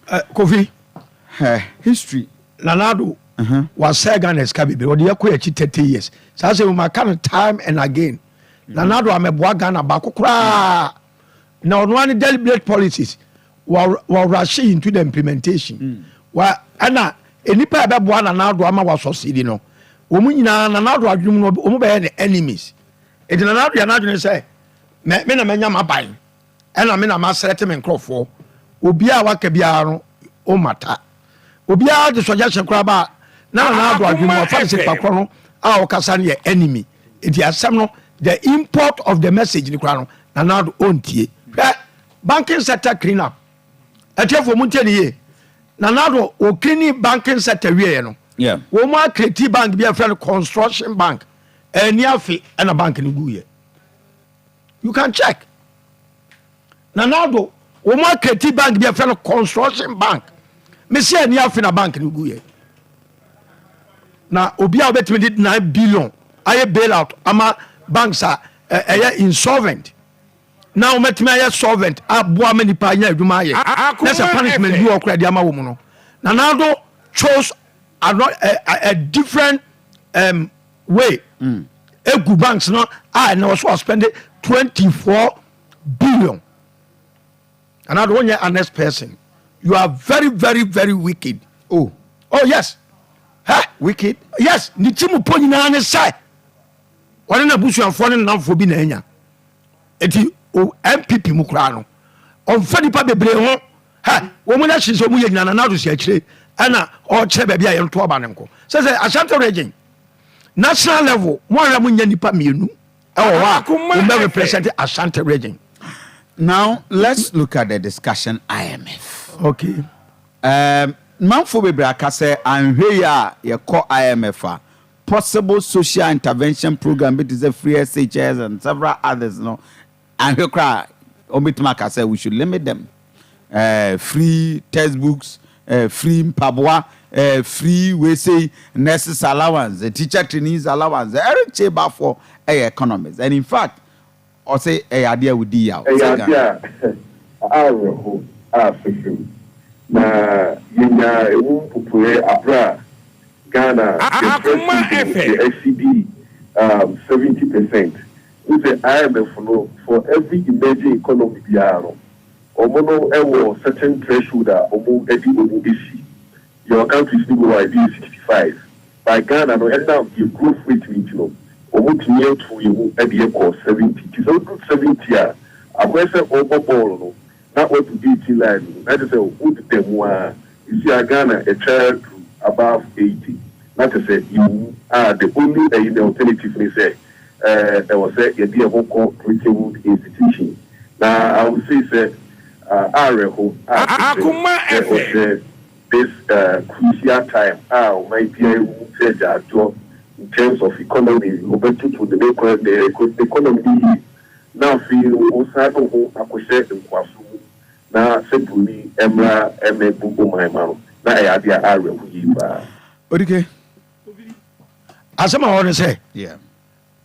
Kofi. History. Nana Addo wasɛe Ghana sika bebree. Ɔde yɛkɔ akyi 30 years. Saa sɛ maka no time and again, Nana Addo amɛboa Ghana baako koraa na ɔno ane deliberate policies wɔ rush into the implementation wa. Ɛna nipa a ɛbɛboa Nana Addo ama wasɔsidi no, wɔn nyinaa Nana Addo adwene mu no, wɔn bɛyɛ ne enemies. Eti Nana Addo yɛ n'adwene sɛ mɛ me na mɛnya m'aban, ɛna me na m'asrɛte me nkurɔfoɔ. Obiara waka biara no, o mata obiara de suggestion koraa ba na Nana Addo adwene mu ɔfa ne sɛ nipa korɔ no a ɔkasa no yɛ enemy. Eti asɛm no, the import of the message ni koraa no, Nana Addo ɔntie. Hwɛ, banking sector clean up, ɛtiɛfo mu ntie ne yie. Nana Addo o cleaning banking sector wie yɛ no, wɔn mu a create bank bi a yɛfrɛ no Construction Bank. Ɛni afe ɛna bank no gu yɛ. You can check. Nana Addo wɔn mu a create bank bi a yɛfrɛ no Construction Bank. Mesi ɛni afe na bank no gu yɛ. Na obi a wobɛtumi de 9 billion ayɛ bailout ama banks a ɛyɛ insolvent na wɔmɛtumi ayɛ solvent aboa ma nipa anya adwuma ayɛ, na sɛ punishment bi wɔ kora de ama wɔ mu no, Nana Addo chose a different way. Egu banks no a ɛna wɔso ɔspend 24 billion. Nana Addo, wonyɛ honest person. You are very, very, very wicked. Oh. Oh yes, ha. Wicked. Yes, ne ti mu po nyinaa ne sɛ wɔne n'abusuafoɔ ne namfoɔ bi na anya. Eti o NPP mu koraa no, ɔmfa nipa bebree ho ha. Wɔn mu n'akyi sɛ wɔn yɛ nyina, Nana Addo si akyire ɛna ɔkyerɛ baabi a yɛn to aba ne nkɔ sɛ Ashanti Region, national level, mo ahwɛ mo nya nipa mmienu ɛwɔ hɔ a wɔn bɛ represent Ashanti Region. Now let's look at the discussion, IMF. Okay. Manfo bebree aka sɛ anhwɛ yi a yɛkɔ IMF a, possible social intervention program bi te sɛ free SHS and several others no, anhwɛ koraa wɔn aka sɛ we should limit them. Free textbooks, free mpaboa, free wese, nurses allowance, teacher trainees allowance. Eric Kyei Baffour ɛyɛ economist and in fact ɔsɛ ɛyɛ adeɛ a wodi yaw. Ɛyɛ adeɛ a awerɛho a fefem na yɛnya ewu mpopoe abere a Ghana yɛ first yɛ exceed 70%. N sɛ IMF no, for every emerging economy biara no, wɔn no wɔ certain threshold a wɔn de wɔn esi. Yɛwɔ countries ni bi wɔ adi 65 by Ghana no, ɛnam yɛ growth rate ni ti no, wɔn tumi atu yɛn mu de kɔ 70. Ti sɛ wodu 70 a, akɔyɛ sɛ ɔrebɔ bɔɔlo no na wadu 18 line no, na kyerɛ sɛ wodeda mu a, esi a Ghana ɛtwa duru above 80, na kyerɛ sɛ yɛwu a, the only ɛyi, the alternative ni sɛ ɛwɔ sɛ yɛde yɛn ho kɔ Bretton Woods institution. Na I would say sɛ awerɛho a sɛ ɔhwɛ this crucial time a ɔman biara ewu sɛ gyaadwoɔ in terms of economy, ɔbɛtutu the economy yie, na afei ɔsan de ho akɔhyɛ nkoaso mu na sɛ buroni mmra ɛmɛbu ɔman ma no, na ɛyɛ adeɛ a awerɛho yie paa. Odike. Asɛm a wɔn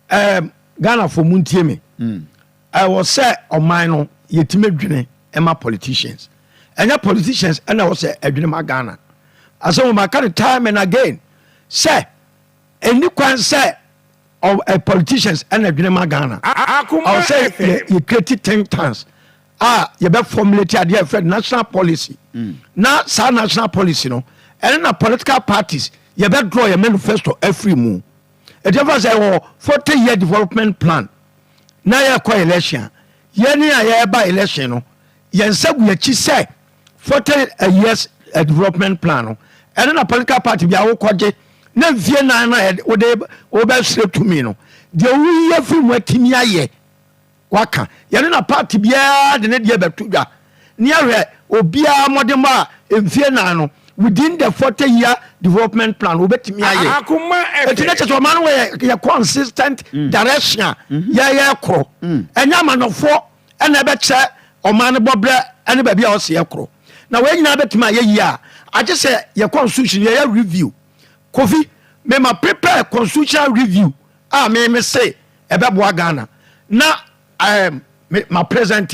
sɛ Ghana fo mu ntie mi. Ɛwɔ sɛ ɔman no yɛtumi dwene ɛma politicians, ɛnyɛ politicians ɛna ɛwɔ sɛ ɛdwene ma Ghana. Asɛm wɔn aka no time and again sɛ ɛni kwan sɛ politicians ɛna ɛdwene ma Ghana. Ɔwɔ sɛ yɛ create think tanks a yɛbɛ formulate adeɛ yɛfrɛ national policy, na saa national policy no, ɛne na political parties yɛbɛ draw yɛ manifesto afiri mu. Ɛti ɛfa sɛ ɛwɔ 40 year development plan na yɛkɔ election a, yɛne a yɛreba election no, yɛn nsa gu yɛkyi sɛ 40 years development plan no, ɛne na political party bi a wokɔgye na mfie 4 na wode wobɛsrɛ tumi no, deɛ woyi afiri mu atumi ayɛ waka. Yɛne na party biara de ne deɛ bɛto dwa ne ahwɛ obiara mmɔdemmɔ a mfie 4 no within the 40 year development plan wobɛtumi ayɛ. Ɛti ne kyɛ sɛ ɔma no wɔ yɛ consistent direction a yɛyɛ korɔ. Ɛnyɛ amanɔfoɔ ɛna ɛbɛkyerɛ ɔman no bɔberɛ ɛne baabi a ɔsɛ yɛ korɔ. Na wɔn nyinaa bɛtumi ayɛ yie a, agye sɛ yɛ constitution yɛyɛ review. Kofi, mema prepare constitutional review a meme se ɛbɛboa Ghana na ma present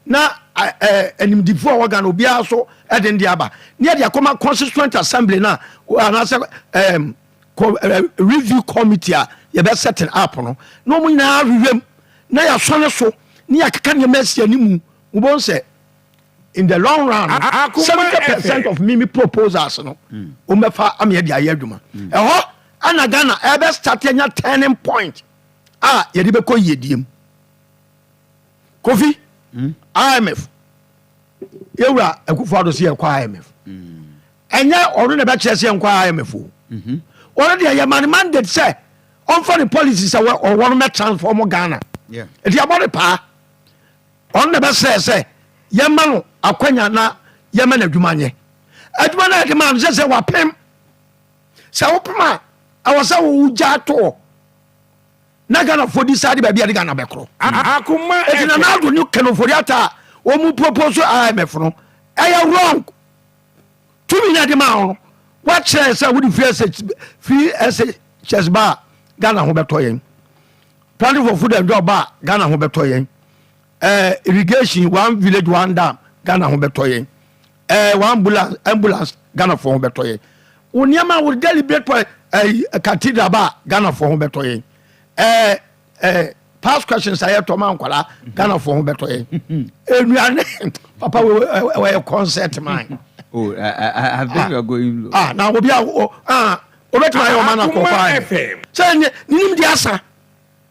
na animdifoɔ a wɔ Ghana obiara so. ɛde ndi aba ne yɛde akɔma Constituent Assembly no a, anaasɛ review committee a yɛbɛ setting up no, na wɔn nyinaa hwehwɛ mu na yɛasɔne so ne yɛakeka nneɛma asi animu. Wobɛhu sɛ in the long run, 70% of mimi proposals no, wɔn bɛfa ama yɛde ayɛ adwuma. Ɛhɔ ɛna Ghana ɛbɛ start anya turning point a yɛde bɛkɔ yiedie mu. Kofi, IMF, yɛwura Akufo Addo sɛ yɛkɔ IMF, ɛnyɛ ɔno na ɛbɛkyerɛ sɛ yɛnkɔ IMF o. Ɔno deɛ, yɛma ne mandate sɛ ɔmfa ne policy sɛ ɔwɔ no mɛ transform Ghana. Ɛti abɔ ne paa, ɔno na ɛbɛsrɛ sɛ yɛma no akwanya na yɛma no adwuma nyɛ adwuma no. Yɛde ma no sɛ wapem sɛ wopem a, ɛwɔ sɛ wogya toɔ na Ghanafoɔ decide baabi a de Ghana bɛkorɔ. Akoma ɛti Nana Addo ne Ken Ofori Atta a wɔn propose IMF no, ɛyɛ wrong. Tumi na de ma wo no, wakyerɛ sɛ wode free SHS ba a, Ghana ho bɛtɔ yɛn. Planting for Food and Job ba a, Ghana ho bɛtɔ yɛn. Irrigation, One Village One Dam, Ghana ho bɛtɔ yɛn. One ambulance, Ghana fo ho bɛtɔ yɛn. Wo nneɛma wo deliberate point, cathedral ba a, Ghana fo ho bɛtɔ yɛn. Past questions a yɛtɔ ma nkwalaa, Ghana fo ho bɛtɔ yɛn. Enuane papa wo wɔyɛ concert man. Oh, I think you are going low. Ah, na obi a o, ah, obetuma ayɛ ɔma na kɔ Akoma kɔ ayɛ FM. Sɛ ne nim di asa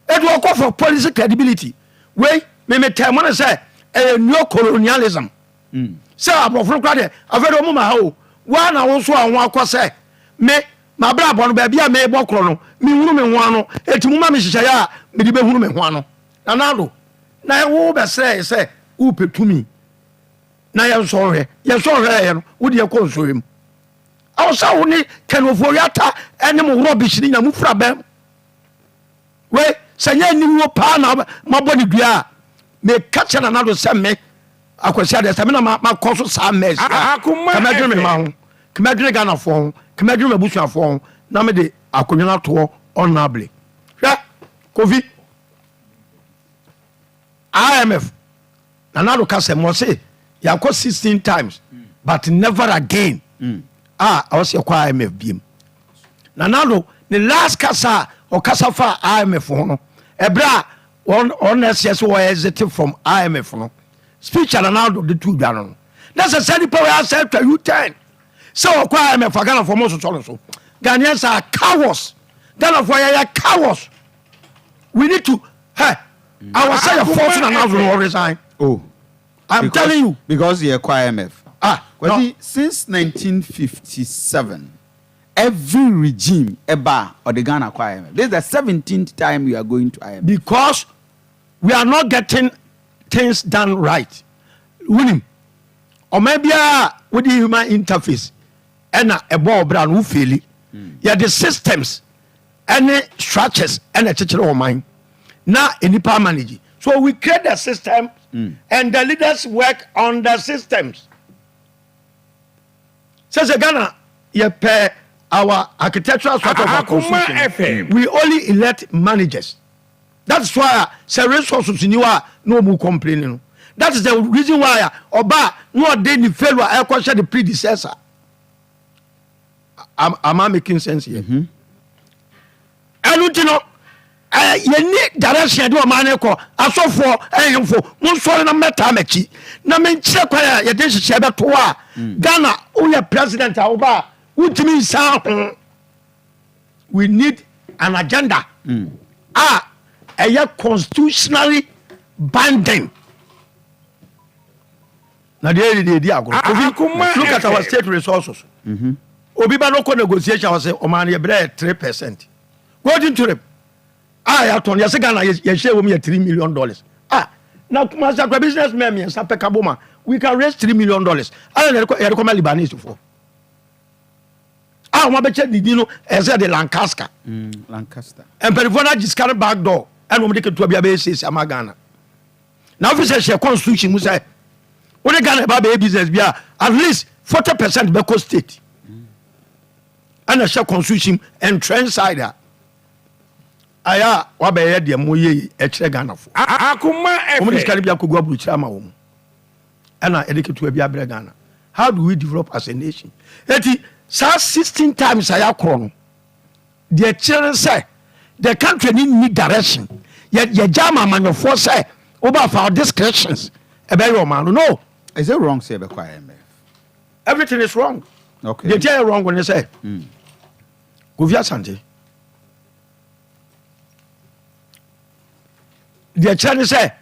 edu ɔkɔ for policy credibility. Wei mímí tẹ̀ mọ́ ne sɛ ɛyɛ neo colonialism sɛ aborɔfo no kora deɛ, afei de ɔmo ma ha o. Waa na wo nso a ho akɔ sɛ me mabere abɔ no baabi a mebɔ korɔ no, mehunu me ho ano, eti mu ma me hyehyɛeɛ a mede bɛhunu me ho ano. Nana Addo, na wo bɛsrɛ sɛ wopɛ tumi na yɛnsɔ hwɛ, yɛnsɔ hwɛ yɛ no, wode yɛkɔ nsɔhwɛ mu. Ɛwɔ sɛ wo ne Ken Ofori Atta ɛne mo rubbish ne nya mo fira bɛm. Wei sɛ nyɛ aniwuo paa na mabɔ ne dua a, meka kyɛ Nana Addo sɛ me Akwasi adeɛ sɛ me na makɔ so saa mess a, Akoma kɛmɛdwene me FM. ma ho, kɛmɛdwene Ghanafoɔ ho, kɛmɛdwene m'abusuafoɔ ho, na mede akonnwa no atoɔ honorably. Hwɛ Kofi, IMF, Nana Addo ka sɛ mɔ se yɛakɔ 16 times but never again a ɛwɔ sɛ yɛkɔ IMF biem. Nana Addo ne last kasa a ɔkasa fa IMF ho no, ɛberɛ a ɔn ɛseɛ sɛ wɔyɛ exit from IMF no, speech a Nana Addo de to dwa no, na sɛ nipa wɔ asɛ atwa U10 sɛ ɔkɔ IMF a, Ghanafoɔ mo sosɔ no so. Ghanaians are cowards. Ghanafoɔ yɛyɛ cowards. We need to hey, awɔ sɛ yɛ force Nana Addo no resign. Oh. I'm telling you. Because yɛ kɔ IMF. Ah, no. Kwasi, since 1957, every regime ɛba a, ɔde Ghana kɔ IMF. This is the 17th time we are going to IMF. Because we are not getting things done right. Wunim ɔman biara wode human interface ɛna ɛbɔ ɔbra no, wofeeli. Yɛde systems ɛne structures ɛna ɛkyekyere ɔman na nipa manage. So we create the system and the leaders work on the systems. Sɛ Ghana yɛpɛ our architectural structure of our Akoma constitution, FM. we only elect managers. That's why sɛ resources ni hɔ a, na ɔmu complain no. That is the reason why a ɔba na ɔde ne failure ɛkɔhyɛ the predecessor. Am I making sense here? Ɛno nti no, yɛni direction de ɔman no kɔ. Asɔfoɔ, ɛhemfo, monsɔre na mmɛtaa m'akyi na menkyerɛ kwan a yɛde nhyehyɛ bɛto a Ghana woyɛ president a woba a, wontumi nsan ho. We need an agenda a ɛyɛ constitutionally binding na deɛ yɛde deɛ di agorɔ. Kofi, Akoma look at our FM. state resources. Obi ba no kɔ negotiation, wɔ sɛ ɔman no yɛbrɛ yɛ 3%. Golden Tulip a yɛatɔn, yɛsɛ Ghana yɛhyɛ wɔ mu yɛ $3 million. Ah, na Kumasi akora business men mmiɛnsa pɛ ka bɔ ma we can raise $3 million. Ala na yɛde kɔma Lebanese foɔ a wɔn abɛkyɛ didi no, ɛsɛ de Lancaster. Lancaster. Mpanimfoɔ no agye sika no back door, ɛna wɔn de ketewa bi abɛyɛ siesie ama Ghana. Na ofi sɛ hyɛ constitution mu sɛ wode Ghana ɛba bɛyɛ business bi a, at least 40% bɛkɔ state, ɛna hyɛ constitution entrenched side a ayɛ a wabɛyɛ deɛ mo yɛ ɛkyerɛ Ghanafoɔ. Akoma Wɔn de sika FM. no bi akɔgu aburukyire ama wɔn, ɛna yɛde ketewa bi abrɛ Ghana. How do we develop as a nation? Eti saa 16 times a yɛakorɔ no, deɛ kyerɛ no sɛ the country ni ni direction. Yɛgya ama amanyɔfoɔ sɛ woba fa discretions ɛbɛyɛ ɔman no no. Is it wrong sɛ yɛbɛkɔ IMF? Everything is wrong. Deɛ tia yɛ wrong ne sɛ, Kofi Asante, deɛ kyerɛ ne sɛ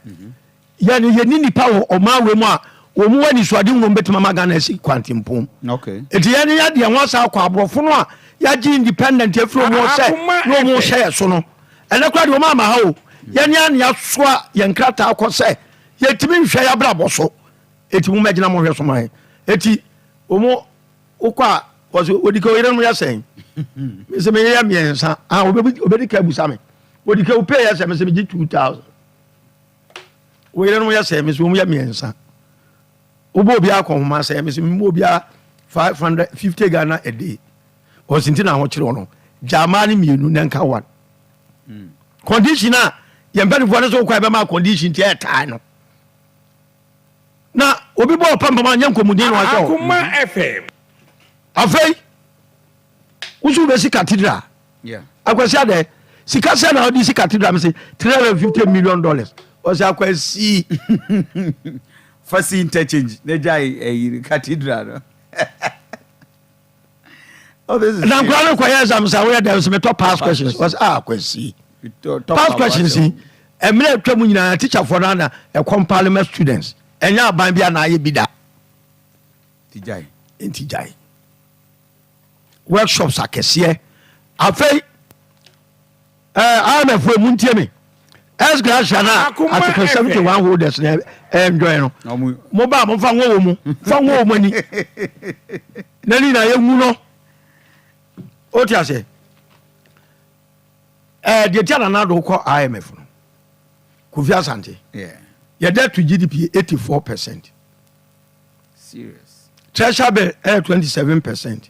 yɛne yɛni nipa wɔ ɔman wei mu a wɔn mu wɔ anisoade nwom bɛtumi ama Ghana asi kwantempɔn. Nti yɛne yɛdeɛ ho asa akɔ aborɔfo no a yɛagye independent afiri mu sɛ na ɔmu hyɛ yɛ so no, ɛnɛ kora deɛ ɔma ama ha o, yɛne ane asoa yɛn krataa kɔ sɛ yɛtumi nhwɛ yɛ abrabɔ so, ɛti mo mɛgyina mo hwɛ so ma yɛ. Ɛti ɔmu wokɔ a, wɔsɛ wɔdi ka oyere no yɛ sɛn? Mesɛ meyɛ mmiɛnsa. Ah, obɛdi ka abusa me wɔdi ka wopɛ yɛ sɛ. Mesɛ megye 2000. Oyere no yɛ sɛn? Mesɛ wɔn yɛ mmiɛnsa. Wobɔ obiara kɔnhoma sɛ? Mesɛ memmɔ obiara 550 Ghana a day. Ɔsi nti na ahokyere no gyamaa ne mmienu na nka one condition a yɛn mpanimfoɔ no so wokɔ a ɛbɛma condition nti ɛɛtae no na obi bɔ ɔpampam a nyɛ nkɔmuden na wahyɛ hɔ. Akoma FM. Afei woso wobɛsi cathedral. Akwasi adɛ sika sɛ na wode si cathedral? Me se $350 million. Ɔsɛ Akwasi. Fasi interchange na gya ɛyi cathedral no. Oh, this is Na nkora no kɔyɛ exam sɛ woyɛ dɛm sɛ metɔ pass questions. Ɔsɛ ah, Akwasi, pass questions yi mmerɛ atwa mu nyinaa teacherfoɔ no ana ɛkɔmpale ma students, ɛnyɛ aban bi a na ayɛ bi da. Nti gyae. Nti gyae workshops akɛseɛ. Afei IMF fo mu ntie me, ex gratia na Akoma article FM. 71 holders na enjoy no. Na ɔmo mo ba mo fa nwɔ wɔ mu, fa nwɔ wɔ mu ani na ne nyinaa yɛnwu no. O ti ase deɛ tia Nana Addo kɔ IMF no, Kofi Asante, yɛ debt to GDP 84%. Serious. Treasury bill ɛyɛ 27%,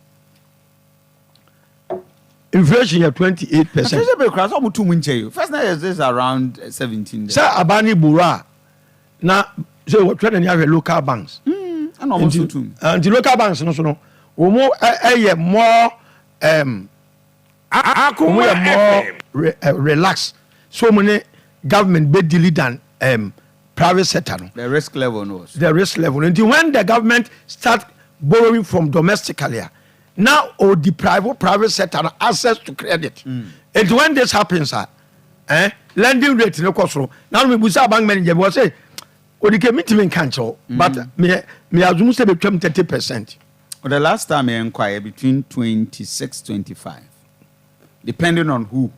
inflation yɛ 28%. Treasury bill kura sɛ ɔmo tu mu nkyɛn yi. First na yɛ this around 17 there. Sɛ aban ne boro a na sɛ wɔtwɛ n'ani ahwɛ local banks. Ɛna ɔmo nso tum. Nti local banks no so no wɔn ɛyɛ more wɔn Akoma yɛ more FM. Relax so wɔn ne government bɛ deal than private sector no. The risk level no was. The risk level. Nti when the government start borrowing from domestically a, na o deprive private sector no access to credit. Nti when this happens a, lending rate ne kɔ soro. Na no mebusa bank manager bi, wɔ sɛ odike mitimi nka nkyɛw, but me assume sɛ betwam 30%. The last time yɛn kɔ ayɛ between 26 25, depending on who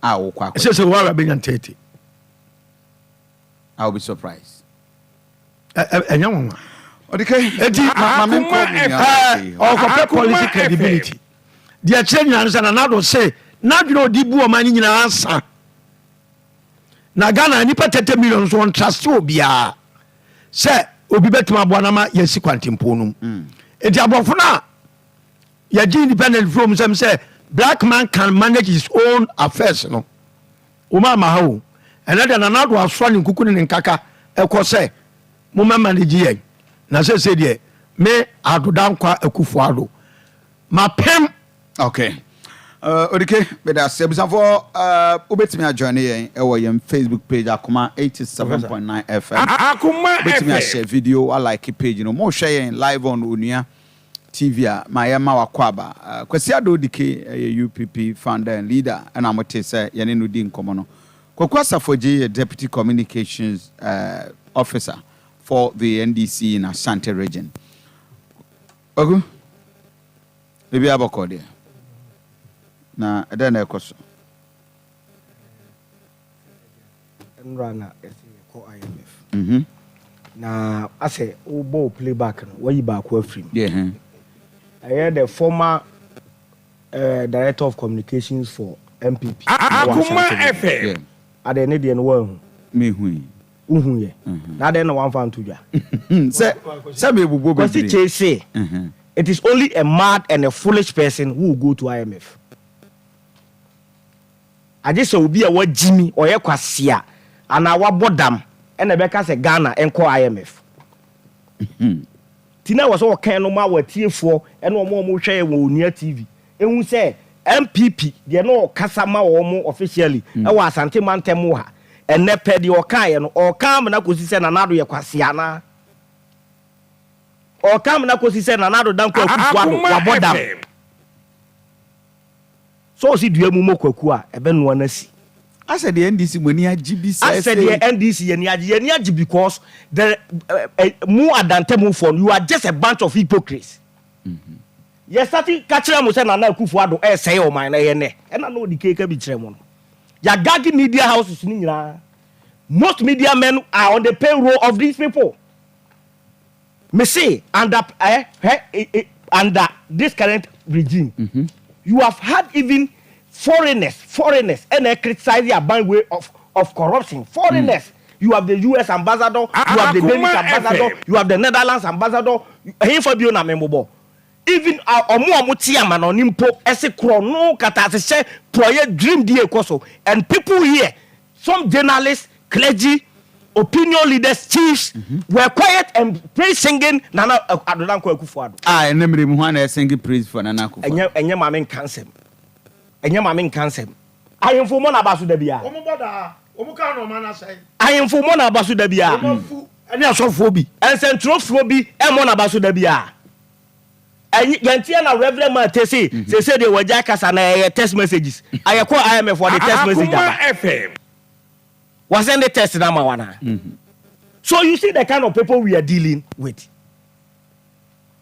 a wokɔ akɔ. Ɛsɛ sɛ wɔara bɛnya 30. I will be surprised. Ɛnyɛ nwanwa. Ɔdike. Eti ma me nkɔ Akoma me nua ɔkɔpɛ Akoma policy FM. credibility. Deɛ kyerɛ nyinaa no sɛ Nana Addo se n'adwene a ɔde bu ɔman no nyinaa sa na Ghana nipa 30 million so ɔntrase obiara sɛ obi bɛtumi aboa no ma yɛsi kwantempɔn no mu. Nti aborɔfo no a yɛgye independent from sɛm sɛ black man can manage his own affairs no, wɔn ama ha o. Ɛnɛ deɛ Nana Addo asoa ne nkuku ne ne nkaka ɛkɔ sɛ moma manage yɛn na sɛsɛ deɛ me Addo Dankwa Akufo Addo mapem. Okay. Odike, bɛda ase. Abusuafoɔ, wobɛtumi ajoin yɛn ɛwɔ yɛn Facebook page, Akoma 87.9 FM. Akoma Wobɛtumi FM. ahyɛ video, alike page no. Mohwɛ yɛn live on Onua TV a, ma yɛma wakɔ aba. Kwasi Addo Odike ɛyɛ UPP founder and leader, ɛna mote sɛ yɛne no di nkɔmmɔ no. Kwaku Asafogye yɛ deputy communications officer for the NDC in Ashanti Region. Kwaku, ebi abɔkɔ deɛ na ɛdɛn na ɛkɔ so? Nnora na ɛsɛ yɛkɔ IMF na asɛ wobɔ wo playback no, wayi baako afiri mu. Ɛyɛ the former director of communications for NPP ɛwɔ Akoma Ashanti Region. FM. Adɛn ne deɛ no woahu? Mehu yi. Wohu yɛ na adɛn na wamfa nto dwa? Sɛ mebobɔ Kwasi bebree. Kyei say it is only a mad and a foolish person who will go to IMF. Agye sɛ obi a wagyi mi, ɔyɛ kwasia anaa wabɔ dam, ɛna ɛbɛka sɛ Ghana nkɔ IMF. Ti na ɛwɔ sɛ ɔkan no ma wɔatiefoɔ ɛne wɔn a wɔhwɛ yɛ wɔ Onua TV ehu sɛ NPP deɛ na ɔkasa ma wɔn officially ɛwɔ Asante mantam wɔ ha. Ɛnɛ pɛ deɛ ɔkaeɛ no, ɔka amena kɔsi sɛ Nana Addo yɛ kwasea anaa ɔka amena kɔsi sɛ Nana Addo Dankwa Akufo Addo wabɔ dam. Sɛ ɔsi dua mu mɔ kwaku a, ɛbɛnoa no asi. Asɛ deɛ NDC mo ani agye bi sɛ. Asɛ deɛ NDC yɛ ani agye, yɛ ani agye because the mu adantamufoɔ no, you are just a bunch of hypocrites. Yɛ start ka kyerɛ mo sɛ Nana Akufo Addo ɛresɛe ɔman no, ɛyɛ nɛ ɛna na ɔde keeka bi kyerɛ mo no. Yɛagage media houses no nyinaa. Most media men are on the payroll of these people. Me se under under this current regime, you have had even foreigners ɛna criticize aban way of corruption. Foreigners. You have the US ambassador, you have the Danish ambassador, you have the Netherlands ambassador. Ɛyinfa bio na mɛmobɔ. Even ɔmo a ɔmo te ama na ɔne mpo ɛse korɔ no kata ahyehyɛ porɔyɛ dream die kɔ so, and people here, some journalists, clergy, opinion leaders, chiefs were quiet and praise singing Nana Addo Dankwa Akufo-Addo. A ɛnɛ mmerɛ mu hɔ na ɛsing praise for Nana Akufo? Ɛnyɛ maame nka nsɛm, ɛnyɛ maame nka nsɛm. Ahemfo mɔ n'aba so da bia. Wɔn bɔ daa, wɔn ka na ɔman asɛe. Ahemfo mɔ n'aba so da bia. Wɔn afu ɛne asɔfoɔ bi. Nsɛntwerɛfoɔ bi ɛmɔ n'aba so da bia. Ɛnyi yɛnteɛ na Reverend man te se sese deɛ wɔgya kasa na ɛyɛ text messages. Ayɛkɔ IMF, wɔde text message aba. FM. Wasɛn de text na ama wana. So you see the kind of people we are dealing with.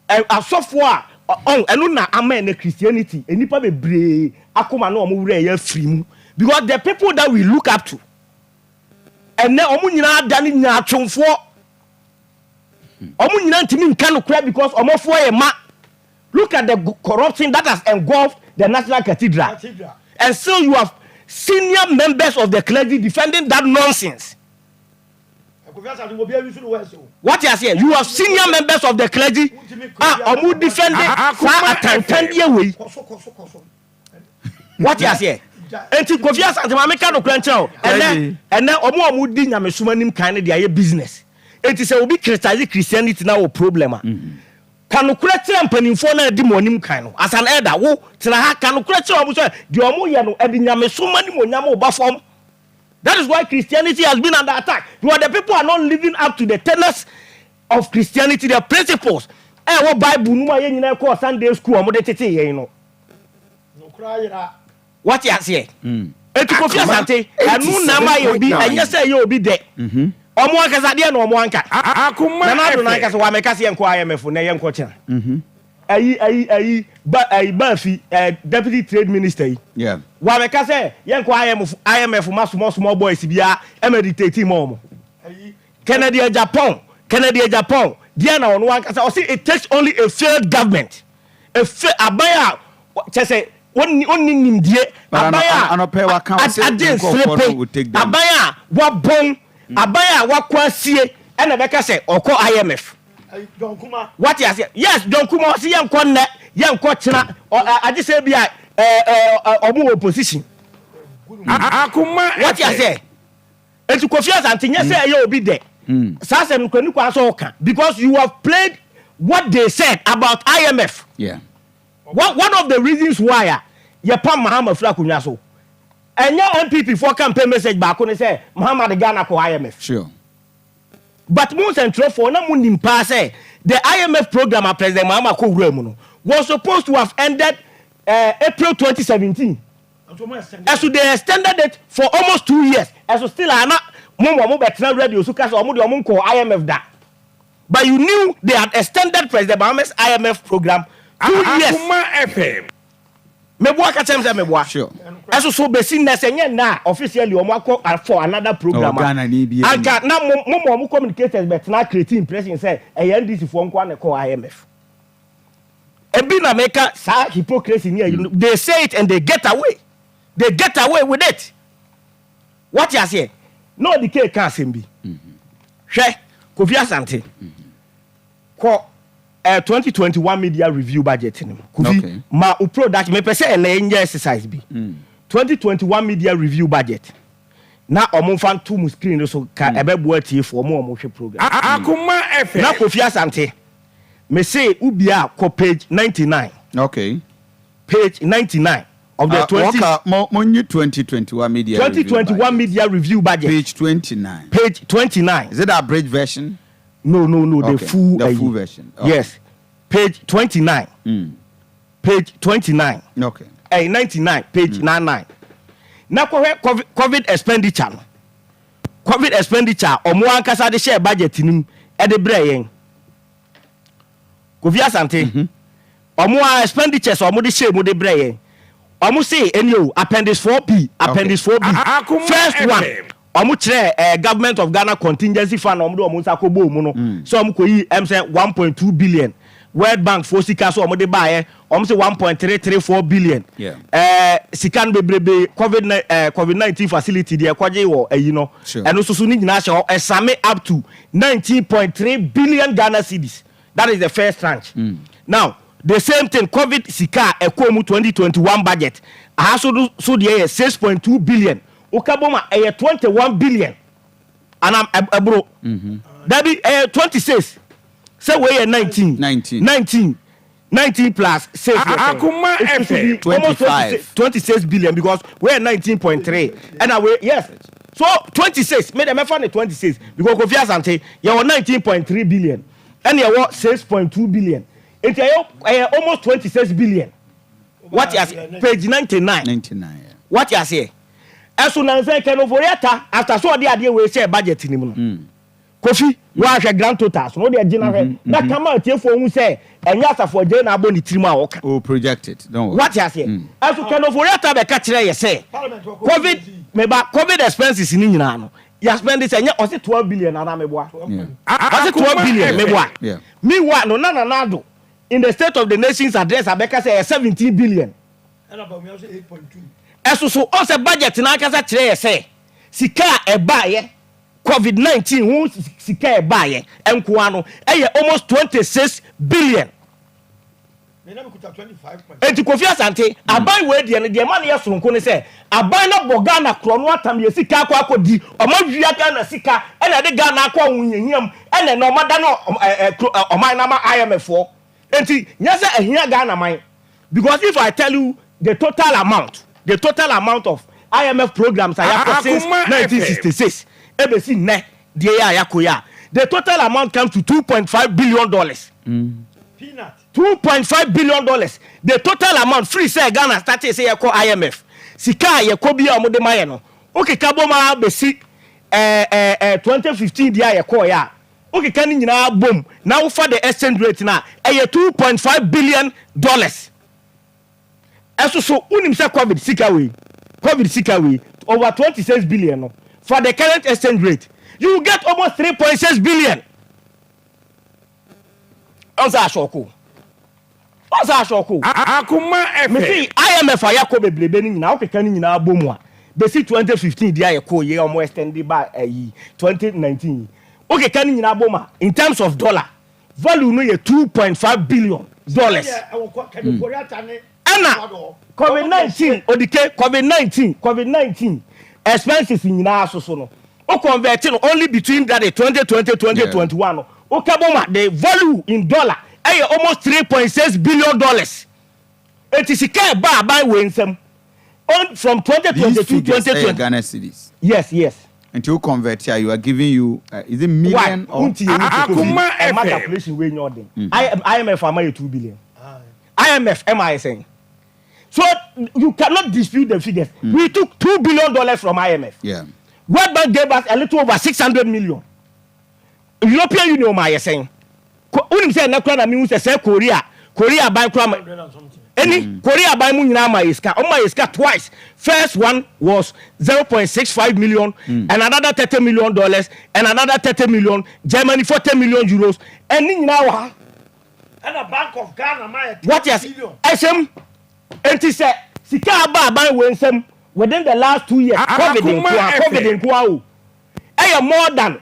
Asɔfoɔ a ɔn ɛno na ama ɛnɛ Christianity nipa bebree akoma na ɔmo wura ɛyɛ afiri mu, because the people that we look up to, ɛnɛ ɔmo nyinaa da ne nyaatwomfoɔ. Ɔmo nyinaa ntumi nka no kora because ɔmofoɔ yɛ ma. Look at the corruption that has engulfed the National Cathedral, Cathedral. And still you have senior members of the clergy defending that nonsense. Kofi Asante wo bi awi so no wɔ ɛsɛ o. What you say, you have senior members of the clergy a ɔmo defend saa atantandeɛ wei. Kɔso kɔso kɔso. What you say, eti Kofi Asante, maame ka no kura nkyɛn o, ɛnɛ ɔmo a ɔmo di nyamesom anim kan no de ayɛ business. Eti sɛ obi criticize Christianity na wɔ problem a, ka nokorɛ kyerɛ mpanimfoɔ na adi mo anim kan no. As an elder, wo tena ha ka nokorɛ kyerɛ ɔmo sɛ deɛ ɔmo yɛ no ɛde nyamesom anim onyam ɔba fam. That is why Christianity has been under attack, because the people are not living up to the tenets of Christianity, the principles ɛwɔ Bible no mu a yɛn nyinaa kɔɔ Sunday school a wɔde tete yɛn no. Nokora yera. Wate aseɛ? Eti Kofi Asante, ɛno na ama yɛ obi ɛnyɛ sɛ ɛyɛ obi dɛ. Ɔmo ankasa deɛ na ɔmo anka. Akoma Nana Addo FM. Nankasa wa mɛka sɛ yɛnkɔ IMF na yɛnkɔ kyena. Ayi ba ayi Baafi deputy trade minister yi wa mɛka sɛ yɛnkɔ IMF, IMF ma small small boys bia ɛmɛ dictate ma ɔmo. Kennedy Agyapong, Kennedy Agyapong deɛ na ɔno ankasa ɔsi it takes only a failed government, a fa aban a kyɛ sɛ ɔnni nimdie, But aban a anɔpɛ waka sɛ agye nkurɔfoɔ no will nserepe take them. Aban a wabɔn, aban a wakɔ asie ɛna bɛka sɛ ɔkɔ IMF. Ayi John Kuma. Wate aseɛ? Yes, John Kuma ɔsi yɛnkɔ nnɛ, yɛnkɔ kyena, agye sɛ bi a ɛ ɛ ɛ ɔmo wɔ opposition. Akoma Wate aseɛ? Eti Kofi Asante, nyɛ sɛ ɛyɛ obi dɛ saa sɛ nkura kwan sɛ ɔka, because you have played what they said about IMF. One of the reasons why a yɛpam Mahama firi akonnwa so, ɛnyɛ NPP foɔ campaign message baako ne sɛ Mahama de Ghana kɔ IMF? But mo nsɛntwerɛfoɔ na mo nim paa sɛ the IMF program a President Mahama kɔ wura mu no was supposed to have ended April 2017. Ɛso they extended it for almost 2 years. Ɛso still ana mo bɛtena radio so kasa ɔmo de ɔmo nkɔ IMF da, but you knew they had extended President Mahama's IMF program 2 years. Akoma FM. Meboa ka kyerɛ m sɛ meboa. Ɛso so bɛsi nnɛ sɛ nyɛ nna a officially ɔmo akɔ for another program Ɔwɔ Ghana ni bi. Anka na mo ma ɔmo communicators bɛtena create impression sɛ ɛyɛ NDC foɔ nko ana ɛkɔ IMF. Ebi na meka saa hypocrisy ni ɛyi no, they say it and they get away with it. Wate aseɛ? Na ɔde kee ka asɛm bi. Hwɛ, Kofi Asante, kɔ 2021 media review budget no mu, Kofi. Ma o product mepɛ sɛ ɛnɛ nyɛ exercise bi. 2021 media review budget na ɔmo nfa nto mu screen no so ka ɛbɛboa tiefoɔ ɔmo a ɔmo hwɛ program. Akoma FM. Na Kofi Asante, Mese wobia kɔ page 99. Page 99 of the 20 Wɔka mo monyi 2021 media review 2021 budget. Media review budget. Page 29. Page 29. Is it the abridged version? No, the full The full version. Okay. Yes, page 29. Page 29. 99, page 99 na kɔhwɛ COVID expenditure no, COVID expenditure a ɔmo ankasa de hyɛ budget nim ɛde brɛ yɛn. Kofi Asante, ɔmo a expenditures a ɔmo de hyɛ mu de brɛ yɛn, ɔmo se ɛni o, appendix 4B, appendix 4B. Akuma First one, FM. ɔmo kyerɛ Government of Ghana contingency fund a ɔmo de ɔmo nsa kɔ bɔɔ mu no sɛ ɔmo kɔ yi sɛ 1.2 billion. World Bank fo sika so ɔmo de baayɛ, ɔmo sɛ 1.334 billion. Sika no bebrebe, COVID-19 facility deɛ ɛkɔgye wɔ ɛyi no, ɛno nso so ne nyinaa hyɛ hɔ, ɛsame up to 19.3 billion Ghana cedis. That is the first tranche. Now the same thing, COVID sika a ɛkɔɔ mu 2021 budget aha so so deɛ yɛ 6.2 billion. Woka bɔ ma ɛyɛ 21 billion anam ɛboro dabi, ɛyɛ 26, sɛ wei yɛ 19. 19. 19, 19 plus 6 yɛ sɛn? Akuma It should be FM. almost 25. 26 billion, because wei yɛ 19.3 ɛna wei, yes, so 26. Me de mɛfa ne 26 because Kofi Asante, yɛwɔ 19.3 billion ɛna yɛwɔ 6.2 billion, nti ɛyɛ almost 26 billion. What you say, page 99. 99. Yeah. What you say, ɛso nansan Ken Ofori-Atta, after so ɔde adeɛ wei hyɛ budget ni mu no, Kofi, wahwɛ grand totals no, wode agyina hwɛ na kama atiefoɔ hu sɛ ɛnyɛ Asafo Agye na abɔ ne tirim a wɔka. Oh, project it. Don't worry. Wate aseɛ? Ɛso Ken Ofori-Atta bɛka kyerɛ yɛ sɛ COVID meba, COVID expenses ni nyinaa no, yɛa spend sɛ ɛnyɛ ɔse 12 billion anaa meboa? Ɔse 12 billion, meboa? Yeah. Meanwhile no, Nana Addo in the State of the Nations Address abɛka sɛ ɛyɛ 17 billion. Ɛso so ɔsɛ budget n'ankasa kyerɛ yɛ sɛ sika a ɛbaayɛ, COVID-19 ho sika a ɛbaayɛ nkoa no ɛyɛ almost 26 billion. Eti Kofi Asante, aban wei deɛ no deɛ ma no yɛ soronko ne sɛ aban no bɔ Ghana korɔ no atam yɛ sika akɔ akɔdi, ɔma wia Ghana sika ɛna ɛde Ghana akɔ ahohiahia mu, ɛna ɛna ɔma da no ɛ ɛ kuro ɔman no ama IMF foɔ. Eti nyɛ sɛ ɛhia Ghana man, because if I tell you the total amount of IMF programs a yɛakɔ since Akuma FM. 1966 ebesi nnɛ deɛ yɛ a yɛakɔ yi a, the total amount comes to $2.5 billion. $2.5 billion, the total amount free sɛ Ghana start sɛ yɛkɔ IMF sika a yɛkɔ bi a wɔde ma yɛ no, okeka bom a bɛsi ɛɛ ɛɛ ɛɛ 2015 deɛ a yɛkɔɔ yɛ a, okeka ne nyinaa bom na wofa the exchange rate na ɛyɛ $2.5 billion. Ɛso so wonim sɛ COVID sika wei over 26 billion no, for the current exchange rate you will get almost 3.6 billion. Ɔnsa asɔko, ɔnsa asɔko. Akuma FM. Mesi IMF a yɛakɔ bebrebe no nyinaa, wokeka no nyinaa bɔ mu a bɛsi 2015 deɛ a yɛkɔ yɛ, ɔmo extend ba ayi 2019 yi, wokeka no nyinaa bɔ mu a, in terms of dollar value no yɛ $2.5 billion. Ɛna COVID-19 odike, COVID-19 expenses nyinaa soso no, o convert no only between that 2020, 2021 no, o kɛ bɔ ma the value in dollar ɛyɛ almost $3.6 billion. Eti sika ɛba aban wei nsam on from 2022 These figures 2020. Ghana cedis. Yes. Until you convert here, you are giving you is it Why million or wunti yɛ wunti Akuma Kofi, ɛma FM. calculation wei nyɛ ɔden. IMF ama yɛ 2 billion, IMF ɛma yɛ sɛn? So you cannot dispute the figures. We took $2 billion from IMF. World Bank gave us a little over 600 million. European Union ma yɛ sɛn? Wonim sɛ ɛnɛ kora na mehu sɛ Korea ban kora ma ɛni Korea ban mu nyinaa ma yɛ sika. Ɔmo ma yɛ sika twice. First one was 0.65 million and another $30 million and another 30 million. Germany, €40 million. Ɛni nyinaa wɔ ha. Ɛna Bank of Ghana ma yɛ What yɛ ɛsɛm? Nti sɛ sika aba aban wɔ nsɛm within the last 2 years, COVID Akuma nkoa, FM. COVID nkoa o, ɛyɛ more than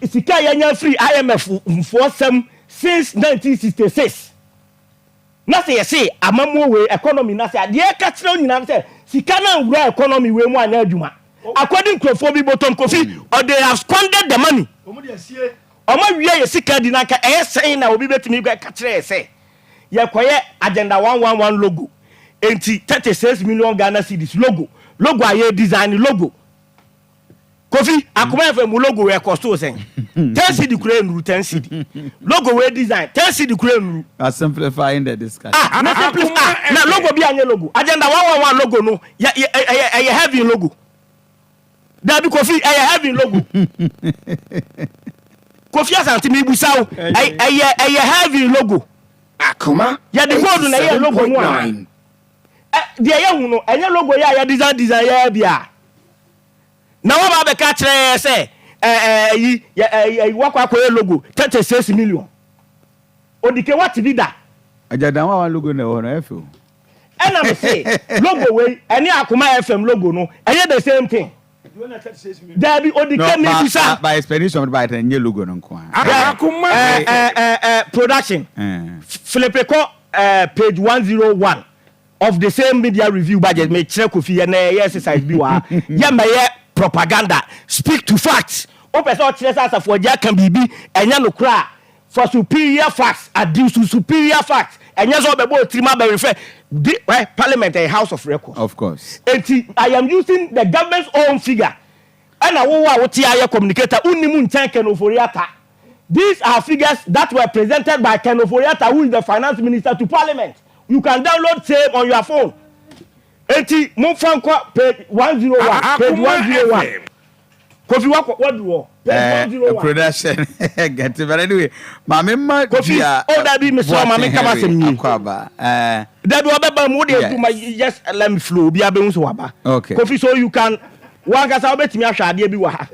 sika a yɛnya firi IMF foɔ sɛm since 1966. Na sɛ yɛse amamuo wei economy, na sɛ adeɛ ɛka kyerɛ wo nyinaa sɛ sika no nwura economy wei mu anyɛ adwuma, according nkurɔfoɔ bi bɔtɔm, Kofi, or they have squandered the money. Ɔmo de asie. Ɔmo awia yɛ sika di na nka ɛyɛ sɛn na obi bɛtumi ka kyerɛ yɛ sɛ yɛkɔyɛ Agenda 111 logo enti 36 million Ghana cedis logo logo a yɛ design logo. Kofi Akoma FM mu logo wei ɛkɔ so sɛn? 10 cedi kura nnuru 10 cedi. Logo wei design 10 cedi kura nnuru. You are simplifying the discussion. Ah, na simplify ah, na logo bi anyɛ logo. Agenda 111 logo no yɛ yɛ ɛyɛ ɛyɛ heaven logo. Dabi Kofi ɛyɛ heaven logo. Kofi Asante mi busa wo ɛyɛ ɛyɛ heaven logo. Akoma Yɛde gold na ɛyɛ logo no ana? 87.9. Ɛ deɛ yɛhu no ɛnyɛ logo yɛ a yɛ design design yɛ bi a. Na wɔba abɛka akyerɛ yɛ sɛ ɛ ɛ ɛyi yɛ ɛ ɛyi wakɔ akɔyɛ logo 36 million. Odike wate bi da. Agyadan wa logo na ɛwɔ no ɛyɛ fɛ o. Ɛna me se logo wei ɛne Akoma FM logo no ɛyɛ the same thing. Dabi Odike No, mi ba bisa. ba by explanation ba ɛnyɛ logo no nko ara. Akoma Ɛ FM. ɛ ɛ ɛ production. Philip kɔ page 101 of the same media review budget me kyerɛ Kofi yɛ na ɛyɛ exercise bi wɔ ha. Yɛ mɛyɛ propaganda, speak to facts. Wopɛ sɛ ɔkyerɛ sɛ asafo agye aka biribi ɛnyɛ no koraa for superior facts, adduce superior facts. Ɛnyɛ sɛ ɔbɛbɔ otirim abɛrefɛ di ɛ parliament ɛyɛ house of records. Of course. Enti I am using the government's own figure. Ɛna wo a wote ayɛ communicator wonim nkyɛn Ken Ofori-Atta. These are figures that were presented by Ken Ofori-Atta, who is the finance minister, to parliament. You can download same on your phone. Enti momfa nkɔ page 101, page Akoma 101. FM. Kofi wakɔ wadu hɔ. Page 101. Production get it, but anyway, maame ma Kofi, dua oh, dabi, mesrɛ wo, maame nka m'asɛm nie. Akɔ aba. Dabi ɔbɛba mu wode adwuma just let me flow obi abɛhu sɛ waba. Okay. Kofi, so you can wankasa wobɛtumi ahwɛ adeɛ bi wɔ ha.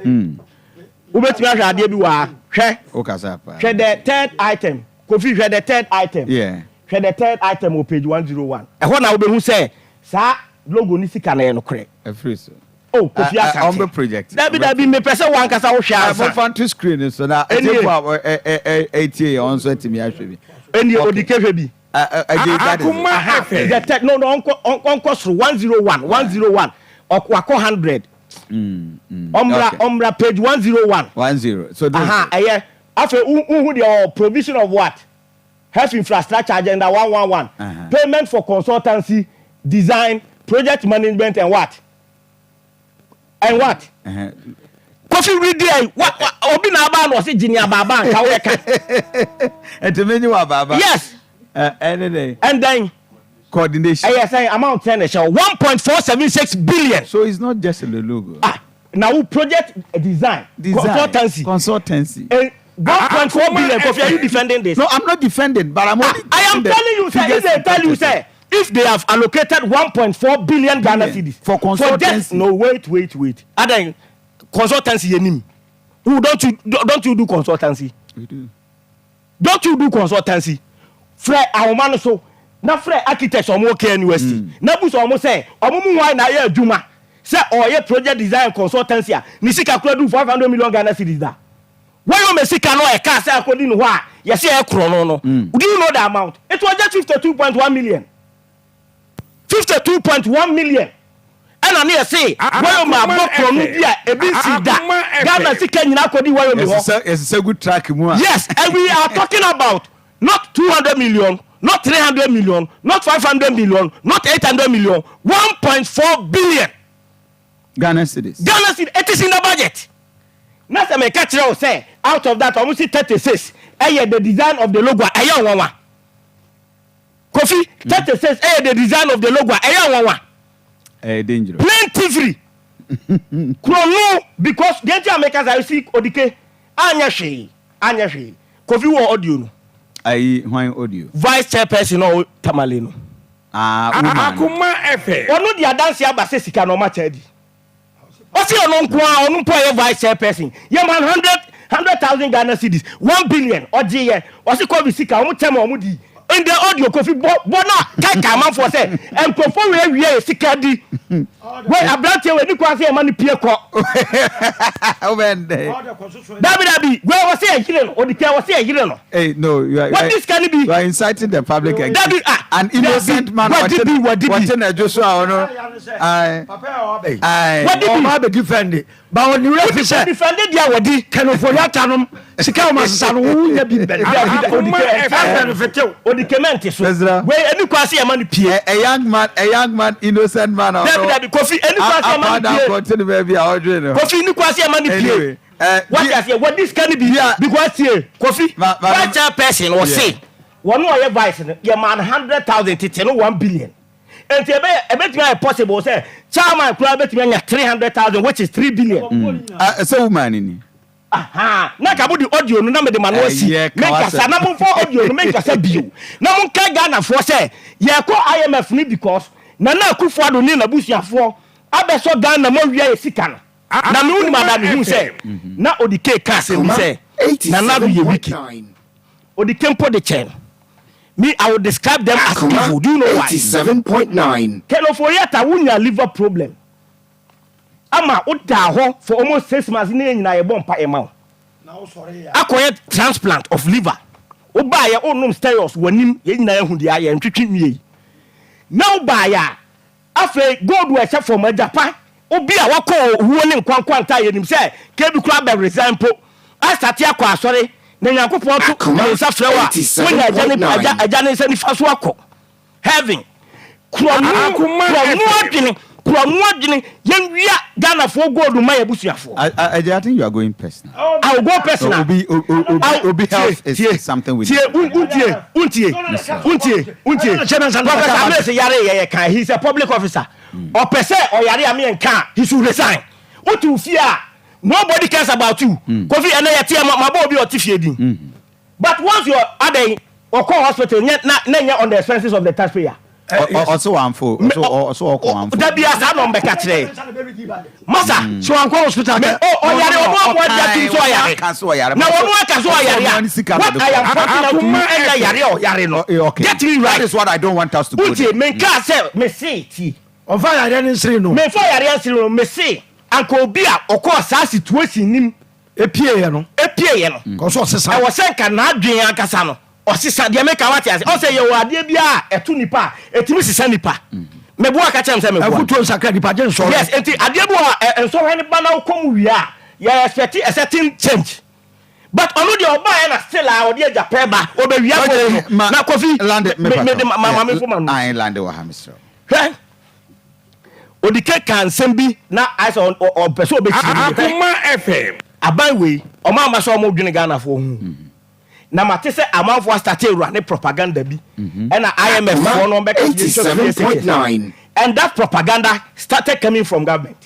Wobɛtumi ahwɛ adeɛ bi wɔ ha. Hwɛ. Okasa pa. Hwɛ the third item. Kofi hwɛ the third item. Hwɛ the third item wɔ page 101. Ɛhɔ na wobɛhu sɛ saa logo ne sika no yɛ nokorɛ. Ɛfiri so. Oh, Kofi Asante. Ɔmbɛ project. Dabi dabi mepɛ sɛ wankasa wohwɛ ansa. Momfa nto screen so na Ɛnie. ɛtiefo a ɛtie yɛ ɔn nso atumi ahwɛ bi. Ɛnie Okay. Odike hwɛ bi. Ɛgye that is it. Akoma Aha, FM. the third no no ɔnkɔ ɔnkɔ soro 101 101 ɔk wakɔ 100. Ɔmmra ɔmmra page 101. 10. So this Aha, ɛyɛ afei wohu deɛ ɔwɔ provision of what? Health infrastructure agenda 111. Payment for consultancy, design, project management and what? And what? Kofi read there. What, what, obi na aba na ɔse gini abaaba nka wobɛka. Ɛnti menye wɔ abaaba. Yes. Ɛne dɛn? And then Coordination. ɛyɛ sɛn amount sɛn na ɛhyɛ hɔ? 1.476 billion. So it's not just the logo. Ah, na wo project design, Design. consultancy. Consultancy. 1.4 billion. Kofi, are you defending this? No, I'm not defending, but I'm only I am giving the telling you, sir, if figures they tell you, in sir, if they have allocated 1.4 billion Ghana Billion. cedis For for just consultancy. no, wait, wait, wait. Adan consultancy yenim. Who don't you do consultancy? We do. Don't you do consultancy? Frɛ ahoma no so na frɛ architects ɔmo wɔ KNUST na bu sɛ ɔmo sɛ ɔmo mu hwan na ayɛ adwuma sɛ ɔyɛ project design consultancy a ne sika kura du 500 million Ghana cedis da. Wɔyɛ ɔmo sika no ɛka sɛ akɔdi ne hɔ a yɛsɛ ɛyɛ korɔ no no. Do you know the amount? It was just 52.1 million. 52.1 million. Ɛna ne yɛse wɔyɛ ɔmo abɔ korɔ no bi a ebi nsi da. Akoma FM. Ghana sika nyinaa akɔdi wɔyɛ ɔmo hɔ. Yɛsesɛ gu track mu a. Yes, and we are talking about not 200 million, not 300 million, not 500 million, not 800 million, 1.4 billion. Ghana cedis. Ghana cedis, it is in the budget. Na sɛ meka kyerɛ wo sɛ out of that ɔmo si 36 ɛyɛ the design of the logo a ɛyɛ nwanwa. Kofi 36 ɛyɛ the design of the logo a ɛyɛ nwanwa. Ɛyɛ dangerous. Plain thievery. Kuronu because deɛ nti a meka sɛ si Odike anyɛ hwee anyɛ hwee. Kofi wɔ audio no. Ayi hwan audio? Vice chairperson na ɔwɔ Tamale no. Ah, woman. Akoma FM. Ɔno de adanse aba sɛ sika na ɔma kyɛ di. Ɔsi ɔno nko a ɔno mpo yɛ vice chairperson yɛ man hundred hundred thousand Ghana cedis 1 billion ɔgye yɛ ɔsi kɔbi sika ɔmo kyɛ ma ɔmo di. In the audio Kofi bɔ bɔ na kaka amanfoɔ sɛ nkurɔfoɔ wei awie yɛ sika di wei aberanteɛ wei ni kwan sɛ yɛ ma no pie kɔ. Wobɛn dɛ. Dabi dabi wei wɔ sɛ yɛ yere no odi kɛ wɔ sɛ yɛ yere no. Hey, no, you are, What this can be? You are inciting the public again. Dabi ah. An innocent man Wadi bi, wadi bi. wɔte n'adwo so a ɔno ae ae. Wadi bi. Ɔba abɛ defend ba ɔne wura fi sɛ defend deɛ wɔdi. Ken Ofori-Atta nom sika a wɔn asesa no wo nya bi mbɛ Akoma ɛfɛ fɛtew. Odi kement so. Ezra. Wei ɛni kwan se yɛma no pie. A young man, a young man, innocent man. Dabi dabi, Kofi ɛni kwan se yɛma no pie. Apa ne baabi a ɔdwe ne ho. Kofi ni kwan se yɛma no pie. Anyway, Wati aseɛ, wɔdi sika no bi because tie Kofi, vice chairperson ɔse wɔn a ɔyɛ vice no yɛ maa no 100,000 tete no 1 billion, nti ɛbɛyɛ ɛbɛtumi ayɛ possible sɛ chairman koraa bɛtumi anya 300,000, which is 3 billion. Sɛ woman ni. Aha, na ka mo de audio no na mede ma no asi. Ɛyɛ, ka menkasa w'asɛm. Na momfa audio no menkasa bio na monka Ghanafoɔ sɛ yɛkɔ IMF no because Nana Akufo Addo ne n'abusuafoɔ abɛsɔ Ghana mu awia yɛ sika no. Na me wonim ada mehu sɛ na Odike ka asɛm bi sɛ Nana Addo yɛ wicked. Odike mpo de kyɛn me, I will describe them as evil. Do you know why? 87.9. Ken Ofori-Atta, wonya liver problem ama wodaa hɔ for almost 6 months ne yɛn nyinaa yɛbɔ mpa ɛma wo akɔyɛ transplant of liver. Wobaayɛ wonom steroids, w'anim yɛn nyinaa yɛhu deɛ ayɛ ntwitwi nwie yi na wobaayɛ a, afei gold wɔ ɛhyɛ fam agyapa obi a wakɔ owuo ne nkwankwanta a yɛnim sɛ kebi kora bɛ resign mpo asate akɔ asɔre na Nyankopɔn to Akoma ne nsa frɛ wo a, wonya agya ne agya agya ne nsa nifa so akɔ heaven. Kurɔno Akoma kurɔno FM. adwene, kurɔno adwene, yɛnwia Ghanafoɔ gold ma yɛ abusuafoɔ. I think you are going personal. I will go personal. Obi, Obi health is Tie, something we tie, untie, untie, untie, untie. Professor Mills yare yɛ yɛ kan, he is a public officer. Ɔpɛ sɛ ɔyare a mi nka, he should resign. Wotu fie a, nobody cares about you. Kofi, ɛnɛ yɛ teɛ ma bɔ obi a ɔte fie din. But once you adan ɔkɔ hospital nyɛ na na nyɛ on the expenses of the taxpayer. Ɔsɛ wamfo, ɔsɛ ɔkɔ wamfo. Dabi, asa na ɔmbɛka kyerɛ masa. So wankɔ hospital Me kɛ? o ɔyare, ɔno akɔ adi atum sɛ ɔyare na wɔn aka so ɔyare a, what I am pointing out to you, ɛnyɛ yare a ɔyare no. Okay. Get me right. That is what I don't want us to go Wuntie there. menka sɛ mese ti. Ɔmfa yareɛ no nsere no. Memfa yare ansere no, mese anka obi a ɔkɔɔ saa situation nim epieɛ no epieɛ no kɔ so ɔsesa. Ɛwɔ sɛ nka n'adwene ankasa no ɔsesa deɛ meka, wate ase? Ɔsɛ yɛwɔ adeɛ bi a ɛto nipa a ɛtumi sesa nipa. Meboa ka kyerɛ m sɛ meboa. Afutuo nsakra nipa gye nsɔre. Yes, nti adeɛ bi wɔ a nsɔhwɛ no ba na wokɔ mu wie a, yɛ expect a certain change, but ɔno deɛ ɔbaeɛ na still a ɔde agya pɛ ba ɔbɛwia Okay, kɔ no na Kofi Lande, me me de ma ma me fo ma no. Ayi, lande wɔ ha, mesrɛ. Hwɛ, odike ka nsɛm bi na ayɛ sɛ ɔpɛ sɛ ɔbɛkyerɛ mu. Hwɛ, Akoma FM. Aban wei ɔmo ama sɛ ɔmo dwene Ghanafoɔ ho na mate sɛ amanfoɔ astart ewura ne propaganda bi ɛna IMF foɔ no ɔmbɛka sɛ yɛntwa free SHS. 87.9. And that propaganda started coming from government.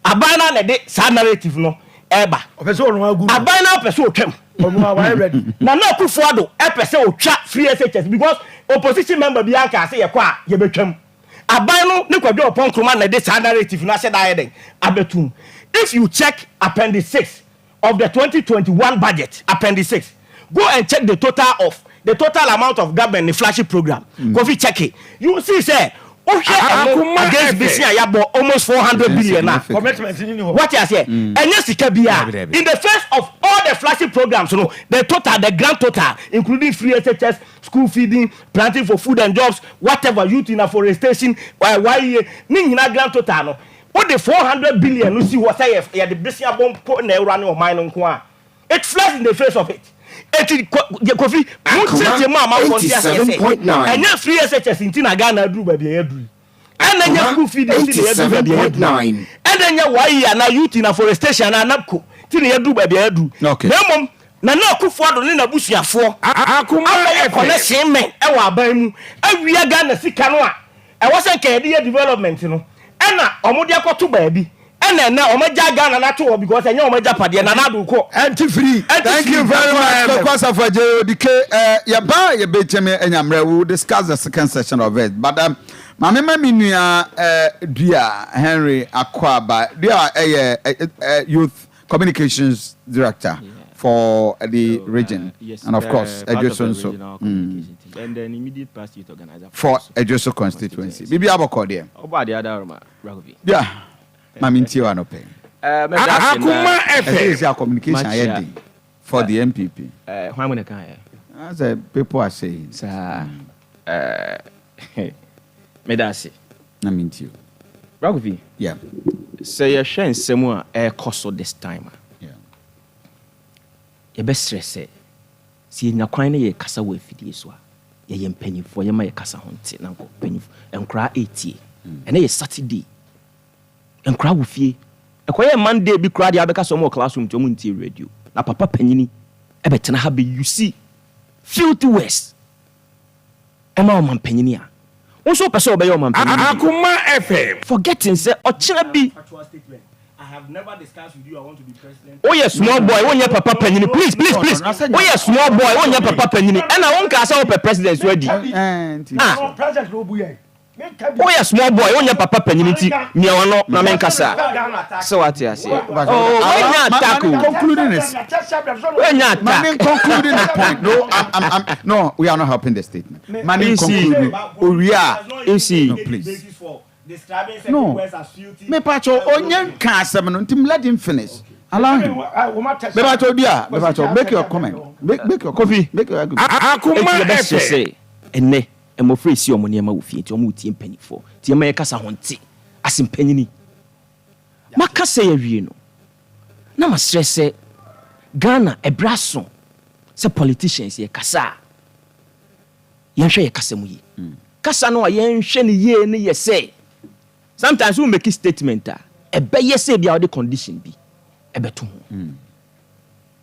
Aban na na ɛde saa narrative no ɛɛba. Ɔpɛ sɛ ɔno agu no. Aban na ɔpɛ sɛ ɔtwam. Ɔno a wayɛ ready. Nana Akufo Addo ɛpɛ sɛ ɔtwa free SHS because opposition member bi anka sɛ yɛkɔ a yɛbɛtwam. Aban no ne Kwadwo Ɔpɔn Nkrumah na ɛde saa narrative no ahyɛ da ayɛ dɛn abɛtum. If you check appendix 6 of the 2021 budget, appendix 6, go and check the total amount of government ne flagship program. Kofi, check it, you see sɛ wohwɛ ɛno Akoma against FM. bisi a yɛabɔ almost 400 billion a Commitment ni ni hɔ. What you say, ɛnyɛ sika bi a Dabi, dabi. in the face of all the flagship programs no, the total, the grand total, including free SHS, school feeding, planting for food and jobs, whatever, youth in afforestation, YEA ne nyinaa, grand total no, o de 400 billion no si hɔ sɛ yɛ yɛde bisi abɔ mpo na ɛwura ne ɔman no nko a, it flies in the face of it. Eti Kofi, mo kyerɛkyerɛ mu a ma fɔ nti aseɛ sɛ 87.9. ɛnyɛ free SHS nti na Ghana aduru baabi a yɛaduru yi, ɛna nyɛ school feeding nti na yɛaduru baabi a yɛaduru yi, 87.9. ɛna nyɛ YEA anaa youth in afforestation anaa NABCO ti na yɛaduru baabi a yɛaduru. Na mmom Nana Akufo Addo ne n'abusuafoɔ Akoma abɛyɛ FM. connection men ɛwɔ aban mu awia Ghana sika no a ɛwɔ sɛ nka yɛde yɛ development no, ɛna ɔmo de akɔto baabi, ɛna ɛnɛ ɔmo agya Ghana n'ato hɔ because ɛnyɛ ɔmo agyapadeɛ. Nana Addo kɔ. Ɛnti free. Thank you very much, Koko Asafo Odike. Yɛba yɛbɛkyɛm anyammerɛ, we will discuss the second session of it. But maame ma me nua Dua Henry Akwaaba. Dua ɛyɛ youth communications director for the So, region. Yes, and of course, part of Edweso the nso. regional communication team. And then immediate past youth organizer For Edweso Edweso constituency. Bibi abɔkɔ deɛ. Oba the other Roma, Ragovi. Dua, maame ntie wa no pɛ. Akoma Ɛsɛ FM. sɛ communication ayɛ Makyia. den for the NPP. Hwan mu na kan yɛ? As people are saying. Saa. Meda ase. Na mentie o. Bra Kofi. Yeah. Sɛ yɛhwɛ nsɛm a ɛrekɔ so this time a, yɛbɛsrɛ sɛ, sɛ yɛnya kwan na yɛrekasa wɔ afidie so a, yɛyɛ mpanyinfoɔ, yɛma yɛ kasa ho nte na nkɔ mpanyinfoɔ, nkoraa ɛretie. Ɛnɛ yɛ Saturday, nkoraa wɔ fie. Ɛkɔyɛ Monday bi koraa deɛ abɛka sɛ wɔn wɔ classroom nti wɔn ntie radio. Na papa panyini ɛbɛtena ha bɛ use filthy words ɛma ɔmampanyini a, wo nso wopɛ sɛ wobɛyɛ ɔmampanyini bi. Akoma FM. Forgetting sɛ ɔkyena bi woyɛ small boy, wonyɛ papa panyini. Please, please, please, woyɛ small boy, wonyɛ papa panyini, ɛna wonkaa sɛ wopɛ president so adi. Ah, woyɛ small boy, wonyɛ papa panyini, nti mia wano na menkasa sɛ wate aseɛ. Oh, woanya attack o. Concluding this. Woanya attack. Mane concluding the point. No, I'm, no, we are not helping the statement. Mane You see. conclude. Owia. You see. No, please. No. Mepa kyɛw, onye nka asɛm no nti let him finish. Allow him. Mepa kyɛw dia, mepa kyɛw, make your comment. Make your Kofi. Make your argument. Akoma Enti yɛbɛhyɛ FM. sɛ ɛnɛ mmɔfra esi ɔmo nneɛma wɔ fie nti ɔmo tie mpanyinfoɔ nti yɛma yɛkasa ho nte ase mpanyini. Maka sɛ yɛwie no na masrɛ sɛ Ghana ɛbrɛ aso sɛ politicians yɛkasa a, yɛnhwɛ yɛ kasa mu yie. Kasa no a yɛnhwɛ no yie no yɛ sɛ sometimes wo make statement a, ɛbɛyɛ sɛ bia wode condition bi ɛbɛto ho.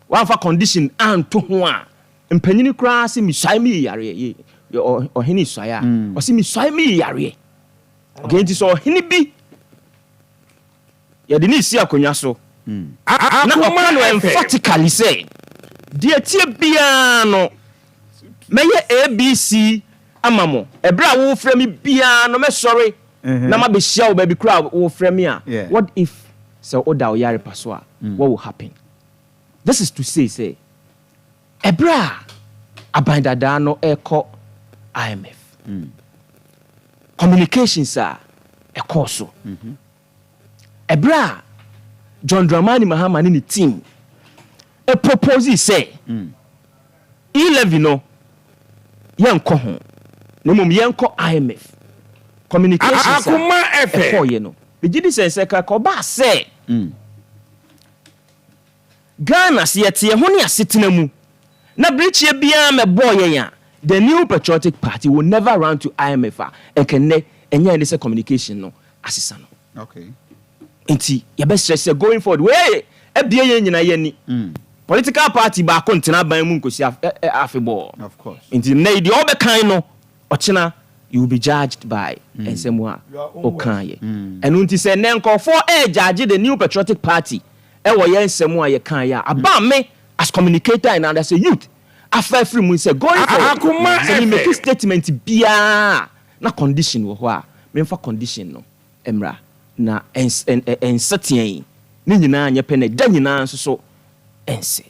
Wamfa condition anto ho a, mpanyini koraa sɛ misuae me yareɛ ɔhene suae a, ɔsɛ misuae me yareɛ. Okay, nti sɛ ɔhene bi yɛde ne si akonnwa so na Akoma ɔka no FM. emphatically sɛ deɛ tie biara no mɛyɛ ABC ama mo, ɛberɛ a wofrɛ me biara no mɛsɔre na mabɛhyia wo baabi koraa a wofrɛ me a, what if sɛ woda wo yare pa so a, what will happen? This is to say sɛ ɛberɛ a aban dadaa no ɛrekɔ IMF, communications a ɛkɔɔ so, ɛberɛ a John Dramani Mahama ne ne team ɛpropose sɛ e-levy no yɛnkɔ ho na mmom yɛnkɔ IMF, communications a Akoma FM. ɛkɔɔyɛ no, megye di sɛ kɔbaa sɛ Ghana sɛ yɛte yɛn ho ne asetena mu na birikyie biara mɛbɔɔ yɛn a, the New Patriotic Party will never run to IMF a, ɛnkɛnnɛ ɛnyɛ ɛne sɛ communication no asesa no. Nti yɛbɛsrɛ sɛ going forward, wei abie yɛn nyinaa yɛni political party baako ntena aban mu nkosi afebɔɔ. Of course. Nti nnɛ yi deɛ ɔbɛkan no, ɔkyena you will be judged by nsɛm a ɔkaeɛ. Ɛno nti sɛ nnɛ nkɔfoɔ ɛɛgyagye the New Patriotic Party ɛwɔ yɛn nsɛm a yɛkaeɛ a, aba me as communicator and as a youth afa afiri mu sɛ going forward, Akoma sɛ me make FM. statement biara na condition wɔ hɔ a, memfa condition no mmra na ɛnseteɛ yi ne nyinaa nyɛ pɛ na ɛda nyinaa nso so ɛnsɛ.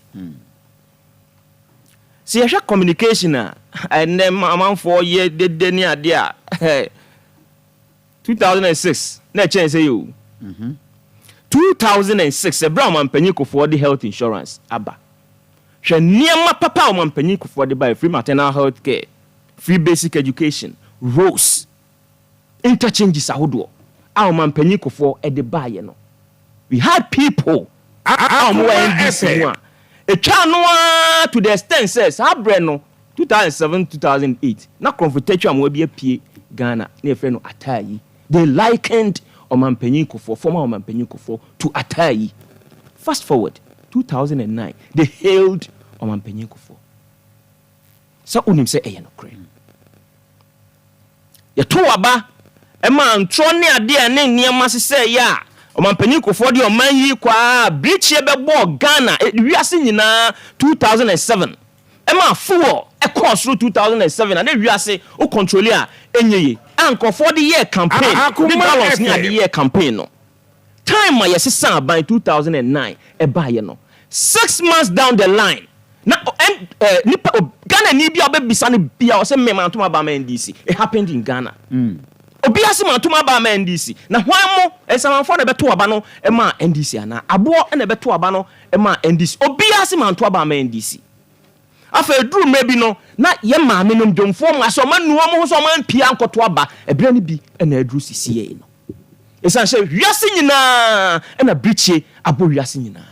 Sɛ yɛhwɛ communication a ɛnɛ amanfoɔ yɛ dede ne adeɛ a, 2006 na ɛkyɛn sɛ yɛ o, 2006 ɛberɛ a ɔmampanyin Kufuor de health insurance aba, hwɛ nneɛma papa a ɔmampanyin Kufuor de ba: free maternal health care, free basic education, roads, interchanges ahodoɔ a ɔmampanyin Kufuor de baayɛ no, we had people a wɔn wɔ Akoma NDC mu FM. a etwa no ara to the extent sɛ saa berɛ no, 2007, 2008, na Kurɔmfo Tɛtwi a wɔn bi apue Ghana ne yɛfrɛ no Ataayi. They likened ɔmampanyin Kufuor, former ɔmampanyin Kufuor, to Ataayi. Fast forward 2009, they hailed ɔmampanyin Kufuor sɛ wonim sɛ ɛyɛ nokorɛ yɛto aba ɛma ntorɔ ne adeɛ ne nneɛma sesɛ yɛ a ɔmampanyin Kufuor de ɔman yi kɔ a birikyie bɛbɔɔ Ghana, wiase nyinaa 2007, ɛma fuel ɛkɔɔ soro 2007 a ne wiase wo control a ɛnyɛ ye a nkurɔfoɔ de yɛɛ campaign de Akoma dollars ne FM. ade yɛɛ campaign no. Time a yɛsesa aban 2009 ɛbaeɛ no, 6 months down the line na nipa Ghana ni bi a ɔbɛbisa no bia ɔsɛ mmɛ mantom aba ama NDC. It happened in Ghana. Obi ase mantom aba ama NDC na hwan mo nsamanfoɔ na ɛbɛto aba no ma NDC anaa aboɔ na ɛbɛto aba no ma NDC? Obi ase manto aba ama NDC. Afei ɛduruu mmerɛ bi no, na yɛn maamenom, dwomfoɔ mmaa, sɛ wɔanu wɔn ho sɛ wɔampue ankɔto aba. Ɛberɛ no bi na aduru sisiei no. Ɛsiane sɛ wiase nyinaa na birikyie abɔ wiase nyinaa.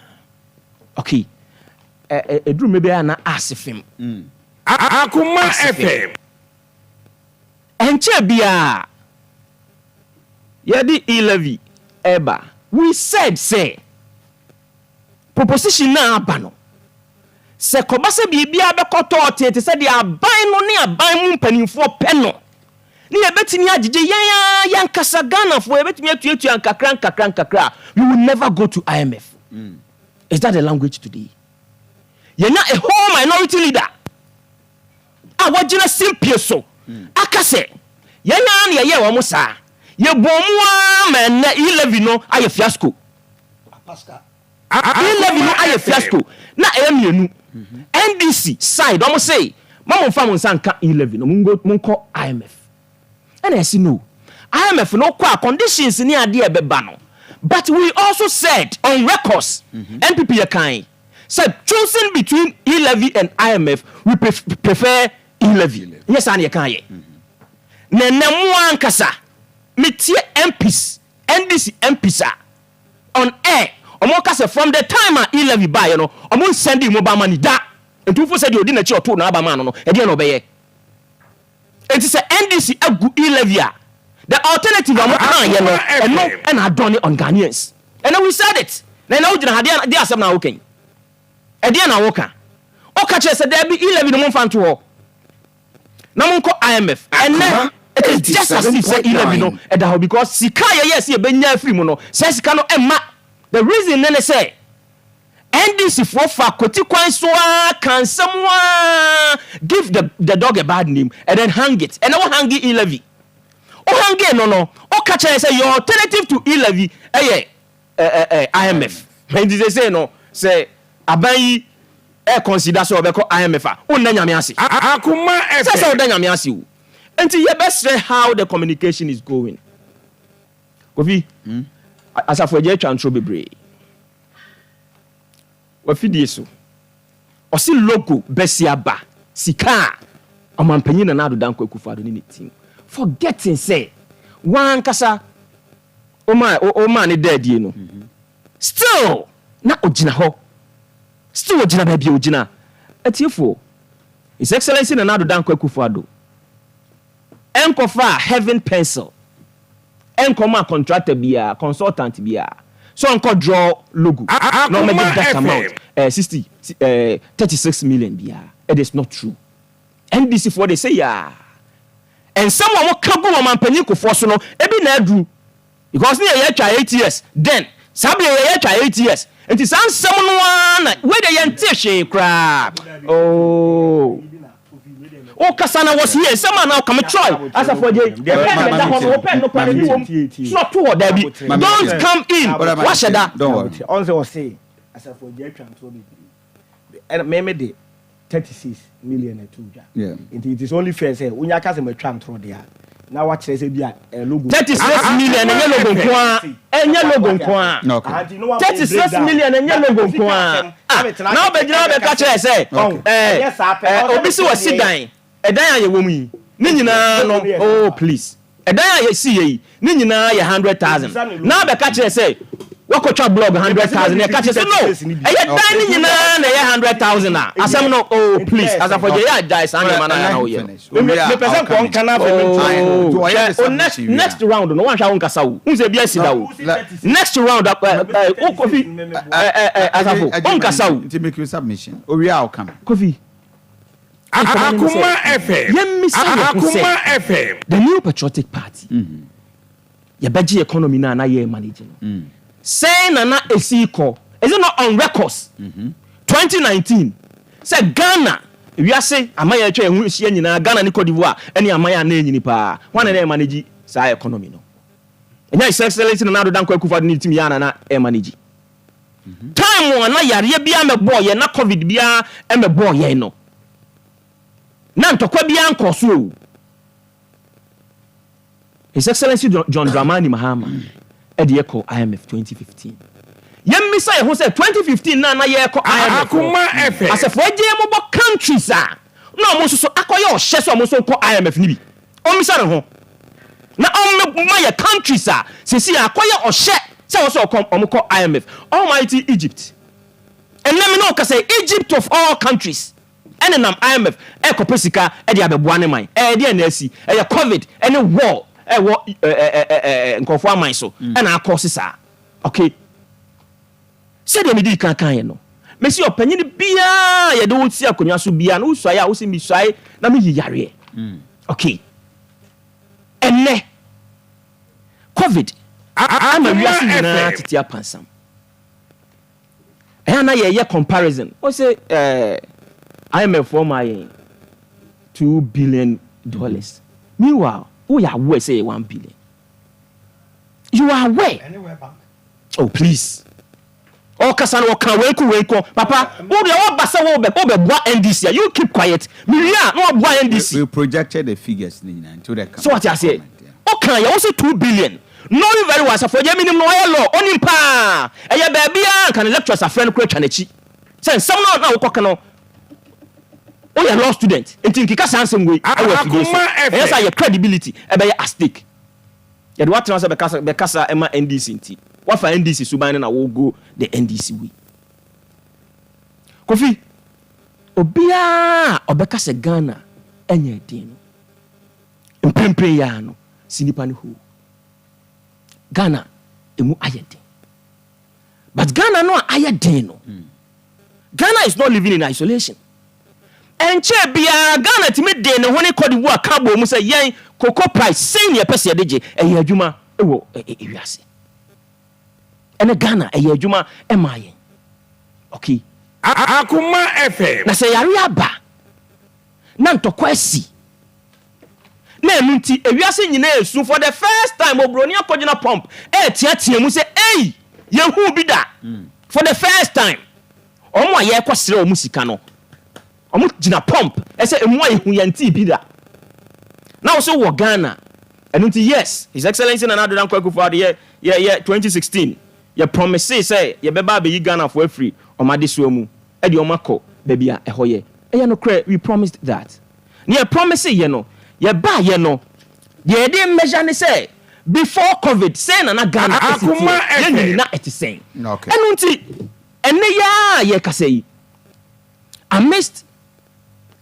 Okay, ɛduru mmerɛ bi a na ase fem. Akoma Ase fem. FM. Ɛnkyɛɛ biara yɛde E-levy reba. We said sɛ proposition no a aba no, sɛ kɔba sɛ biribiara bɛkɔ tɔɔtee te sɛ deɛ aban no ne aban mu mpanimfoɔ pɛ no, ne yɛbɛtumi agyegye yɛn ara yɛn ankasa Ghanafoɔ, yɛbɛtumi atuatua nkakra nkakra nkakra a, we will never go to IMF. Is that the language today? Yɛnya a whole minority leader a wagyina simpie so aka sɛ yɛn ara na yɛyɛɛ wɔn saa, yɛbɔɔ mu ara ma ɛnnɛ e-levy no ayɛ fiasco. E-levy no ayɛ fiasco na ɛyɛ mmienu. NDC side wɔn se ma mo nfa mo nsa nka e-levy no, monkɔ IMF. Ɛna yɛse no, IMF no wokɔ a conditions ne adeɛ a ɛbɛba no, but we also said on records, NPP yɛkae sɛ choosing between e-levy and IMF, we prefer e-levy. Nyɛ saa na yɛkaeɛ? Na ɛnɛ mo ankasa, metie MPs, NDC MPs a on air, wɔn ka sɛ from the time a e-levy baeɛ no, wɔn nsɛndee mobile money da. Nti wofo sɛ deɛ ɔdi n'akyi a ɔtoo n'aba maa no no, ɛdeɛn na ɔbɛyɛ? Enti sɛ NDC agu e-levy a, the alternative a wɔkaeɛ no, ɛno na adɔne on Ghanaians. Ɛnɛ we said it. Na ɛnɛ wogyina ha, deɛ deɛ asɛm na woka yi? Ɛdeɛn na woka? Woka kyerɛ sɛ daabi, e-levy no momfa nto hɔ na monkɔ IMF. Ɛnɛ it is just as if sɛ e-levy no ɛda hɔ because sika a yɛyɛɛ sɛ yɛbɛnya afiri mu no, saa sika no ɛmma. The reason ne ne sɛ, NDC foɔ fa kwati kwan so ara ka nsɛm ara give the the dog a bad name and then hang it. Ɛnɛ wo hange E-levy. Wo hange no no, wo ka kyerɛ yɛn sɛ your alternative to E-levy ɛyɛ ɛ ɛ IMF. Nti seesei no sɛ aban yi ɛ consider sɛ ɔbɛkɔ IMF a, wo nna Nyame ase. Akoma Sɛ sɛ FM. woda Nyame ase o. Nti yɛbɛsrɛ how the communication is going. Kofi, Asafo Agya atwa ntorɔ bebree. W'afidie so. Ɔse logo bɛsi aba sika a Ɔmanpanyin Nana Addo Dankwa Akufo Addo ne ne team forgetting sɛ w'ankasa womaa womaa ne da adie no still na ogyina hɔ still ogyina baabi a ogyina. Atiefoɔ, His Excellency Nana Addo Dankwa Akufo Addo ɛnkɔfaa heaven pencil ɛnkɔmaa contractor biara, consultant biara sɛ ɔnkɔ draw logo na ɔmmɛgye that amount, eh, 60, eh, 36 million biara. It is not true. NDC foɔ de sei aa, nsɛm a wɔka gu ɔmanpanyin Kufuor so no, ebi na aduru. Because ne yɛyɛ atwa 8 years then, saa bere yɛyɛ atwa 8 years, nti saa nsɛm no ara na, wei deɛ yɛntee hwee koraa. Oh. Wo kasa na wɔsi yɛ nsɛm a na ɔka me Troy Asafo Adjei wo pɛn na ɛda hɔ no wo pɛn no kora n'ani wom twerɛ to hɔ daabi don't come in wahyɛ da. Ɔn sɛ ɔse Asafo Adjei atwa ntorɔ bebree ɛna me me de 36 million ɛto dwa nti it is only fair sɛ wonya ka sɛ matwa ntorɔ deɛ a na wakyerɛ sɛ bi a ɛyɛ logo 36 million ɛnyɛ logo nko ara ɛnyɛ logo nko ara 36 million ɛnyɛ logo nko ara ah na wobɛgyina hɔ bɛka kyerɛ sɛ ɛɛ ɛɛ obi si wasi dan ɛdan a yɛwɔ mu yi ne nyinaa no oh please ɛdan a yɛsi yɛ yi ne nyinaa yɛ 100,000 na wabɛka kyerɛ sɛ wakɔtwa blog 100,000 na ɛka kyerɛ sɛ no ɛyɛ dan ne nyinaa na ɛyɛ 100,000 a asɛm no oh please Asafo Adjei yɛ agyae saa nneɛma no a na woyɛ no. Mepɛ sɛ nkɔ nka na afei Oh, hwɛ o next next round no wanhwɛ a wonkasa o wohu sɛ ebi asi da o next round ɛ ɛ wo Kofi ɛ ɛ ɛ Asafo wonkasa o. Nti make your submission owie a ɔka. Kofi nkɔmɔ no ne sɛ Akoma FM. yɛmmisa yɛn ho sɛ Akoma FM. the New Patriotic Party yɛbɛgye economy no a na yɛ manage no sɛn na na ɛsi kɔ? Is it not on records 2019 sɛ Ghana wiase aman a atwa yɛn ho ahyia nyinaa Ghana ne Cote d'Ivoire ne aman a na ɛnyini paa hwan na na ɛmanage saa economy no? Ɛnyɛ His Excellency Nana Addo Dankwa Akufo-Addo ne ne team yɛ a na na ɛmanage time a na yareɛ biara mmɛbɔɔ yɛn na covid biara mmɛbɔɔ yɛn no na ntɔkwa biara nkɔɔ so o. His Excellency John Dramani Mahama de yɛ kɔɔ IMF 2015. Yɛmmisa yɛn ho sɛ 2015 no a na yɛrekɔ IMF no, Akoma FM. asafo agye mobɔ countries a na wɔn nso so akɔyɛ ɔhyɛ sɛ wɔn nso nkɔ IMF no bi. Ɔmmisa ne ho na ɔmmɛma yɛ countries a seesei akɔyɛ ɔhyɛ sɛ wɔn sɛ wɔkɔ wɔn kɔ IMF. Almighty Egypt. Ɛnnɛ me ne wo kasa yi, Egypt of all countries ɛnenam IMF ɛrekɔpɛ sika de abɛboa ne man. Ɛyɛ deɛn na asi? Ɛyɛ covid ɛne war ɛwɔ ɛɛ nkurɔfoɔ aman so ɛna akɔse saa. Okay. Sɛdeɛ medii kan kaeɛ no, mese ɔpanyini biara a yɛde wo si akonnwa so biara no, wosuae a wose mesuae na meyi yareɛ. Okay. Ɛnnɛ, covid ama Akoma wiase nyinaa FM. tete apansam. Ɛyɛ a na yɛyɛ comparison. Wose eh, IMF foɔ maa yɛn $2 billion. Meanwhile, woyɛ aware sɛ ɛyɛ 1 billion. You are aware. Oh please. Ɔkasa no ɔka wei ko wei ko. Papa, wo deɛ woba sɛ wobɛ wobɛboa NDC a, you keep quiet. Mewie a na waboa NDC. We projected the figures ne nyinaa nti wode ka. So wate aseɛ? Woka yɛ wo se 2 billion. Knowing very well asafo agya menim no ɔyɛ law ɔnim paa. Ɛyɛ baabiara nka ne lecturers afrɛ no kora atwa n'akyi. Sɛ nsɛm no na wokɔka no woyɛ law student nti nkeka saa nsɛm wei ɛwɔ afidie so. Akoma Ɛyɛ sɛ FM. yɛ credibility ɛbɛyɛ at stake. Yɛde watena sɛ bɛkasa bɛkasa ɛma NDC nti wafa NDC suban no na wo go the NDC way. Kofi, obiara a ɔbɛka sɛ Ghana ɛnyɛ den no, mprempren yi ara no si nipa no hoo. Ghana emu ayɛ den. But Ghana no a ayɛ den no, Ghana is not living in isolation. Ɛnkyɛn biara Ghana tumi de ne ho ne Cote d'Ivoire ka bɔ mu sɛ yɛn cocoa price sɛn ne yɛpɛ sɛ yɛde gye ɛyɛ adwuma wɔ ewiase. Ɛne Ghana ɛyɛ adwuma ɛma yɛn. Okay. Akoma FM. Na sɛ yare aba na ntɔkwa asi na ɛno nti ewiase nyinaa esu, for the first time oburoni akɔgyina pump ɛɛteatea mu sɛ ei, yɛhu bi da. For the first time ɔmo a yɛrekɔ srɛ ɔmo sika no, ɔmo gyina pump ɛsɛ emu a yɛhu yɛn tii bi da na wɔso wɔ Ghana. Ɛno nti yes, His Excellency Nana Addo Dankwa Akufo-Addo yɛ 2016 yɛ promise sɛ yɛbɛba abɛyi Ghanafoɔ afiri ɔmo adesoa mu ɛde ɔmo akɔ baabi a ɛhɔ yɛ. Ɛyɛ nokorɛ, we promised that. Ne yɛ promise yɛ no, yɛbaa yɛ no deɛ, yɛde measure ne sɛ before COVID sɛn na na Ghana ɛsi Akoma teɛ yɛn FM. nyini na ɛte sɛn. Ɛno nti ɛnɛ yɛ a yɛkasa yi, amidst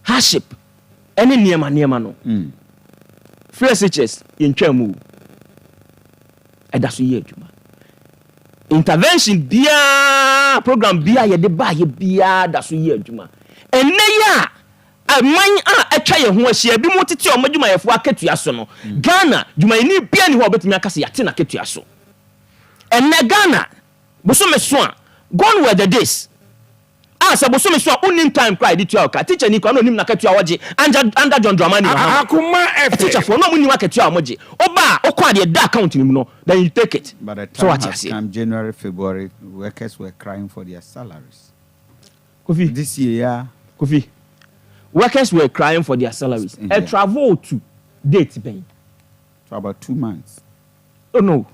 hardship ɛne nneɛma nneɛma no, free SHS yɛntwa mu o, ɛda so yɛ adwuma. Intervention biara, program biara yɛde baayɛ biara da so yɛ adwuma. Ɛnɛ yi a aman a atwa yɛn ho ahyia bi mu tete ɔmo adwumayɛfoɔ akatua so no, Ghana dwumayɛni bia ni hɔ a ɔbɛtumi aka sɛ yɛate n'akatua so. Ɛnɛ Ghana bosome so a, gone were the days a sɛ bosome so a wonim time koraa yɛde tua ɔka. Teacher ni koraa na onim n'akatua a wɔgye under John Dramani Mahama. Akoma FM. Teacherfoɔ na ɔmo nim akatua a wɔgye. Ɔba a ɔkɔ adeɛ da account no mu no, then you take it. But the So time wate has aseɛ? come, January, February, workers were crying for their salaries. Kofi. This year, yeah. Kofi, workers were crying for their salaries. Ɛ travel to date bɛn? For about 2 months. Oh no,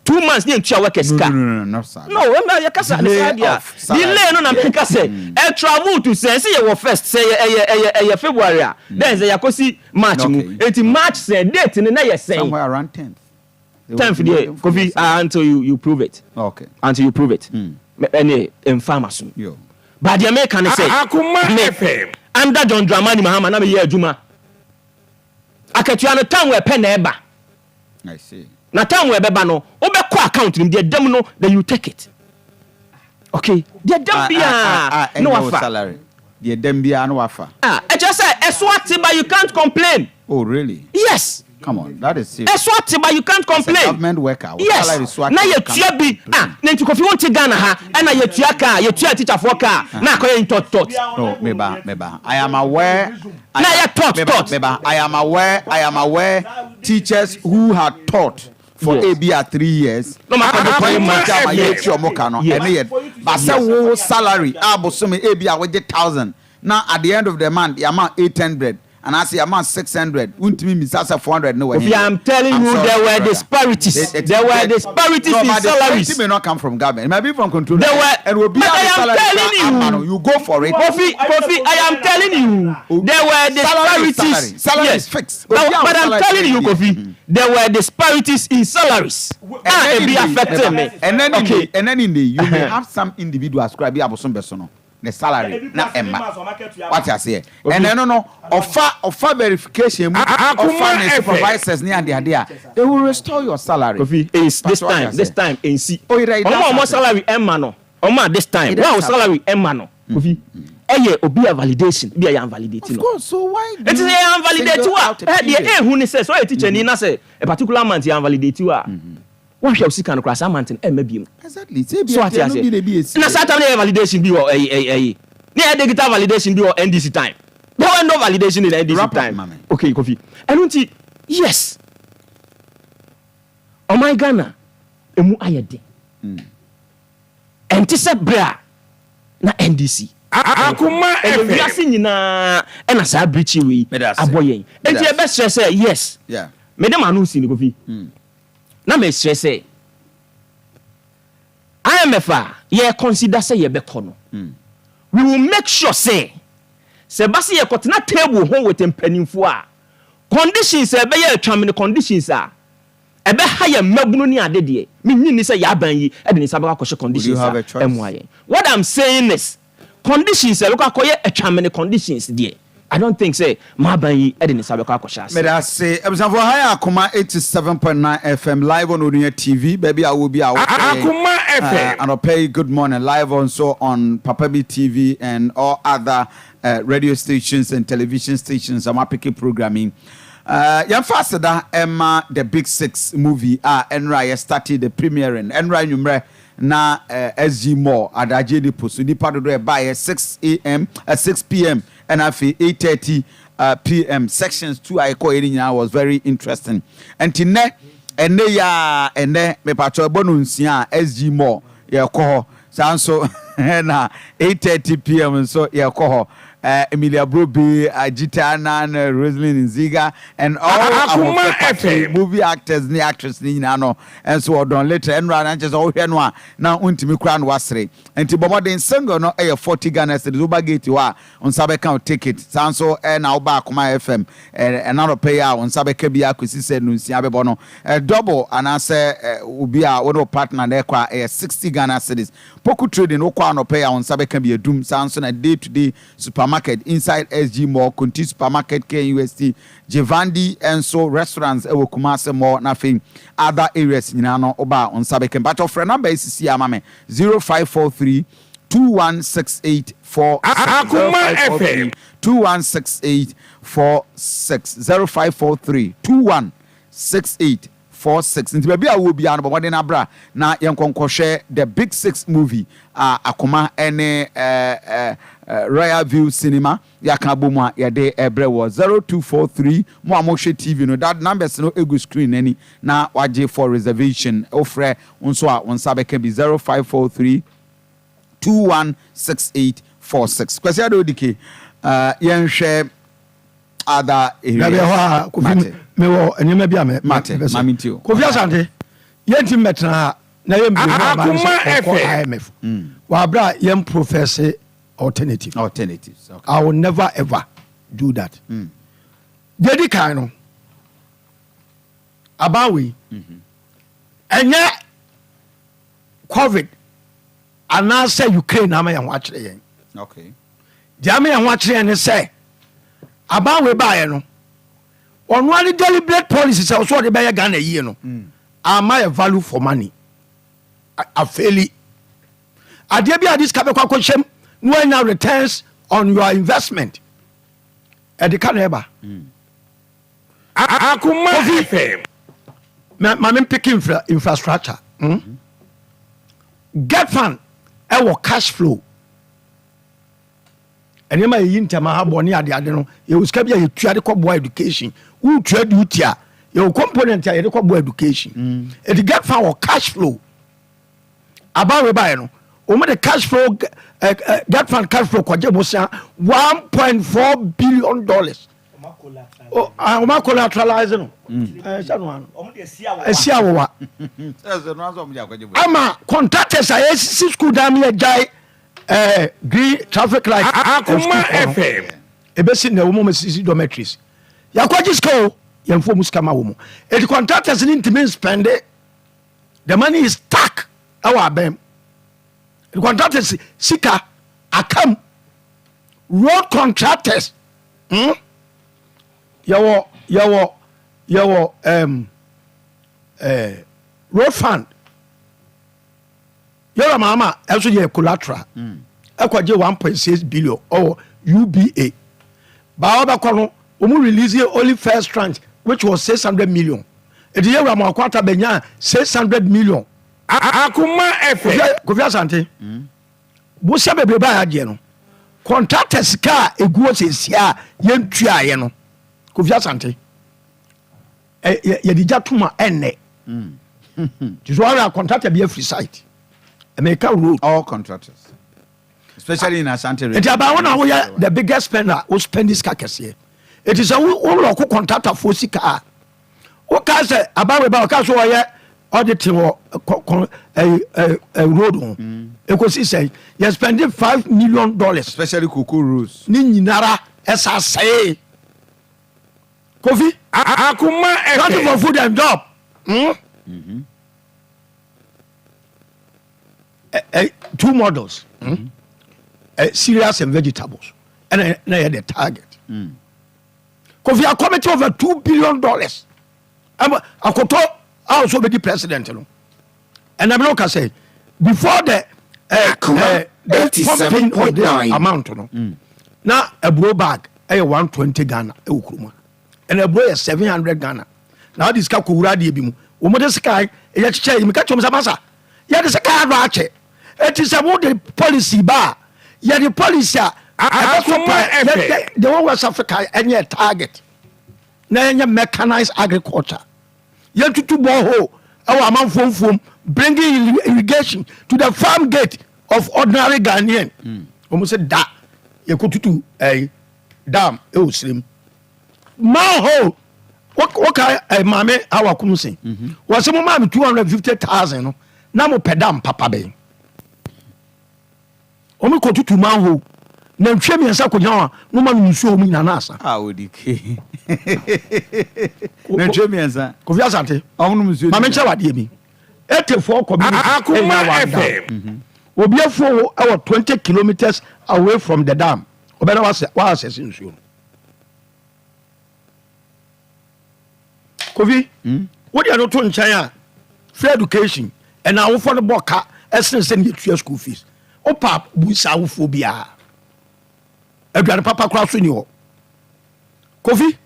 2 months ne ntua workers ka? No, no, not sir. No, ɛmɛ yɛ kasa ne saa deɛ, delay no na meka sɛ ɛ travel to sɛ yɛ wɔ first sɛ yɛ ɛyɛ February a, then sɛ yɛakɔsi March mu, eti March sɛ date no na yɛ sɛn? Somewhere around 10th. 10th deɛ, Kofi, until you prove it. Until you prove it, ɛne nfa ama so. But deɛ meka ne sɛ Akoma me FM. under John Dramani Mahama na meyɛ adwuma, akatua no time wɔ ɛpɛ na ɛba. I see. Na time wɔ ɛbɛba no, wobɛkɔ account no mu, deɛ dɛm no, then you take it. Okay, deɛ dɛm biara na wafa. Salary. Deɛ dɛm biara na wafa. Ah, ɛkyerɛ sɛ ɛso ate, but you can't complain. Oh really? Yes. Come on, that is serious. Ɛso ate, but you can't complain. As a government worker, wo salary Yes. so ate. Na yɛtua bi ah, na nti Kofi, wonte Ghana ha ɛna yɛtua kaa, yɛtua teacherfoɔ kaa na akɔyɛ ntɔtɔt. No, meba, meba. I am aware. Na yɛ taught, Meba, taught. Meba. I am aware. I am aware. Teachers who had taught for ABR 3 years. No, ma kɔgye 3 months. Ama yɛtua ɔmo ka no. Ɛno yɛ. But sɛ wo salary a bosome ABR wogye 1,000 na at the end of the month yama 800. Anaasɛ yɛama 600, wontumi mmisa sɛ 400 no wɔ he. Kofi, I'm telling I'm you, sorry, there were brother. disparities. There were disparities No, in but the salaries. 20 may not come from government. It might be from control. There were, And will be but I am salary telling ama no, you, you go for it. Kofi, Kofi, I am telling you, there were Salary is disparities. salary. Salary Yes, is fixed. but, Obi a but I'm salary telling you, bi. Kofi, there were disparities in salaries. Ah, And ebi then in the- affected me. And then in Okay. the, and then in the, you may have some individuals kora bi abosom bɛso no ne salary na ɛma wate aseɛ. Ɛnɛ no ɔfa verification mu, ɔfa ne supervisors ne adeade a, they will restore your salary. Kofi, is this Pastor, wate time, aseɛ. this time, nsi. Oh, it Ɔmo does a ɔmo happen. salary ɛma no, ɔmo a this time, It does wɔn a happen. salary ɛma no, Kofi, ɛyɛ obi a validation, bi a yɛ validate Of no. course, so why do Nti sɛ yɛn validate single wo a, out a ɛ deɛ period? ehu ni sɛ sɛ ɔyɛ teacher ni na sɛ a particular month yɛn validate wo a, wɔhwɛ o sika no koraa, saa month no ɛmma biem. Exactly, sɛ ebi So ate ɛdeɛ no bi na ebi aseɛ esi. na saa time no yɛ validation bi wɔ ɛyi ɛyi ɛyi ne yɛ digital validation bi wɔ NDC time. There were no validation in NDC Wrap up, time. mame. Okay, Kofi, ɛno nti yes, ɔman Ghana emu ayɛ den, ɛnte sɛ bere a na NDC Akuma ɛyɛ FM. wiase nyinaa ɛna saa birikyi wei Meda ase. abɔ yɛn. Meda Enti ase. ɛbɛsrɛ sɛ yes, mede ma no si ne, Kofi, na mesrɛ sɛ IMF a yɛ consider sɛ yɛbɛkɔ no, we will make sure sɛ ba sɛ yɛkɔtena table ho with mpanimfoɔ a, conditions a ɛbɛyɛ atwam ne conditions a ɛbɛha yɛ mmabunu ne ade deɛ, menyi ni sɛ yɛaban yi ɛde ne nsa bɛkɔ akɔhyɛ conditions a Have a choice? ɛmmoa yɛn. What I'm saying is, conditions a ɛbɛkɔ akɔyɛ atwam ne conditions deɛ, I don't think sɛ maaban yi ɛde ne nsa bɛkɔ akɔhyɛ ase. Meda ase, abusuafoɔ. Ha yɛ Akoma 87.9 FM, live on Onua TV, baabi a wo bi a wɔhwɛ yɛn. Akoma FM. Anɔpɛ yi, good morning. Live also on Papa B TV and all other radio stations and television stations a moapeke programming. Yɛmfa aseda ɛma The Big Six movie a ɛnora yɛ started the premiering ɛnora nwummerɛ na SG Mall Adagye Depot so. Nipa dodoɔ ɛbaeɛ 6 a.m., 6 p.m. ɛna afei 8:30 p.m. Sections two a ɛkɔɔ yɛ no nyinaa was very interesting. Nti nnɛ, ɛnɛ yi a, ɛnɛ mepatwɛ ɛbɔ no 6 a, SG Mall yɛkɔ hɔ saa nso, ɛna 8:30 p.m. nso yɛkɔ hɔ. Emilia Brobe, Ajita Anan, Roselyn Nziga and all Akuma Ahoɔfɛ Party FM. movie actors ne actress ne nyinaa no ɛnso ɔdɔn later ɛnura na nkyɛn sɛ ɔhwɛ no a na ntumi kura no wasere. Nti bɔmmɔden, single no ɛyɛ 40 Ghana cedis. Woba gate hɔ a, nsa bɛka wo ticket saa nso. Ɛna woba Akoma FM ɛna nɔpɛ yi a, wo nsa bɛka bi akɔsi sɛ no 6 bɛbɔ no. Double anaasɛ obi a wo ne wo partner na ɛkɔ a, ɛyɛ 60 Ghana cedis. Poku Trading, wokɔ anɔpɛ yi a, wo nsa bɛka bi adum saa nso. Na Day to Day Supermarket inside SG Mall, Konti Supermarket, KNUST, Jevandi nso restaurants ɛwɔ Kumase Mall na afei other areas nyinaa no, woba a, wo nsa bɛka. Mpatwɛ frɛ number yi sisi ama me: 0543 2168 4. Akuma FM. 2168 46, 0543 2168 46. Nti baabi a wɔ biara no, bɔ mmɔden abra na yɛnkɔnkɔhwɛ The Big Six movie a Akoma ne Royal View Cinema yɛaka abɔ mu a yɛde ɛbrɛ wɔ 0243. Mo a mohwɛ TV no, that numbers no egu screen n'ani na wagye for reservation. Wofrɛ nso a, wo nsa bɛka bi: 0543 216846. Kwasi Ado Odike, yɛnhwɛ other areas. Dabi, ɛhɔ a, Kofi, Mate. mewɔ nneɛma bi a Mate, mepɛ sɛ- Mame nti o. Kofi Asante, yɛnti mmɛtena ha na yɛmbie mu ama no sɛ Akoma ɔkɔ FM. IMF wɔaberɛ a yɛn profess alternative. Alternatives, okay. I will never ever do that. Deɛ di kan no, aban wei, ɛnyɛ COVID anaasɛ Ukraine ama yɛn ho akyerɛ yɛn. Deɛ ama yɛn ho akyerɛ yɛn ne sɛ aban wei baayɛ no, ɔno ane deliberate policy sɛ ɔsɛ ɔde bɛyɛ Ghana yie no ama yɛ value for money. Afail adeɛ bi a de sika bɛkɔ akɔhyɛm na woanya returns on your investment, ɛde ka na ɛba. Akuma Kofi. FM. Ma me mpeke infrastructure? GETFund ɛwɔ cash flow. Nneɛma yɛyi ntɛm ahabɔ ne adeade no, yɛwɔ sika bi a yɛtua de kɔboa education. Wotua duty a, yɛwɔ component a yɛde kɔboa education. Ɛti GETFund wɔ cash flow. Abawe baeɛ no, wɔn de cash flow GETFund cash flow kɔgye bosia $1.4 billion. Ɔma collateralize no ɛsɛ no ano ɛsi awowa ama contractors a yɛsisi school dan mi yɛgyae ɛɛ green traffic light. Akoma FM. Ebesi na wɔn sisi dormitories yɛakɔgye sika o yɛnfo mu sika ma wɔn eti contractors ni ntumi nspɛnde the money is stuck ɛwɔ abɛn mu contractors sika akam road contractors Yɛwɔ yɛwɔ yɛwɔ um, eh, road fund yɛwɔ maama ɛnso yɛ collateral ɛkɔgye 1.6 billion ɔwɔ UBA baa ɔbɛkɔ no wɔn release only first tranche which was 600 million eti yɛwura mu akwata bɛnya 600 million. Akoma FM. Kofi Asante. Bosea bebrebe a yɛagyeɛ no, contractor sika a ɛgu hɔ seesia a yɛntuaeɛ no, Kofi Asante, yɛde gya tom a ɛnnɛ. Nti so ɔyɛ a contractor bi afiri site. Ɛmɛka road. All contractors. Especially in Ashanti region. Nti aban wo na woyɛ the biggest spender, wo spend sika kɛseɛ. Nti sɛ wo lɔko contractor foɔ sika a, wokaa sɛ aban wei ba ɔka so ɔyɛ auditing wɔ road ho ɛkɔsi sɛ yɛ spending $5 million especially cocoa roads ne nyinara ɛsa sɛe Kofi Akoma Planting for food and job. Two models. Cereals and vegetables ɛna na yɛ the target. Kofi akɔmete over $2 billion ɛma akoto a ɔsɛ ɔbɛdi president no ɛnam ne woka sɛ before the the pumping of this amount no na aburo bag ɛyɛ 120 Ghana ɛwɔ kurom a ɛna aburo yɛ 700 Ghana na wode sika kɔwura adeɛ bi mu wɔn de sika yɛ kyekyɛ yi meka kyerɛ sɛ masa yɛde sika adɔ akyɛ eti sɛ wode policy ba a yɛde policy a ɛbɛso pa the whole West Africa ɛnyɛ target na yɛnyɛ mechanized agriculture yɛntutu borehole ɛwɔ amanfoɔ mfuom bringing irrigation to the farm gate of ordinary Ghanaian. Wɔn sɛ da yɛkɔtutu ɛyi dam ɛwɔ sirem manhole woka eh, maame awa kum se wɔsɛ mo maa me 250,000 no na mo pɛ dam papa bɛn wɔn kɔ tutu manhole na ntwe mmiɛnsa kɔ gyina hɔ a na wɔn anom nsuo wɔn nyinaa na asa. A odi ke na ntwe mmiɛnsa. Kofi Asante. Wɔn nom nsuo. Maame nkyɛn wadeɛ bi etefoɔ community Akoma ɛnya one dam. FM. Obi afuo ɛwɔ 20 kilometres away from the dam ɔbɛn na wa asɛse nsuo no. Kofi wode ɛno to nkyɛn a free education ɛna awofoɔ no bɔ ka ɛsene sɛ ne yɛtua school fees wopa busa awofoɔ biara aduane papa koraa so ni hɔ. Kofi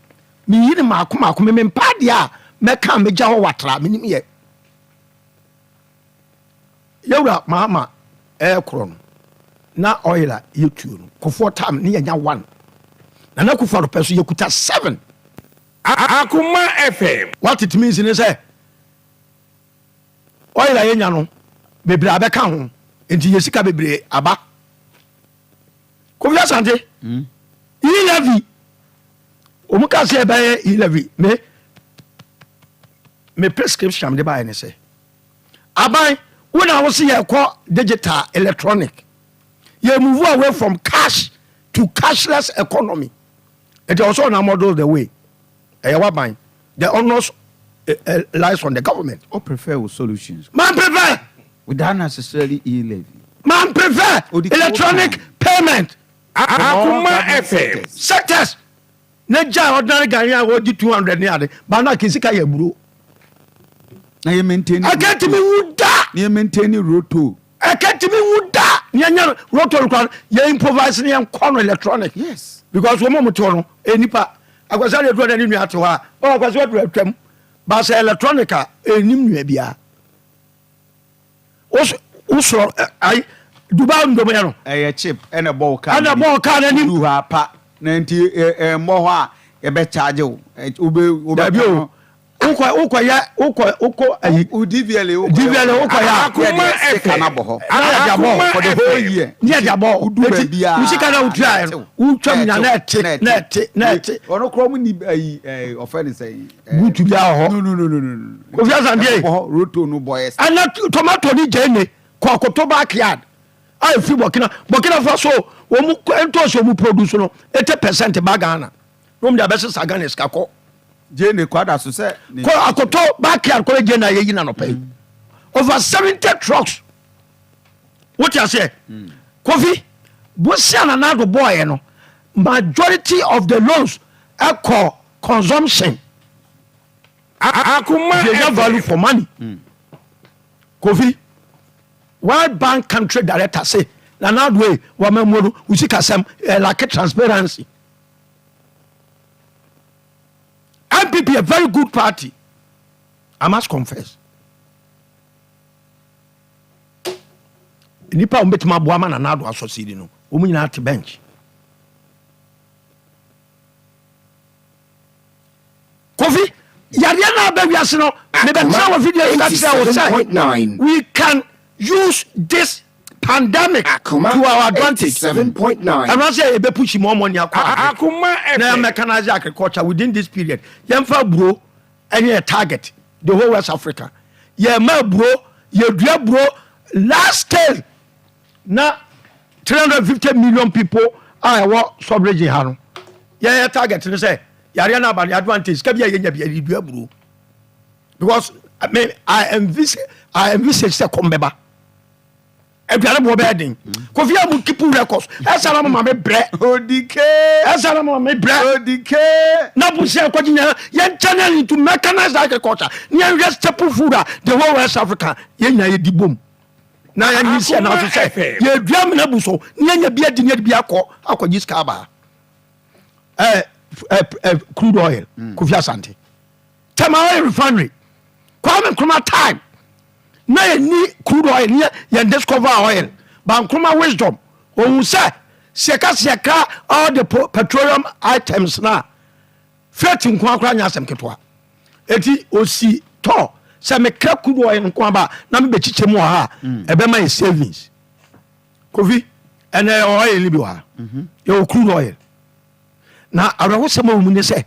meyi ne maako maako me mempa adeɛ a mɛka megya hɔ watra menim yɛ yɛwura Mahama ɛɛkorɔ no na oil a yɛtuo no Kofoɔ time ne yɛnya one Nana Akufo Addo pɛ so yɛkuta seven. Akoma FM. What it means ne sɛ oil a yɛnya no bebree abɛka ho nti yɛ sika bebree aba. Kofi Asante e-levy wɔn ka sɛ ɛbɛyɛ e-levy me prescription de baayɛ ne sɛ aban wo na wo se yɛkɔ digital electronic yɛ move away from cash to cashless economy nti ɔsɔ na model the way ɛyɛ waban the onus lies on the government. O prefer wo solutions. Man prefer. Without necessarily e-levy. Man prefer electronic payment. Akoma FM. Sectors ne gya ordinary Ghanaian a wɔdi 200 ne ade ba na kesika yɛ buro. Na yɛ maintain. Ɛkɛntumi wu da. Na yɛ maintain road toll. Ɛkɛntumi wu da ne yɛnyɛ road toll kora yɛ improvise ne yɛn kɔ no electronic. Because wɔn a wɔte hɔ no enipa akwasi ade aduro ne nua te hɔ a ɔ akwasi aduro atwam baasa electronic a enim nua biara wosoro ayi Dubai ndom yɛ no. Ɛyɛ chip ɛna ɛbɔ wo kaa. Ɛna ɛbɔ wo kaa n'anim. Du hɔ apa na nti ɛmmɔ hɔ a yɛbɛ charge wo. Wobɛ Dabi o. Wokɔ wokɔ yɛ wokɔ wokɔ ayi. Wo DVLA wokɔ DVLA wokɔ yɛ a. Akoma FM. Na abɔ hɔ. Na yɛ de abɔ hɔ. For the whole year. Ne yɛ de abɔ hɔ. Wodu baabi a. Wo sika na wotua yɛ no. Wotwa mu nya na ɛte na ɛte na ɛte. Ɔno korɔ mu ni ayi ɛɛ ɔfɛ ne sɛ. Buutu bi wɔ hɔ. No no no no no. Kofi Asante. Ɛbɔ hɔ roto no bɔ yɛ. Ɛna tomato ni gyeene kɔ akoto backyard a efiri Burkina Burkina Faso wɔn mu ntoosi wɔn produce no 80% ba Ghana na wɔn de abɛsesa Ghana sika kɔ. Gyeene kɔ ada so sɛ. Kɔ akoto backyard kɔ gyeene a yɛyi na nɔpɛ yi over 70 trucks wote aseɛ Kofi bosia na nado bɔɔyɛ no majority of the loans ɛkɔ consumption. Akoma Yɛnya value FM. for money. Kofi World Bank country director se Nana Addo ei wamammuo no wo sikasɛm ɛ lack transparency. NPP a very good party I must confess. Nnipa a wɔbɛtumi aboa ma Nana Addo asɔsidi no wɔn nyinaa te bench. Kofi, yareɛ no aba wiase no, mebɛtena wɔ video yi ka kyerɛ wo sɛ we can use this pandemic to our advantage. Ɛno sɛ yɛbɛpushi more money akɔ agric na yɛ mechanise agriculture within this period. Yɛmfa aburo ɛnyɛ yɛ target the whole West Africa. Yɛma aburo, yɛdua aburo large scale na 350 million people a ɛwɔ sub region ha no yɛyɛ target no sɛ yareɛ no aba no advantage sika bi a yɛnya bi yɛde dua aburo because I mean, I envisage sɛ kɔm bɛba, aduane boɔ bɛyɛ den. Kofi a mu keep records ɛsa na mama me brɛ. Odike. Ɛsa na mama me brɛ. Odike. Na busia kɔgye nyɛ yɛn channel into mechanized agriculture ne yɛnhwɛ staple food a the whole West Africa yɛn nyinaa yɛdi bom na yɛn si ɛna so sɛ yɛdua mena bu so ne yɛnya bi adi ne yɛde bi akɔ akɔgye sika aba. Ɛ ɛ ɛ crude oil, Kofi Asante, Tema Oil Refinery, Kwame Nkrumah time na yɛni crude oil ne yɛn discover oil ba Nkrumah wisdom ohun sɛ sɛka sɛka all the petroleum items na freight nko akora nyɛ asɛm ketewa eti osi tɔ sɛ mekra crude oil nko aba na mebɛkyikyɛ mu wɔ ha a ɛbɛma yɛ savings. Kofi, ɛnɛ yɛwɔ oil ni bi wɔ ha, yɛwɔ crude oil na awerɛhosɛm a wɔ mu ne sɛ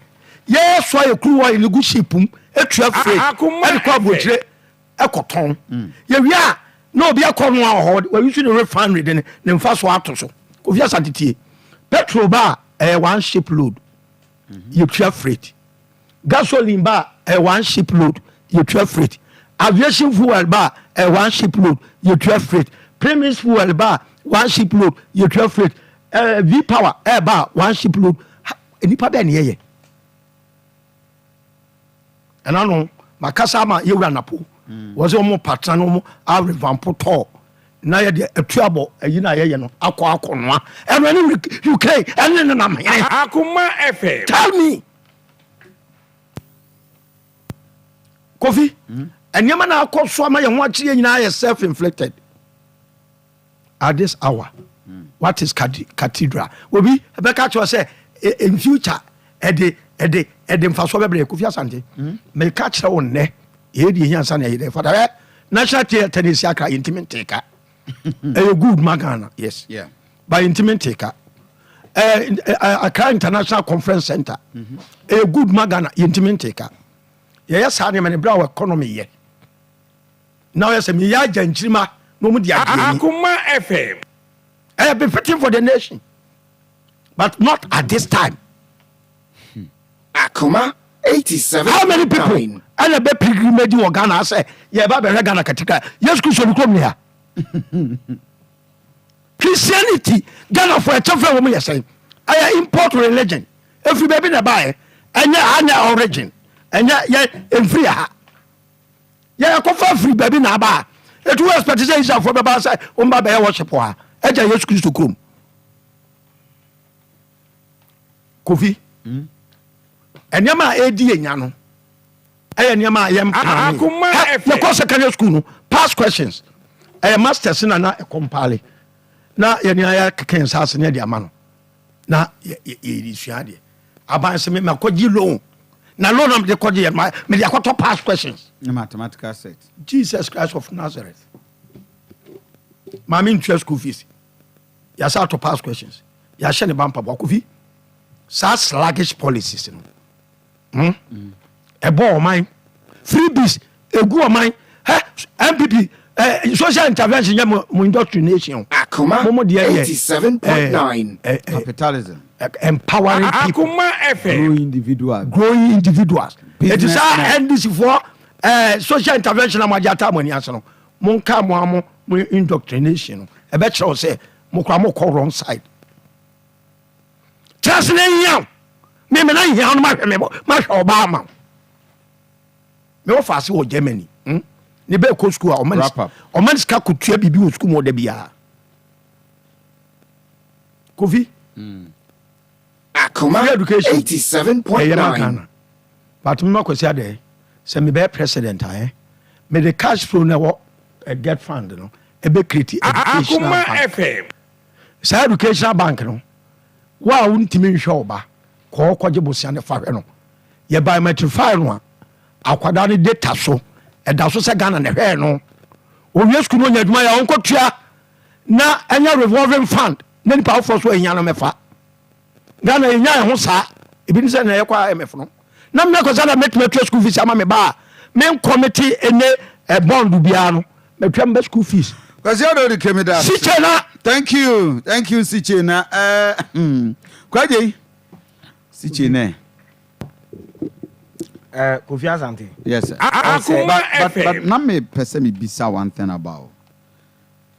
yɛsoa yɛ crude oil no gu ship mu etua freight Akoma ɛde kɔ aburokyire ɛkɔtɔn. Yɛwie a na obi akɔ no a wɔ hɔ wɔyi so ne refinery de ne nfa so ato so. Kofi Asante, tie, petrol ba a ɛyɛ one ship load, yɛtua freight. Gasoline ba a ɛyɛ one ship load, yɛtua freight. Aviation fuel ba a ɛyɛ one ship load, yɛtua freight. Premix fuel ba a, one ship load, yɛtua freight. V Power ɛɛba a, one ship load. Nipa bɛɛ ne yɛyɛ ɛna no makasa ama yɛwura Napo wɔ sɛ ɔmo patena no ɔmo arevamp tɔɔ na yɛde atu abɔ ayi na yɛyɛ no akɔ akɔnoa ɛno ɛne Ukraine ɛne ne nam hɛn. Akoma FM. Tell me, Kofi, nneɛma na akɔ so ama yɛn ho akyerɛ nyinaa yɛ self inflicted at this hour. What is cathedral? Obi ɛbɛka kyerɛ sɛ in future ɛde mfasoɔ bɛbrɛ. Kofi Asante, mɛka kyerɛ wo nnɛ yɛyɛ deɛ ehia nsa na yɛyɛ dɛ fata ɛ National Theatre ne esi Akra. Yɛntumi nte ka ɛyɛ good ma Ghana, yes, but yɛntumi nte ka ɛ ɛ Accra International Conference Center ɛyɛ good ma Ghana. Yɛntumi nte ka yɛyɛ saa nneɛma ne bere a wɔ economy yɛ na ɔyɛ sɛ meyɛ agya nkyirima na ɔmu di adeɛ ni. Akoma FM. Ɛyɛ befitting for the nation but not at this time. Akoma 87. How many people ɛna bɛ pilgrimage wɔ Ghana sɛ yɛba bɛhwɛ Ghana katika Yesu Kristo ne kurom ne ha? Christianity, Ghana fo ɛkyɛ fɛ wɔn yɛ sɛn? Ɛyɛ import religion efiri baabi na ɛbaayɛ. Ɛnyɛ ha nyɛ origin, ɛnyɛ yɛ mfiri ha. Yɛ ɛkɔfa firi baabi na aba a etu wɔ expect sɛ Israelfoɔ bɛba sɛ wɔn ba bɛyɛ worship wɔ ha ɛgya Yesu Kristo kurom. Kofi, nneɛma a ɛdi yɛ nya no ɛyɛ nneɛma a yɛn plan. Akoma FM. Yɛkɔ secondary school no, past questions ɛyɛ masters na ɛkɔmpale na yɛne ayɛ keke nsa ase ne yɛde ama no na yɛsua adeɛ. Aban sɛ makɔgye loan. Na loan na mede kɔgye yɛ mede akɔtɔ past questions. Ne mathematical set. Jesus Christ of Nazareth. Maame ntua school fees. Yɛasa atɔ past questions. Yɛahyɛ ne ba mpaboa. Kofi, saa sluggish policies no. Ɛbɔ ɔman. Freebies egu ɔman. Hɛ NPP social intervention yɛ mo indoctrination. Akoma Mo mo deɛ yɛ 87.9. Capitalism. Empowering people. Akoma FM. Growing individual. Growing individuals. Eti saa Businessmen. NDC foɔ social intervention a mo agye ata mo ani ase no, mo nka mo amo mo indoctrination no ɛbɛkyerɛ wo sɛ mo kora mo kɔ wrong side. Kyerɛ se ne nhia wo me me na nhia wo no mahwɛ me mahwɛ ɔbaa ma wo. Me wɔ faase wɔ Germany, Ne bɛɛ kɔ sukuu a ɔma ne Wrap up. ɔma ne sika kotua biribi wɔ sukuu mu ɔda biara. Kofi. Akoma Free education. Ɛyɛ ma 87.9. Ghana. But mema Kwasi Adɛ sɛ mebɛyɛ president a mede cash flow no ɛwɔ GETFund no ɛbɛ create educational Akoma bank. FM. Saa educational bank no, wo a wontumi nhwɛ wo ba, kɔɔ kɔgye bosea ne fa hwɛ no. Yɛ biometrify no a, akwadaa no data so, ɛda so sɛ Ghana na ɛhwɛɛ no. Owie sukuu no onya adwuma yɛ a, ɔnkɔtua na ɛnyɛ revolving fund na nipa afoforɔ so ahia no mɛfa. Ghana yɛnya yɛn ho saa, ebi ne sɛ na yɛkɔ IMF no. Na mmea kɔ sɛ na mɛtumi atua school fees ama me ba a, menkɔ mete ɛne bond biara no, matua mba school fees. Kwasi Ado de kemi da. Siche na. Thank you. Thank you Siche na. Kwaje. Siche na. Kofi Asante. Yes sir. Akoma But FM. na me pɛ sɛ me bisa one thing about.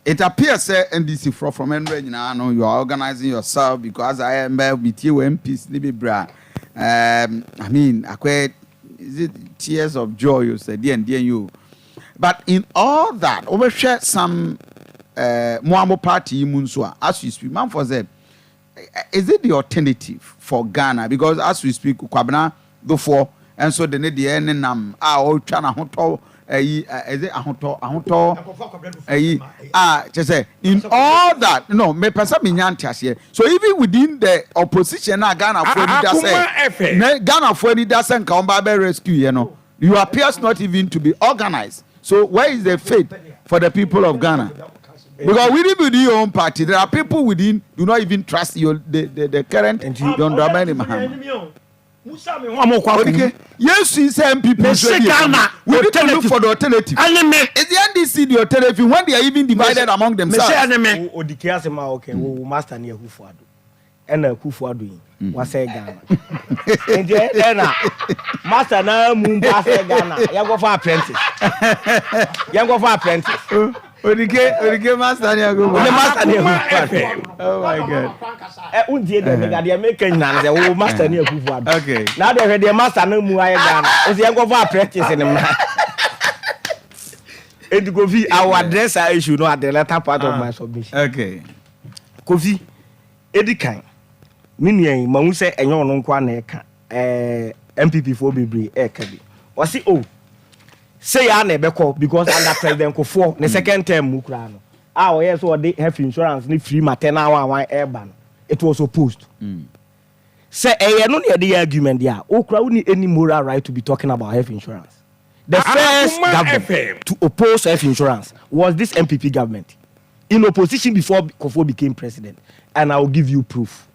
It appears sɛ NDC foɔ from ɛnura nyinaa no, you are organizing yourself because I am metie wɔ MPs ne bebree a I mean, akɔyɛ, is it tears of joy o sɛ deɛn deɛn yi o, but in all that wobɛhwɛ some mo a mo party yi mu nso a, as we speak, manfoɔ sɛ, is it the alternative for Ghana? Because as we speak, Kwabena Dofoɔ nso de ne deɛ ne nam a ɔretwa n'ahotɔ ɛyi, ɛdze ahotɔ ɛyi a kyɛ sɛ in all that no, mepɛ sɛ menya nteaseɛ. So even within the opposition na Ghanafoɔ ani da Akoma sɛ FM. na Ghanafoɔ ani da sɛ nka wɔn ba bɛ rescue yɛ no, you appears not even to be organized. So where is the faith for the people of Ghana? Because within your own party, there are people within do not even trust your the current John Dramani Mahama. Odike, Yesu sɛ NPP Mese nso Ghana we need to look alternative. for the alternative. Ɛne me. Is the NDC the alternative when they are even divided among themselves? Mese ɛne me. Odike asɛm a ɔka wo master ne Akufo Addo, ɛna Akufo Addo yi wasɛe Ghana, nti ɛdɛn na master na mu mpo asɛe Ghana? Yɛnkɔfa apprentice. Odike, master ni ago. Ne master ne Akoma Akufo Addo. FM. Oh my God. Ɛ wuntie deɛ meka, deɛ meka nyinaa no sɛ wo master ne Akufo Addo. Na deɛ hwɛ deɛ master no mu ayɛ Ghana, o sɛ yɛnkɔfa apprentice ne mmra. Enti Kofi, I will address that issue no at the latter part of my submission. Kofi, edi kan, me nua yi mahu sɛ ɛnyɛ ɔno nko a na ɛka, NPP foɔ bebree ɛɛka bi. Ɔsi o sɛ yɛ a na ɛbɛkɔ because under President Kufuor ne second term mu koraa no a ɔyɛ sɛ ɔde health insurance ne free maternal one ɛɛba no, it was opposed. Sɛ ɛyɛ no na yɛde yɛ argument deɛ a, okura wo ni any moral right to be talking about health insurance. The first Akoma government FM. to oppose health insurance was this NPP government in opposition before Kufuor became president, and I will give you proof.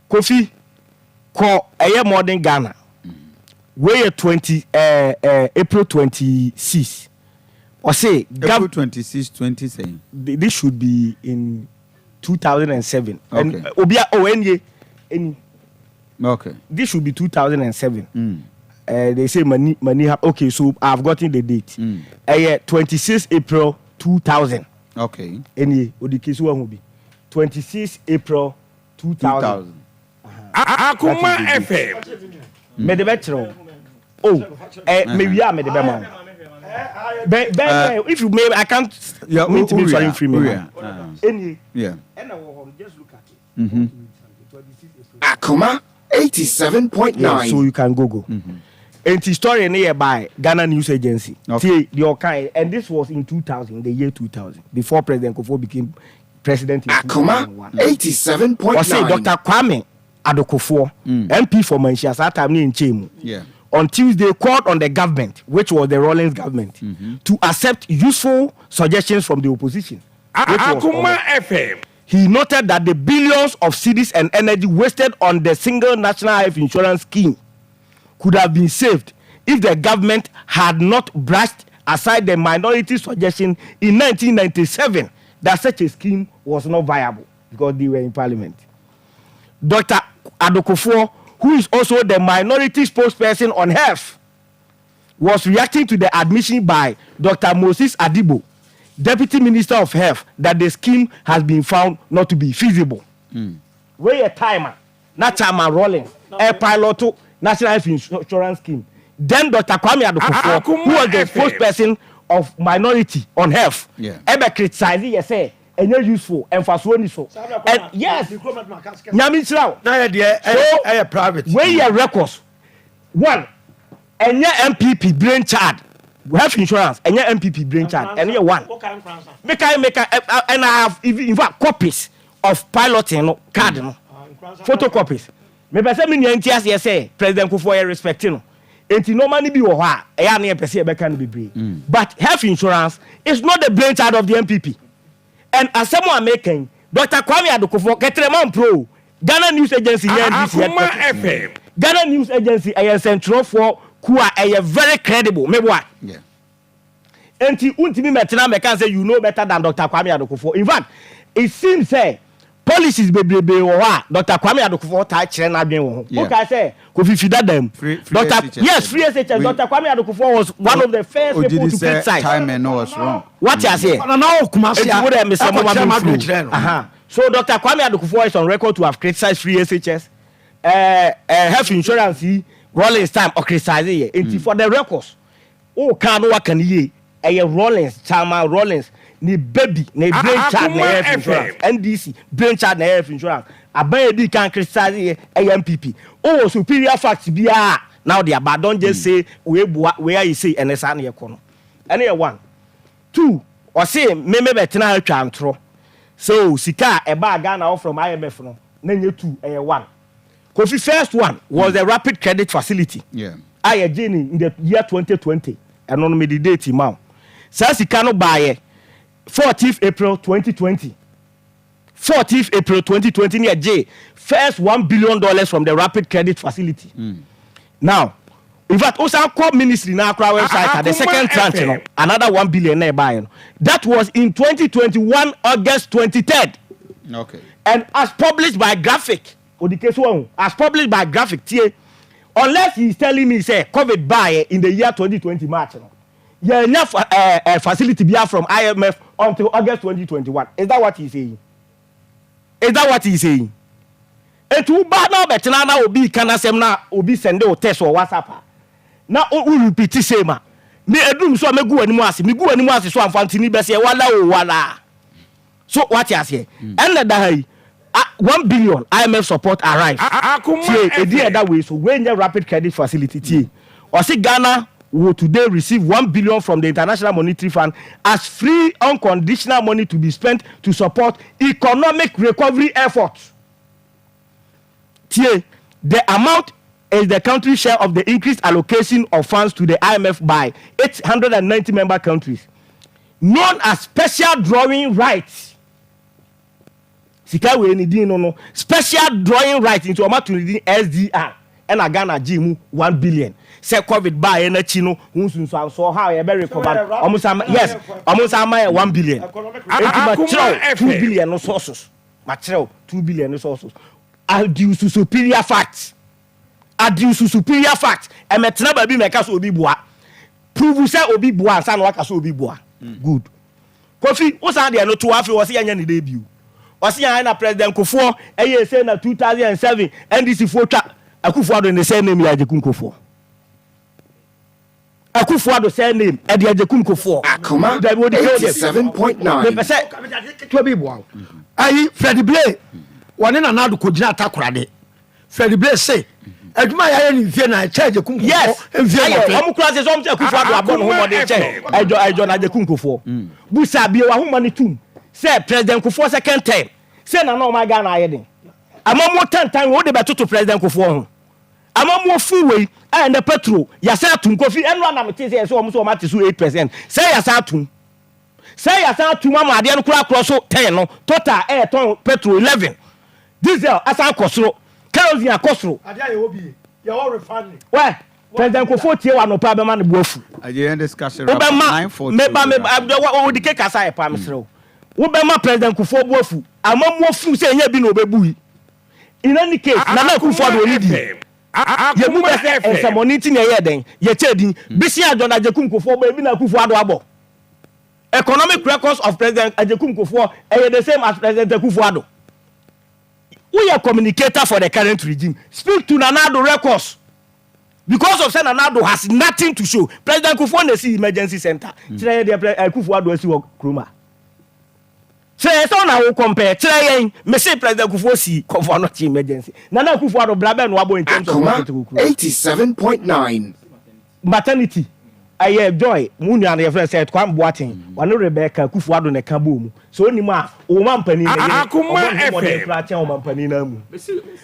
Kofi, kɔ ɛyɛ Modern Ghana wey yɛ 20 April 26, ɔse April 26, 20 saying. This should be in 2007. And obia oh enie eni. This should be 2007. They say money money okay, so I've gotten the date. Ɛyɛ 26 April 2000. Enie odike so wahu bi, 26 April 2000. 2000. Akoma FM. Mede bɛkyerɛ wo oh mewie a mede bɛma wo bɛ bɛ if you may, I can't mentumi nsɔre mfiri me ha enie. Ɛna wɔ hɔ no, just look at it. Akoma 87.9. Yeah, so you can google. Enti story ne yɛ by Ghana News Agency. Tie deɛ ɔka, and this was in 2000, the year 2000, before President Kufuor became president in Akoma 2001. 87.9. Ɔse Dr Kwame Addo Kufuor, MP for Manhyia saa time no yɛ nkyɛn mu, on Tuesday called on the government, which was the Rawlings government, to accept useful suggestions from the opposition, which was Akuma Ɔno. FM. He noted that the billions of cedis and energy wasted on the single national health insurance scheme could have been saved if the government had not brushed aside the minority suggestion in 1997 that such a scheme was not viable because they were in parliament. Dr. Addo Kufuor, who is also the minority spokesperson on health, was reacting to the admission by Dr. Moses Adibo, Deputy Minister of Health, that the scheme has been found not to be feasible. Wei yɛ time a na Chairman Rawlings ɛ pilot National Health Insurance Scheme. Then Dr. Kwame Addo Kufuor, who was the Akuma FM. spokesperson of minority on health, ɛbɛ criticize yɛ sɛ ɛnyɛ useful, ɛnfasoɔ ni so. And yes, Nyame nhyira wo. Na yɛ deɛ So ɛyɛ private. Wei yɛ records. One, ɛnyɛ NPP brain child. Health insurance ɛnyɛ NPP brain child. Ɛno yɛ one. Meka and I have even, in fact, copies of piloting no card no, photocopies. Mepɛ sɛ me nua nti aseɛ sɛ President Kufuor yɛ respect no, enti nneɛma no bi wɔ hɔ a ɛyɛ a ne yɛpɛ sɛ yɛbɛka no bebree, but health insurance is not the brain child of the NPP. And asɛm a meka yi, Dr. Kwame Addo Kufuor kɛtɛrɛma mpro Ghana News Agency nyɛ NDC Akuma headquarters. FM. Ghana News Agency ɛyɛ nsɛntwerɛfoɔ ku a ɛyɛ very credible, meboa. Nti wontumi mɛtena mɛka sɛ you know better than Dr. Kwame Addo Kufuor. In fact, it seems sɛ policies bebrebe wɔ hɔ a Dr. Kwame Addo Kufuor taa kyerɛ n'adwene wɔ ho. Wokae sɛ Kofi fi dada mu Free Dr. SHS. Yes, free SHS. Dr. Kwame Addo Kufuor was one of the first people Ogidi to sɛ criticize. Timing no was wrong. Wate aseɛ? Ɔna na ɔwɔ Kumasi Eti wo dɛ mesɛ mo ma ɛkɔkyerɛ me m'adwene nfuro. kyerɛ no. So Dr. Kwame Addo Kufuor is on record to have criticized free SHS, health insurance yi, Rawlings time ɔ criticize yɛ. Nti for the records, o kan no waka ne yie, ɛyɛ Rawlings, Chairman Rawlings ne baby ne brain child na ɛyɛ health Akuma insurance. NDC brain child na ɛyɛ health insurance. Aban yɛ di kan criticize yɛ ɛyɛ NPP. O wɔ superior facts biara na ɔde aba. Don just say wei bua wei ayi say ɛnɛ saa na yɛ kɔ no. Ɛne yɛ one. Two, ɔse meme bɛtena atwa ntorɔ so sika a ɛbaa Ghana hɔ from IMF no na nye two, ɛyɛ one. Kofi, first one was the rapid credit facility a yɛgye ni in the year 2020. Ɛno no mede date ma wo. Saa sika no baayɛ 14th April 2020. 14th April 2020 ne yɛgye first $1 billion from the rapid credit facility. Now, in fact, osan kɔ ministry na akora website a, the Akuma second tranche no, FM. another 1 billion na ɛbaayɛ no, that was in 2021 August 23rd. And as published by Graphic Odikesuohun, as published by Graphic, tie, unless he is telling me say COVID baayɛ in the year 2020 March no, yɛnya fa facility bia from IMF until August 2021. Is that what he is saying? Is that what he is saying? Etu ba na ɔbɛtena na obi ka n'asɛm na obi send o text wɔ WhatsApp a na o repeat same a me edum so a megu w'anim ase, megu w'anim ase so amfantini bɛsɛ wala o wala so wate aseɛ. Ɛnna da ha yi, 1 billion IMF support arrive. Akuma Tie, edi FM. ɛda wei so, wei nyɛ rapid credit facility. Tie, ɔsi Ghana will today receive 1 billion from the International Monetary Fund as free unconditional money to be spent to support economic recovery efforts. Tie, the amount is the country share of the increased allocation of funds to the IMF by 890 member countries, known as special drawing rights. Sika wei ni din no special drawing rights, nti ɔmo ato ne din SDR. Ɛna Ghana gye mu 1 billion sɛ COVID baayɛ n'akyi no ho nsunsuansoɔ ha yɛbɛ recover. Ɔmo sa, yes, ɔmo sa ama yɛ 1 billion. Eti ma Akuma kyerɛw 2 FM. billion no sources, ma kyerɛw 2 billion no sources, adduce superior facts, adduce superior facts. Ɛmɛtena baabi mɛka sɛ obi boa, prove sɛ obi boa ansa na waka sɛ obi boa. Good. Kofi, wosan deɛ no to afei wɔ sɛ yɛnyɛ ne de bio. Ɔsi yɛn na President Kufuor ɛyɛ ese na 2007 NDC foɔ twa Akufo Addo ne sɛ name yɛ Agyekum Kufuor. Akufo Addo sɛ name ɛde Agyekum Kufuor. Akuma Dabi, odi kɛ o de 87.9. mepɛ sɛ Ketewa bi boa wo. Ayi Fred Blay wɔne Nana Addo kɔgyina Atakorade. Fred Blay se adwuma a yɛayɛ ne mfie na ɛkyɛ Agyekum mfie ayɛ 8. Ɔmo kura sɛ ɔmo sɛ Akufo Addo abɔ ne ho Akuma mmɔden kyɛ FM. ɛjɔ ɛjɔ na Agyekum Kufuor busa bie wahoma ne tum sɛ President Kufuor second term sɛ nana ɔma Ghana ayɛ den. Amammuo tantan wei wode bɛtoto President Kufuor ho? Amammuo fuu wei a ɛnɛ petrol yɛasan atum Kofi ɛno a na metee sɛ yɛsɛ wɔn sɛ wɔn ate so 8% sɛ yɛasan atum sɛ yɛasan atum ama adeɛ no koraa korɔ so 10 no total ɛɛtɔn petrol 11 diesel asan kɔ soro kerosene akɔ soro. Adeɛ a yɛwɔ bi yɛwɔ refinery. Wɛ President Kufuor tie wɔ anɔpa a bɛma ne bo afu. Wobɛma meba meba wode ke kasa yɛ paa mesrɛ wo. Wobɛma President Kufuor bo afu. Amammuo fu sɛ ɛnyɛ bi na ɔbɛbu yi. In any case, Nana Akufo Addo ɔni din. Yɛbu bɛ sɛ nsɛmɔne nti na ɛyɛɛ dɛn? Yɛkyɛɛ din. Bisia John Agyekum Kufuor bɔ ebi na Akufo Addo abɔ. Economic records of President Agyekum Kufuor ɛyɛ the same as President Akufo Addo. Woyɛ communicator for the current regime. Speak to Nana Addo records. Because of sɛ Nana Addo has nothing to show. President Kufuor na esi emergency center. Kyerɛ yɛ deɛ Akufo Addo asi wɔ kurom ha. Kyerɛ yɛn sɛ wo na wo compare kyerɛ yɛn. Mese President Kufuor sii Komfo Anokye emergency. Nana Akufo Addo bra bɛn na wabɔ in terms of Akoma hospital kuro. 87.9. Maternity ɛyɛ Joy mo nua no yɛfrɛ no Seth Kwame Boateng ɔne Rebecca Akufo Addo na ɛka bɔɔ mu. Sɛ onim a wo mampanin ne yere Akoma ɔbɔ ne ho mmɔden FM. koraa kyɛn ɔmampanin no amu.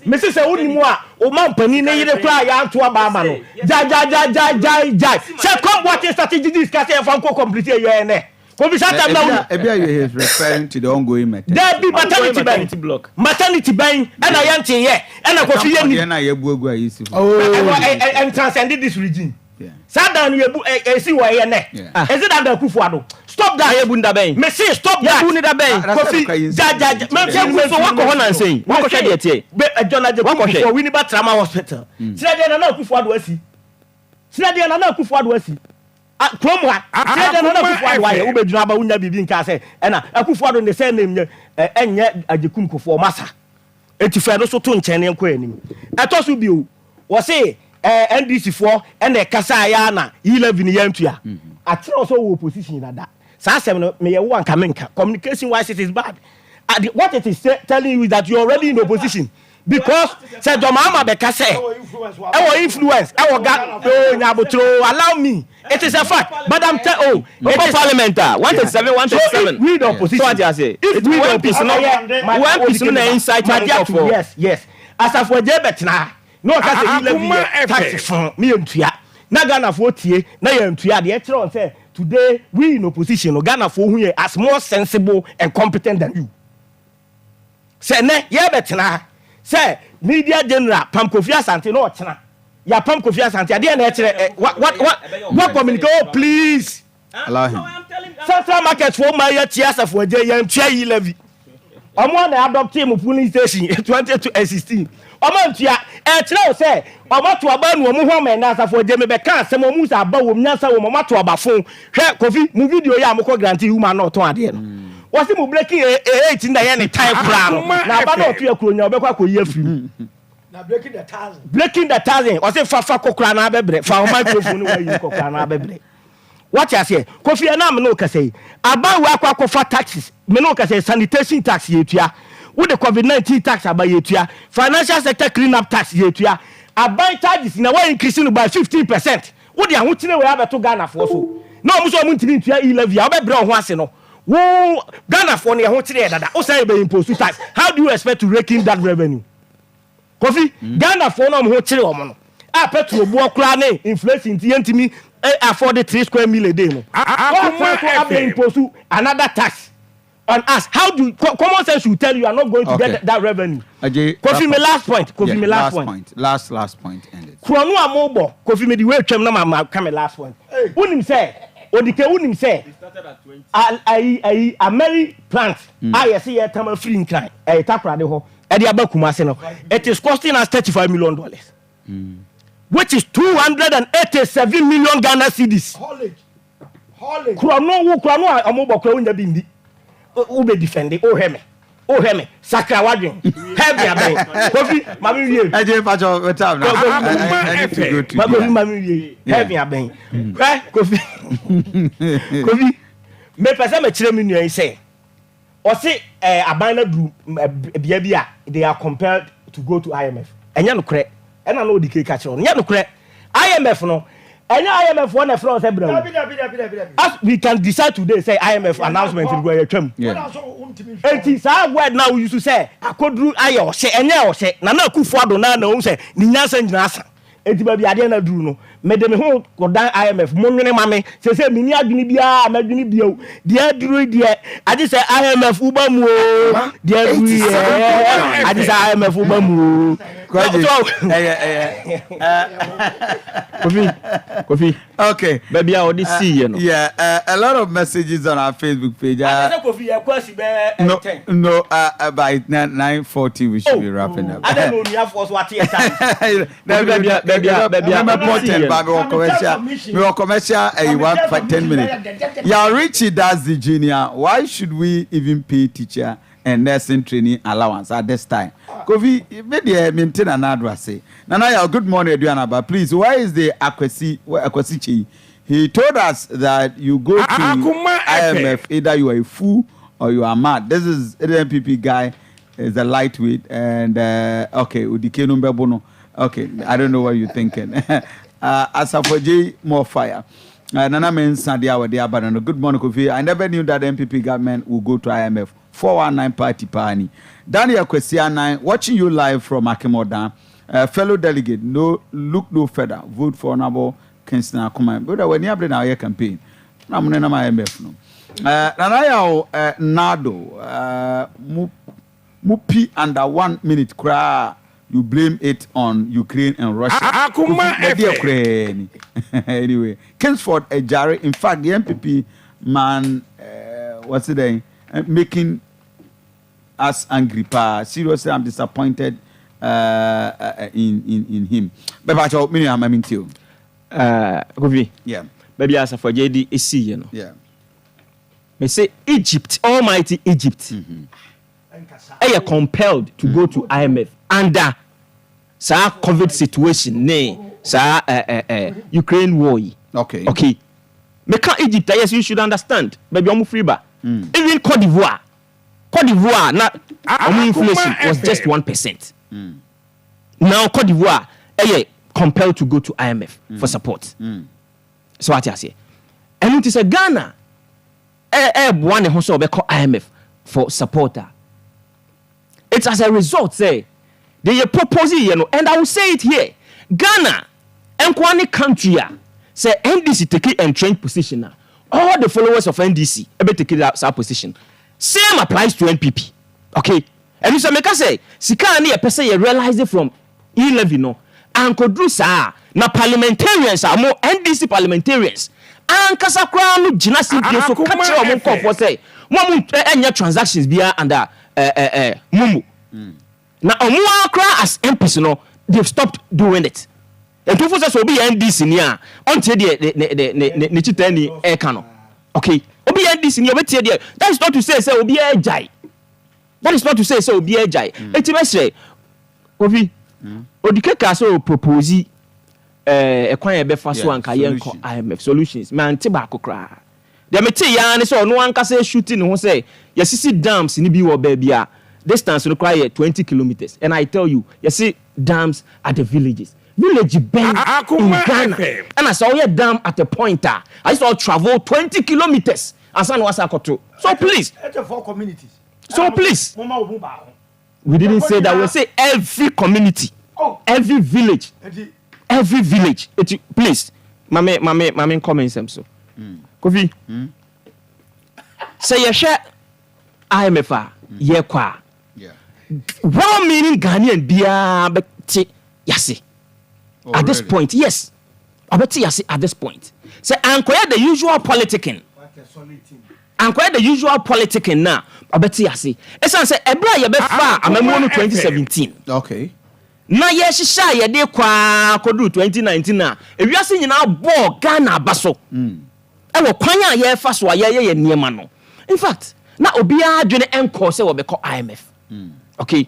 Mese sɛ wonim a wo mampanin ne yere koraa a yɛanto aba ama no. Gyae gyae gyae gyae gyae gyae. Seth Kwame Boateng starte gyegye sika sɛ yɛmfa nkɔ complete ɛyɛ ɛnɛ. Kofi saa time na wo. Ebi a he is referring to the ongoing maternity. Dabi maternity bɛn maternity bɛn ɛna yɛn te yɛ ɛna kofi yɛ ni. Ɛna yɛ bu egu ayi si hɔ. Ɛwɔ ɛ transcend this region. Saa dan no yɛ bu ɛ esi wɔ ɛyɛ nɛ. Is it under Akufo Addo? Stop that. Yɛ bu ni da bɛn. Me se stop that. Yɛ bu ni da bɛn. Kofi ja ja ja. Mɛ nfi so wakɔ hɔ nansa yi. Wakɔ hwɛ deɛ teɛ. Bɛ John Agyekum Kufuor Winneba Trauma Hospital. Kyerɛ deɛ Nana Akufo Addo asi. Kyerɛ deɛ Nana Akufo Addo asi. A kurom ha, kyerɛ deɛ Nana Akufo Addo ayɛ, wobɛgyina aba wonya biribi nkaa sɛ ɛna Akufo Addo ne surname nyɛ ɛ ɛnyɛ Agyekum Kufuor masa. Enti fa ɛno so to nkyɛn na yɛnkɔ yɛn anim. Ɛtɔ so bio, wɔse ɛɛ NDC foɔ ɛna ɛkasaeɛ ara na E-levy no yɛantua. Akyerɛ wo sɛ wowɔ opposition dada. Saa asɛm no meyɛ wo a nka menka. Communication wise it is bad. Ade what it is telling you is that you are already in opposition. Because sɛ John Mahama bɛka sɛ ɛwɔ influence ɛwɔ ga oh nyabotro allow me it is a fact but I'm tell oh it Wokɔ is parliament a 137 so if 137 we the opposition so wate ase if we the one piece opposition no ɛyɛ one piece no na incite mo magye ato nkurɔfoɔ. yes yes asafo agye bɛtena ha na ɔka sɛ yi levy Akoma yɛ tax FM. fon ne yɛ ntua na Ghanafoɔ tie na yɛ ntua deɛ ɛkyerɛ wɔn sɛ today we in opposition no Ghanafoɔ hu yɛ as more sensible and competent than you. Sɛ nnɛ yɛrebɛtena ha sɛ media general Pam Kofi Asante na ɔkyena yɛapam Kofi Asante a, deɛ na ɛkyerɛ ɛ what what what what communicate oh please. Allow him. Central market foɔ maa yɛatua asafo agye yɛntua yi levy. Ɔmo a na adoptee mo polling station 2016 ɔmo antua. Ɛkyerɛ wo sɛ ɔmo ato aba anu ɔmo ho ama ɛnɛ asafo agye mebɛka asɛm ɔmo hu sɛ aba wom nyansa wom ɔmo ato aba fon. Hwɛ Kofi mo video yi a mokɔ grante woman na ɔtɔn adeɛ no. Wɔse mo breaking eight na ɛyɛ ne tan koraa no na aba na ɔto akuro nya ɔbɛkɔ akɔyi afiri mu. Breaking the thousand ɔse fa fa kɔ koraa na abɛbrɛ fa wo microphone no wayi kɔ koraa na abɛbrɛ. Wate aseɛ Kofi ɛna me ne wo kasa yi aban wei akɔ akɔfa taxes me ne wo kasa yi sanitation tax yɛtua wode covid 19 tax aba yɛtua financial sector clean up tax yɛtua aban charges na wa increase no by 15% wode ahokyere wei abɛto Ghanafoɔ so na wɔn nso wɔn ntumi ntua e-levy a wobɛbrɛ wɔn ho ase no Wo Ghana foɔ no yɛ ho kyere yɛ dada wo san yɛ bɛ impose tax how do you expect to rake in that revenue Kofi Ghana foɔ no ɔmo ho kyere ɔmo no a petrol boɔ koraa ne inflation nti yɛntumi afford three square meal a day no Akoma wɔn so abɛ FM. impose another tax on us how do common sense will tell you you are not going to Okay. get that revenue Ajay, Kofi wrap me up. last point Kofi Yeah, me last point Last last point ended. Korɔ no a mo bɔ Kofi mede wei twam na ma ma ka me last point wonim sɛ odike wonim sɛ ayi ayi ameri plant a yɛse yɛtam afiri nkran ɛyɛ takorade hɔ ɛde aba Kumasi no it is costing us $35 million which is 287 million Ghana cedis korɔ no wo korɔ no a ɔmo bɔ korɔ wonya bi ndi wo bɛ defend wo hwɛ me wo hwɛ me sakra wadwen heavy abɛn Kofi ma me wie Ɛgye mpatsɔ bɛ time na I need to go to ma Kofi ma me wie heavy abɛn hwɛ Kofi Kofi me pɛ sɛ me kyerɛ me nua yi sɛ ɔse ɛɛ aban na duru bea bi a they are compelled to go to IMF ɛnyɛ nokorɛ ɛna na ɔdi keka kyerɛ ɔno nyɛ nokorɛ IMF no. Ɛnyɛ IMF foɔ na ɛfrɛ wo sɛ bra o. As we can decide today sɛ IMF announcement no koraa yɛatwam. Enti saa word no a wo use sɛ akɔduru ayɛ ɔhyɛ, ɛnyɛ ɔhyɛ. Nana Akufo Addo no ara na wahu sɛ ne nyansa nyinaa asa. Enti baabi adeɛ no aduru no, mede me ho kɔdan IMF, monwene ma me. Seesei menni adwene biara a mɛdwene bio. Deɛ aduru yi deɛ, agye sɛ IMF woba mu oo. Deɛ aduru yi deɛ, agye sɛ IMF woba mu oo. Kwagye, So, ɛyɛ ɛyɛ. Kofi, Kofi. Okay. Baabi a ɔde sii yɛ no. Yeah, a lot of messages on our Facebook page. Ate sɛ Kofi yɛ kɔ asi bɛyɛ No, 10. no, by 9:40 we should Oh, be wrapping up. adɛn na onuafoɔ so ate yɛ time? Kofi baabi a baabi a baabi a Mɛmɛ ɔde sii ten yɛ ba no. mi wɔ commercial mi wɔ commercial ɛyi 1 5 10 minutes. Yeah, Richie that's the junior. Why should we even pay teacher and nursing training allowance at this time? Kofi, me deɛ me nte Nana Addo ase. Nana Yaw, good morning Aduanaba. Please, where is the Akwasi Akwasi Kyei? He told us that you go to Akuma FM. IMF, either you are a fool or you are mad. This is the NPP guy, is a lightweight, and okay, Odike no mbɛbo no. Okay, I don't know what you're thinking. Asafo J, more fire. Nana Mensah deɛ a wɔde aba no no. Good morning, Kofi. I never knew that NPP government will go to IMF. 419 party paani. Daniel Kwesi Anan, watching you live from Akim Oda. Fellow delegate, no look no further. Vote for Honorable Kingston Akuma. Brother, when you have now campaign, na mo ne nam IMF no. Nana Yaw Nado, mo mo pi under 1 minute koraa, you blame it on Ukraine and Russia. Akuma Kofi, na deɛ FM. koraa ni. Anyway, Kingsford Ejare, in fact, the NPP man, what's it then, making us angry paa. Seriously, I'm disappointed in him. Bɛba kyɛw, me nua ama me ntie o. Kofi. Baabi a Asafo Agye de sii yɛ no. Me say Egypt, almighty Egypt, ɛyɛ compelled to go to IMF under saa COVID situation ne saa Ukraine war yi. Okay. Meka Egypt, yes, you should understand. Baabi a ɔmo firi ba. Even Cote d'Ivoire, Cote d'Ivoire na ɔmo inflation was just 1%. Now Cote d'Ivoire ɛyɛ compelled to go to IMF for support. So wate aseɛ. Ɛno nti sɛ Ghana ɛɛboa ne ho sɛ ɔbɛkɔ IMF for support a, it's as a result sɛ they yɛ propose yɛ no, and I will say it here, Ghana nkoa ne country a sɛ NDC take entrenched position a, all the followers of NDC ɛbɛ take that saa position. Same applies to NPP, okay? Ɛnu sɛ meka sɛ sika a ne yɛpɛ sɛ yɛ realize it from e-levy no ankoduru saa na parliamentarians a mo NDC parliamentarians ankasa koraa no gyina simpie so ka kyerɛ ɔmo nkɔfoɔ sɛ mo a mo ɛnyɛ transactions biara under ɛɛ ɛɛ MoMo na ɔmo ara koraa as MPs no, they stopped doing it. Ntofo sɛ obi yɛ NDC ni a, ɔntie deɛ ne kyita ni ɛɛka no. Okay, obi yɛ NDC ni, ɔbɛtie deɛ. That is not to say sɛ obi yɛ gyae. That is not to say sɛ obi yɛ gyae. Eti bɛsrɛ Kofi odike ka sɛ o propose ɛkwan yɛ bɛfa so anka yɛn kɔ IMF solutions mɛ ante baako koraa. Deɛ mete yaa ne sɛ ɔno ankasa esuti ne ho sɛ yɛsisi dams ni bi wɔ baabi a distance no koraa yɛ 20 kilometres, and I tell you, yɛsi dams at the villages. Village bɛn in Ghana ɛna sɛ ɔyɛ dam at a point a ayi sɛ ɔ travel 20 kilometres ansa na wasa akɔto? So please, so please, we didn't say that. We say every community, every village, every village. Eti please, mame nkɔmɛ nsɛm so. Kofi, sɛ yɛhwɛ IMF a yɛkɔ a, well meaning Ghanaian biara bɛte yase at this point. Yes, ɔbɛte yase at this point sɛ ankɔyɛ the usual politicking, ankɔyɛ the usual politicking na ɔbɛte yase, ɛsiane sɛ ɛberɛ a yɛbɛfa amamuo no 2017 na yɛhyehyɛ a yɛde kɔa kɔduru 2019 a, ewiase nyinaa bɔɔ Ghana aba so ɛwɔ kwan a yɛrefa so a yɛyɛ yɛ nneɛma no. In fact, na obiara adwene nkɔ sɛ wɔbɛkɔ IMF. Okay,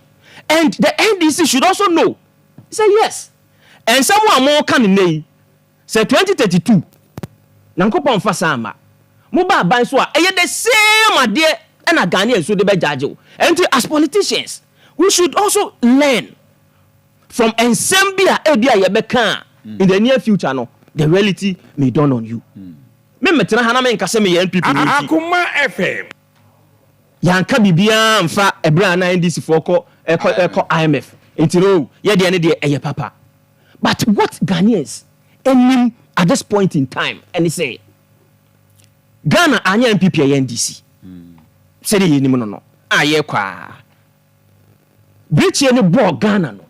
and the NDC should also know say yes, nsɛm a wɔka ne nne yi sɛ 2032 Nyankopɔn mfa saa ama moba aban so a, ɛyɛ the same adeɛ ɛna Ghanaian nso de bɛgyagye wo. Ɛnti as politicians, we should also learn from nsɛm bi a ebi a yɛbɛka a in the near future no. The reality may dawn on you. Me mmetena ha na menka sɛ meyɛ NPP ni nti. Akoma FM. Yɛanka biribiara amfa ɛberɛ a na NDC foɔ kɔ ɛkɔ ɛkɔ IMF nti no oh yɛ deɛ ne deɛ ɛyɛ papa. But what Ghanaians nim at this point in time ɛne sɛ Ghana anyɛ NPP ɛyɛ NDC sɛdeɛ yɛnim no no a yɛkɔ a Birikyie no bɔɔ Ghana no,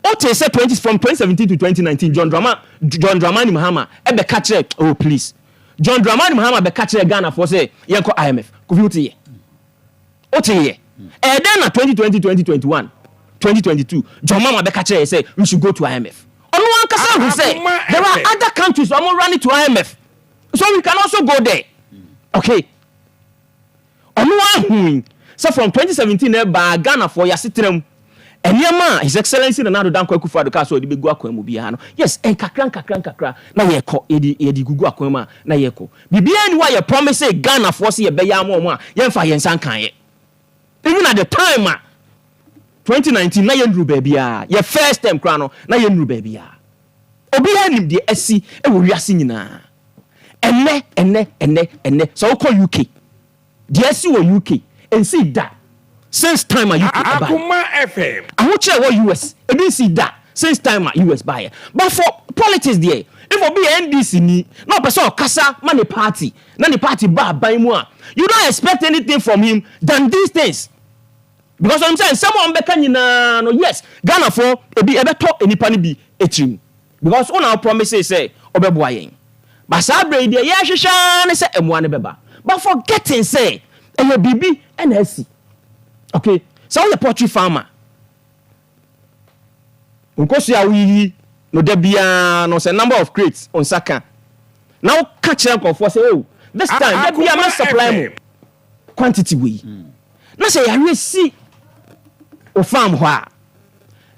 wotee sɛ 20 from 2017 to 2019 John Drama John Dramani Mahama ɛbɛka kyerɛ oh please John Dramani Mahama bɛka kyerɛ Ghanafoɔ sɛ yɛnkɔ IMF. Kofi woteeɛ? Woteeɛ? Ɛyɛ dɛn na 2020 2021 2022 John Mahama bɛka kyerɛ yɛ sɛ we should go to IMF? Ɔno ankasa hu sɛ there are other countries wɔn run to IMF so we can also go there. Okay. Ɔno ara hui sɛ from 2017 ɛbaa Ghanafoɔ yɛasetena mu nneɛma a His Excellency Nana Addo Dankwa Akufo Addo kaa sɛ ɔde bɛgu akwan mu biara no, yes, nkakra nkakra nkakra na yɛrekɔ, yɛde yɛde gugu akwan mu a na yɛrekɔ. Biribiara nni hɔ a yɛ promise Ghanafoɔ sɛ yɛbɛyɛ ama wɔn a yɛmfaa yɛn nsa nkaeɛ. Even at the time a 2019 na yɛnnuru baabiara, yɛ first term koraa no na yɛnnuru baabiara. Obiara nim deɛ asi wɔ wiase nyinaa. Ɛnnɛ, ɛnnɛ, ɛnnɛ, ɛnnɛ, sɛ wokɔ UK, deɛ asi wɔ UK, ɛnsii da since time a UK ɛbaeɛ. Akoma FM. Ahokyerɛ a ɛwɔ US, ebi nsii da since time a US baeɛ. But for politics deɛ, if obi yɛ NDC ni na ɔpɛ sɛ ɔkasa ma ne party, na ne party ba aban mu a, you don't expect anything from him than these things. Because ɔnim sɛ nsɛm a wɔbɛka nyinaa no, yes, Ghanafoɔ ebi ɛbɛtɔ nnipa no bi tirim. Because wo na wo promise sɛ wobɛboa yɛn. But saa berɛ yi deɛ yɛrehwehwɛ ara ne sɛ mmoa no bɛba. But forgetting sɛ ɛyɛ biribi na asi. Okay, sɛ woyɛ poultry farmer, nkosua a woyiyi no da biara no sɛ number of crates wo nsa ka na woka kyerɛ nkurɔfoɔ sɛ oh this time da biara mɛ supply mo quantity wei. Na sɛ yareɛ si wo farm hɔ a,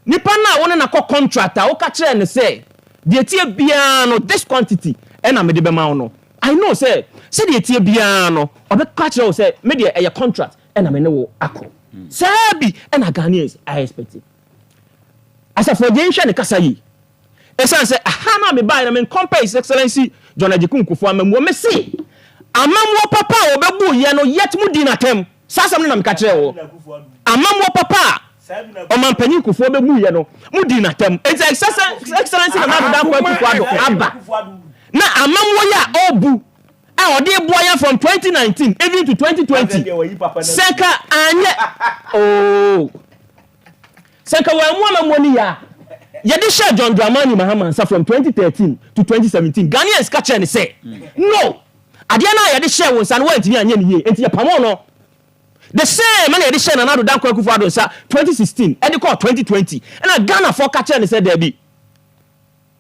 nipa no a wo ne no akɔ contract a woka kyerɛɛ no sɛ deɛ ɛteɛ biara no this quantity ɛna mede bɛma wo no, I know sɛ sɛdeɛ ɛteɛ biara no ɔbɛka akyerɛ wo sɛ me deɛ ɛyɛ contract ɛna me ne wo akɔ. Saa bi ɛna Ghanaians a expect. Asafo Agyei nhwɛ ne kasa yie. Ɛsiane sɛ aha no a mebaeɛ no me compare His Excellency John Agyekum Kufuor amammuo, mese amammuo papa a wɔbɛbuiɛ no yet mo dii no atɛm. Saa asɛm no na meka kyerɛɛ wo. Amammuo papa a Ɔmanpanyin Kufuor bɛbuiɛ no, mo dii no atɛm. Enti Excellency Nana Addo Dankwa Akufo-Addo aba na amammuo yi a ɔrebu a ɔde reboa yɛn from 2019 even to 2020 sɛ nka anyɛ oh. Sɛ nka wɔammu amammuo no yie a, yɛde hyɛɛ John Dramani Mahama nsa from 2013 to 2017, Ghanaians ka kyerɛɛ no sɛ, No! Adeɛ no a yɛde hyɛɛ wo nsa no woantumi anyɛ no yie, enti yɛpamoo no. The same ɛna yɛde hyɛɛ Nana Addo Dankwa Akufo-Addo nsa 2016 de kɔɔ 2020, ɛna Ghanafoɔ ka kyerɛɛ no sɛ, Daabi.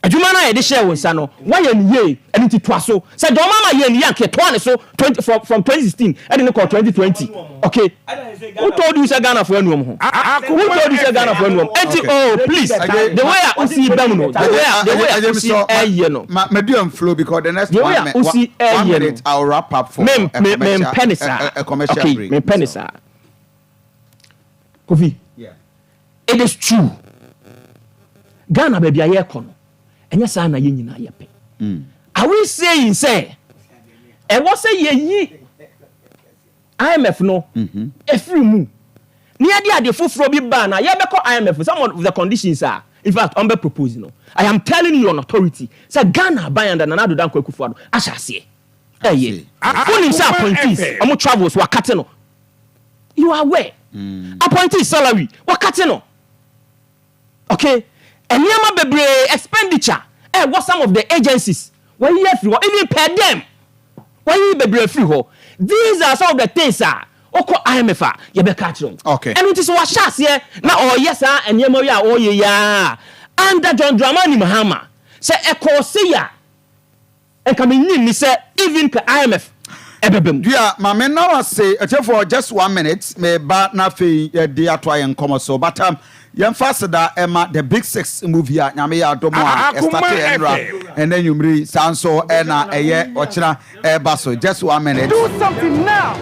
Adwuma no a yɛde hyɛɛ wo nsa no, woayɛ no yie, ɛno nti toa so. Sɛ John Mahama yɛɛ no yie a, anka yɛtoaa ne so 20, from, from 2016 de no kɔɔ 2020. Okay. Who told you sɛ Ghanafoɔ anu wɔn ho? Who told you sɛ Ghanafoɔ anu wɔn ho? Enti, oh, please, the way a wosi ba mu no, the way a, the way a wosi ɛyɛ no. Ma, ma dua mflow because the next The way one, a wosi one ɛyɛ no. minute, I'll wrap up for Me, a me, commercial, mempɛ ne a, saa. a, a commercial Okay, break. mempɛ ne So. saa. Kofi. Yeah. It is true Ghana baabi a yɛrekɔ no ɛnyɛ saa na yɛn nyinaa yɛpɛ. Are we saying sɛ ɛwɔ sɛ yɛyi IMF no ɛfiri mu na yɛde ade foforɔ bi ba na yɛbɛkɔ IMF some of the conditions a in fact ɔmbɛ propose no I am telling you on authority sɛ Ghana aban under Nana Addo Dankwa Akufo-Addo ahyɛ aseɛ ɛyɛ. Wonim sɛ appointees ɔmo travels wakate no. You are aware. Appointee salary wakate no. Okay. Nneɛma bebree expenditure ɛwɔ some of the agencies wɔyi afiri hɔ even per diem wɔyi bebree afiri hɔ. These are some of the things a wokɔ IMF a yɛbɛka akyerɛ wo. Okay. Ɛno nti sɛ wahyɛ aseɛ na ɔyɛ saa nneɛma yi a ɔyɛ yi a under John Dramani Mahama sɛ ɛkɔɔ sei a Nka me nnye nni sɛ even ka IMF ɛbɛba mu. Dua, ma me nna wo ase. Atiefoɔ, just one minute, me ba na afei yɛde atoa yɛn nkɔmmɔ so. But um, yɛmfa aseda ɛma The Big Six movie a Nyame yɛ adom a ɛstate ɛnora ɛnɛ nwummere yi, saa nso ɛna ɛyɛ ɔkyena ɛba so. Just one minute. Do something now!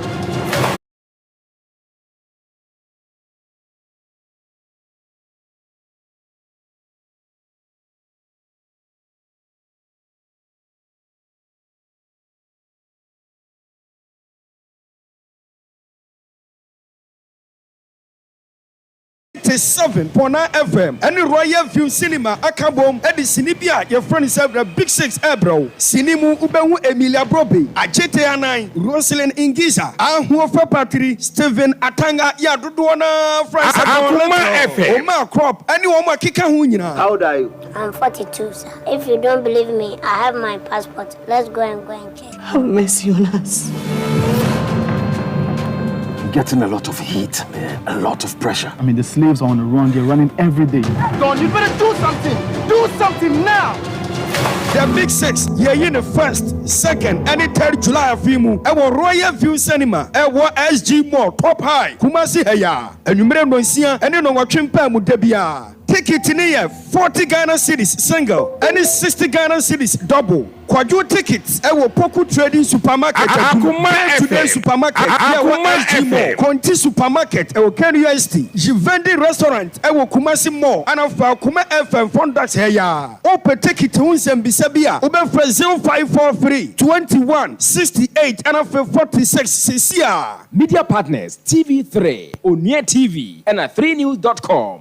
87.9 FM ne Royal View Cinema aka abom de sini bi a yɛfrɛ no sɛ The Big Six rebrɛ wo. Sini mu wobɛhu Emilia Brobbey, Adjetey Annan, Roselyn Ngiza, Ahuofe Patri, Stephen Atanga yɛ a dodoɔ no ara frɛ no sɛ Don Akoma Little, FM. Omar Krop ne wɔn a ɛkeka ho nyinaa. How old are you? I'm 42, sir. If you don't believe me, I have my passport. Let's go and go and check. Have mercy on us. I'm getting a lot of heat, man. A lot of pressure. I mean, the slaves are on the run. They're running every day. Don, you better do something. Do something now. The Big Six, yɛyi no first, second ɛne third July afe yi mu ɛwɔ Royal View Cinema ɛwɔ SG Mall, Top High, Kumasi ha yi ara. Anwummere nnɔnsia ɛne nnɔnwɔtwe mpaamu da biara. Ticket no yɛ 40 Ghana cedis single ɛne 60 Ghana cedis double. Kwadwo ticket ɛwɔ Poku Trading Supermarket Adum, Akoma Day Today FM. Supermarket yɛ ɛwɔ Akoma SG Mall, FM. Konti Supermarket ɛwɔ KNUST, Jivendi Restaurant ɛwɔ Kumasi Mall ɛna fa Akoma FM front desk ha yi ara. Wopɛ ticket ho nsɛmbisa bi a, wobɛfrɛ 0543 21 68 ɛna afei 46 seesei ara. Media partners, TV3, Onua TV, ɛna 3news dot com.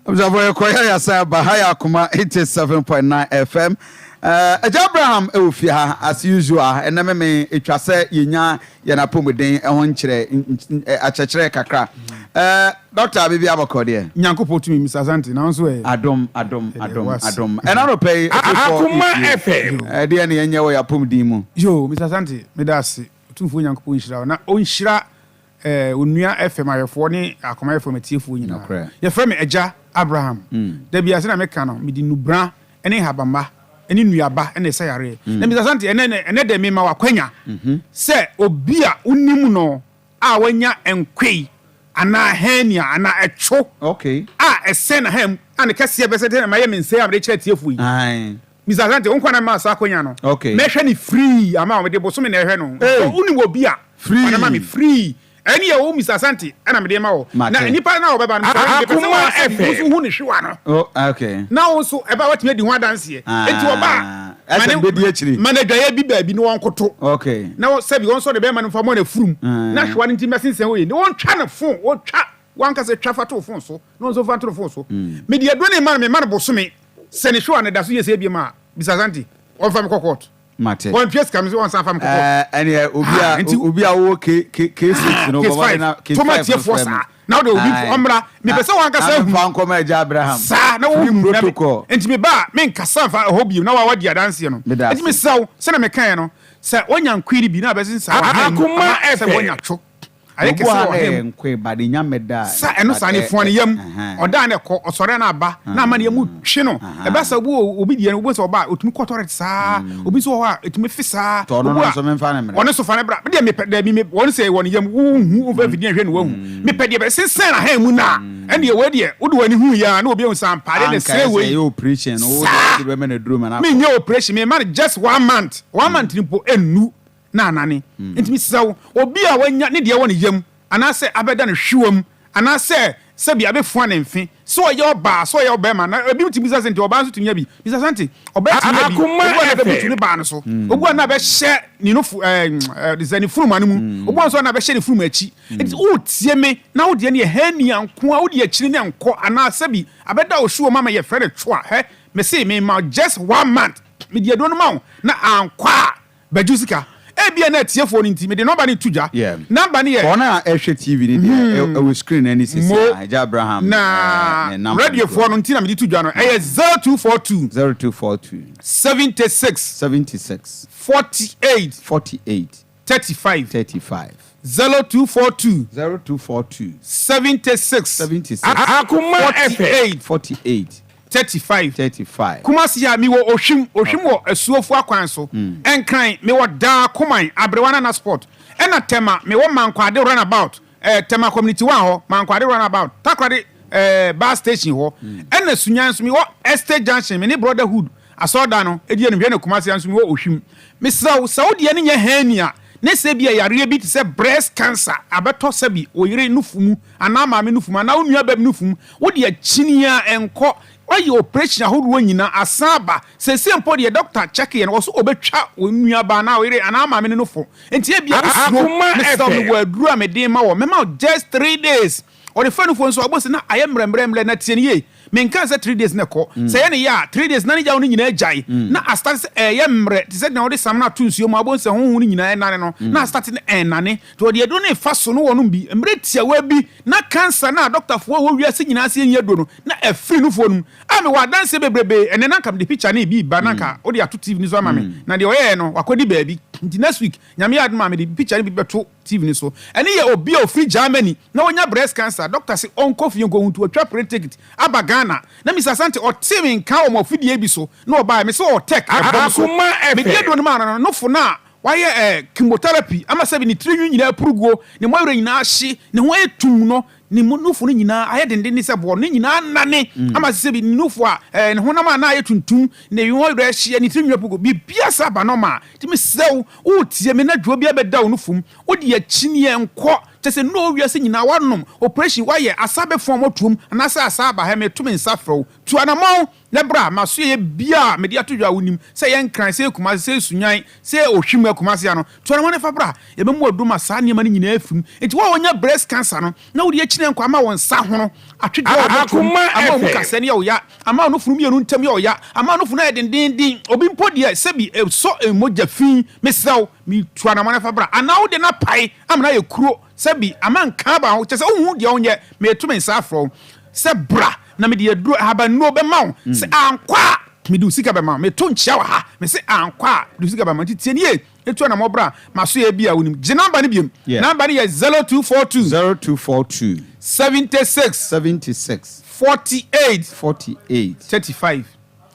Abusuafoɔ yɛkɔ yɛ yɛasan aba ha yɛ Akoma 87.9 FM. Eh, Agya Abraham ɛwɔ fie ha as usual. Ɛnɛ meme ɛtwa sɛ yɛnya yɛn apɔmuden ɛho nkyerɛ akyerɛkyerɛ kakra. Eh, Doctor biribi abɔkɔ deɛ? Nyankopɔn tumi Mr. Asante na wo nso ɛ? Adom adom Yɛde adom wo ase. adom. Ɛna anɔpa yi ɛfefɔ Akoma efie. FM. Ɛdeɛ ne yɛnyɛ wɔ yɛn apɔmuden mu. Yoo Mr. Asante meda ase. Otumfoɔ Nyankopɔn nhyira wo na ɔnhyira eh, Onua FM ahwɛfoɔ ne Akoma FM atiefoɔ nyinaa. Nokorɛ. Yɛfrɛ me Agya Abraham. Da biara sɛdeɛ meka no, mede nnubra ne nhabamma ne nnuaba na ɛsa yareɛ. Na Mister Asante, ɛnɛ, ɛnɛ dɛ mema wo akwanya sɛ obi a wonim no a wanya nkoe anaa hernia anaa ɛtwo Okay. a ɛsɛn n'aha mu a ne kɛseɛ bɛsɛ sɛ mayɛ me nsa yi a mede kyerɛ atiefoɔ yi. Ae. Mister Asante, wo nkwa na mema wo saa akwanya no. Okay. Mɛhwɛ no free ama wo, mede bosome na ɛhwɛ no. Hey. So wonim obi a, Free. fa no ma me free. Ɛne yɛ wo Mister Asante ɛna mede ma wo. Mate. Na nipa no a ɔbɛba no, Mister Asante, mepɛ sɛ Akoma wo asɛ FM. wo nso hu ne hwewa no. Oh, okay. Na wo nso ɛba a watumi adi ho adanseɛ. Enti ɔba a, ma Ɛsɛ ne bɛdi akyiri. ma no adwaeɛ bi baabi na wɔnkoto. Okay. Na wɔ- sɛbi wɔn nso de bɛrima no mfa mmɔ n'afurum. Na hwewa no nti mmɛsensɛn hɔ yie. Na wɔntwa ne fon, wɔtwa wankasa twa fa to wo fon so, na wɔn nso fa to ne fon so. Mede aduro no rema no, mema no bosome. Sɛ ne hwewa no da so yɛ sɛ ebiem a, bisa Asante, wɔmfa me kɔ court. Mate. Wɔntua sika me so wɔnsan fa me kɔ court. Ɛɛ ɛneɛ obi Ah, a nti obi a wowɔ K K K6 no case bɔ mmɔden five na case toma 5 no tiefoɔ frɛ me. saa na wode obi Ae. ɔmmra mepɛ sɛ wankasa Na ahu memfa nkɔma Agya Abraham. saa na Free wohu na me protocol. nti meba a menkasa mfa ɛhɔ bio na wa wadi adanseɛ no Meda nti ase. mesrɛ wo sɛdeɛ mekaeɛ no sɛ woanya nkoiri bi na abɛsensa w'ahan mu Akoma ama sɛ FM. woanya two Ayɛ Obu kɛse a wɔ na ɔhene ɛyɛ mu. nkoe ba de nya meda. Sa ɛno saa ne fua ne yam. Ɔda a na ɛkɔ, ɔsɔre a na aba, na ama ne yam twe no. Ɛba saa obi wɔ obi deɛ no, wobɛhu sɛ ɔba a ɔtumi kɔ toilet saa, obi nso wɔ hɔ a ɛtumi fe saa. Tɔ ɔno Obi no a nso memfa no mmrɛ. ɔno nso fa no bra. Me deɛ mepɛ daabi me wɔn sɛ wɔ ne yam wonhu womfa mfidie nhwɛ no wahu. Mepɛ deɛ bɛsensɛn n'ahan mu no a, ɛndeɛ wei deɛ wode w'ani hu yɛ a na obi ahu sɛ ampa adeɛ na Anka ɛsɛe ɛsɛ wei. ɛyɛ operation no wo deɛ Saa! wode bɛma no aduro ma no akɔ. Menyɛ operation, mema no just one month. One month no mpo ɛnnu. na anane. Enti mesrɛ wo, obi a wanya ne deɛ wɔ ne yam, anaasɛ abɛda no hwewa mu, anaasɛ sɛbi abɛfua ne mfe, sɛ ɔyɛ ɔbaa, sɛ ɔyɛ ɔbarima, na ebinom tumi bisa sɛ, nti ɔbaa nso tumi nya bi? Bisa sɛ, nti ɔbaa tumi nya bi? Akoma Obi wɔ hɔ a na ɛbɛbutu FM. ne baa no so, obi wɔ hɔ a na ɛbɛhyɛ ne nufu, ɛɛ, ɛɛ, sɛ ne funuma no mu, obi wɔ hɔ nso a na ɛbɛhyɛ ne funuma akyi. Enti woretie me, na wo deɛ no yɛ hernia nko ara, wode akyiri no nkɔ, anaa sɛbi abɛda wo hwewa mu ama yɛfrɛ no twa, hɛ, mese mema wo just one month, mede aduro no ma wo, na ankɔ a, Bɛgye wo sika. Ebia na atiefoɔ no nti, mede nɔmba no reto dwa. Yeah. Nɔmba no yɛ. Wɔn a ɛhwɛ TV no deɛ, ɛwɔ screen no ani sisi Mo. a, Agya Abraham Na ne number no radiofoɔ no nti na mede to dwa no. Ɛyɛ 0242. 0242. 76. 76. 48. 48. 35. 35. 0242. 0242. 76. 76. Akoma FM. 48. 48. 35. 35. Kumasi a mewɔ Ohwim, Ohwim wɔ Asuofo akwan so, Nkran, mewɔ Daa Koman, Aberewa Nana Spot, ɛna Tema, mewɔ Mankwade Runabout, eh, Tema Community One hɔ, Mankwade Runabout, Takoradi eh, Bus Station hɔ, ɛna Sunyani nso mewɔ Estate Junction, me ne Brotherhood Asɔrdan no di anim hwɛ, ɛna Kumasi ha nso mewɔ Ohwim. Mesrɛ wo, sɛ wo deɛ no nyɛ hernia, ne sɛ ebia yareɛ bi te sɛ breast cancer abɛtɔ sɛbi wo yere nufu mu, anaa maame nufu mu, anaa wo nua bam nufu mu, Wo deɛ kyini a ɛnkɔ. Wayɛ operation ahodoɔ nyina asan aba. Seesei mpo deɛ doctor check yɛ no ɔse ɔbɛtwa wo nua baa anaa wo yere anaa maame no nofo. Nti ebia wo suro. Akoma Mesrɛ wo FM. mewɔ aduro a mede rema wɔ. Mɛma wo just 3 days. Ɔde fa nufoɔ nso a, wobɛhu sɛ na ayɛ mmerɛmmerɛmmerɛ. Na tie no yie, menkaa sɛ 3 days na ɛkɔ. Sɛ ɛyɛ ne ya a, 3 days na ne yaw no nyinaa agyae. Na astarte sɛ ɛreyɛ mmerɛ te sɛ deɛ wode samina ato nsuo mu a, wobɛhu sɛ honhom no nyinaa ɛnane no, na astarte no ɛrenane. Nti wɔde aduro no refa so no wɔnom bi mmerɛ tiawa bi na cancer no a dɔktafoɔ a ɛwɔ wiase nyinaa se yɛnyi aduro no, na afiri nufoɔ no mu. A mewɔ adanseɛ bebrebee, ɛnnɛ na anka mede picture no bi reba na anka wode ato TV no so ama me, na deɛ ɔyɛeɛ no wakɔdi baabi. Nti next week, Nyame yɛ adom a mede picture no bi bɛto TV no so. Ɛno yɛ obi a ɔfiri Germany na wanya breast cancer, doctor se ɔnkɔ fie nkɔhu nti watwa plane ticket aba Ghana. Na Mister Asante ɔtee me nka wɔ mo afidie bi so na ɔbaeɛ, mese ɔwɔ tech ɛbɔ me so. Mede aduro no maa no no, nofo no a wayɛ eh, chemotherapy ama sɛbi ne tiri nwi nyinaa apuru guo, ne mɔwerɛ nyinaa ahye, ne ho ayɛ tumm no, ne mu nufo no nyinaa ayɛ dendenne sɛ boɔ, ne nyinaa anane ama sɛ sɛbi ne nufo a eh, ne honam a na ayɛ tuntum, ne mɔwerɛ ahyeɛ, ne tiri nwi apuru guo, biribiara saa aba normal. Nti mesrɛ wo, woretie me na dwoɔ bi abɛda wo nufu mu, wode akyiniiɛ nkɔ, kyerɛ sɛ nnuro wiase nyinaa woanom, operation woayɛ, asa abɛfɔn motuom, anaasɛ asa aba ha, meto me nsa frɛ wo, tu anamɔn Na berɛ a m'asoɛeɛ biara a mede ato dwa a wonim, sɛ ɛyɛ Nkran, sɛ ɛyɛ Kumasi, sɛ ɛyɛ Sunyani, sɛ ɛyɛ Ohwim, Kumasi ha no, tu anamɔn na fa bra. Yɛbɛma wo aduro ma saa nneɛma no nyinaa afiri mu. Enti wo a woanya breast cancer no, na wode akyini nkwa ama wo nsa hono, atwedeɛ a wɔbɔ toom, ama wo mu kasɛɛ no yɛ wo ya, ama wo nofunu mmienu ntam yɛ wo ya, ama wo nofunu ayɛ dendeenden, obi mpo deɛ sɛbi ɛsɔ mogya fi, mesrɛ wo, metu anamɔn na fa bra. Anaa wo deɛ no apae ama no ayɛ kuro, sɛbi ama nka aba ho, kyerɛ sɛ wonhu deɛ wonyɛ, mereto me nsa afrɛ wo sɛ bra. Na mede aduro, ahabannuro bɛma wo. Sɛ ankɔ a, mede wo sika bɛma wo. Meto nkyea wɔ ha. Mese ankɔ a, mede wo sika bɛma wo. Nti tie no yie, na tu anammɔn bra m'asoɛeɛ bi a wonim. Gye namba no biom. Namba no yɛ 0242. 0242. 76. 76. 48. 48. 35.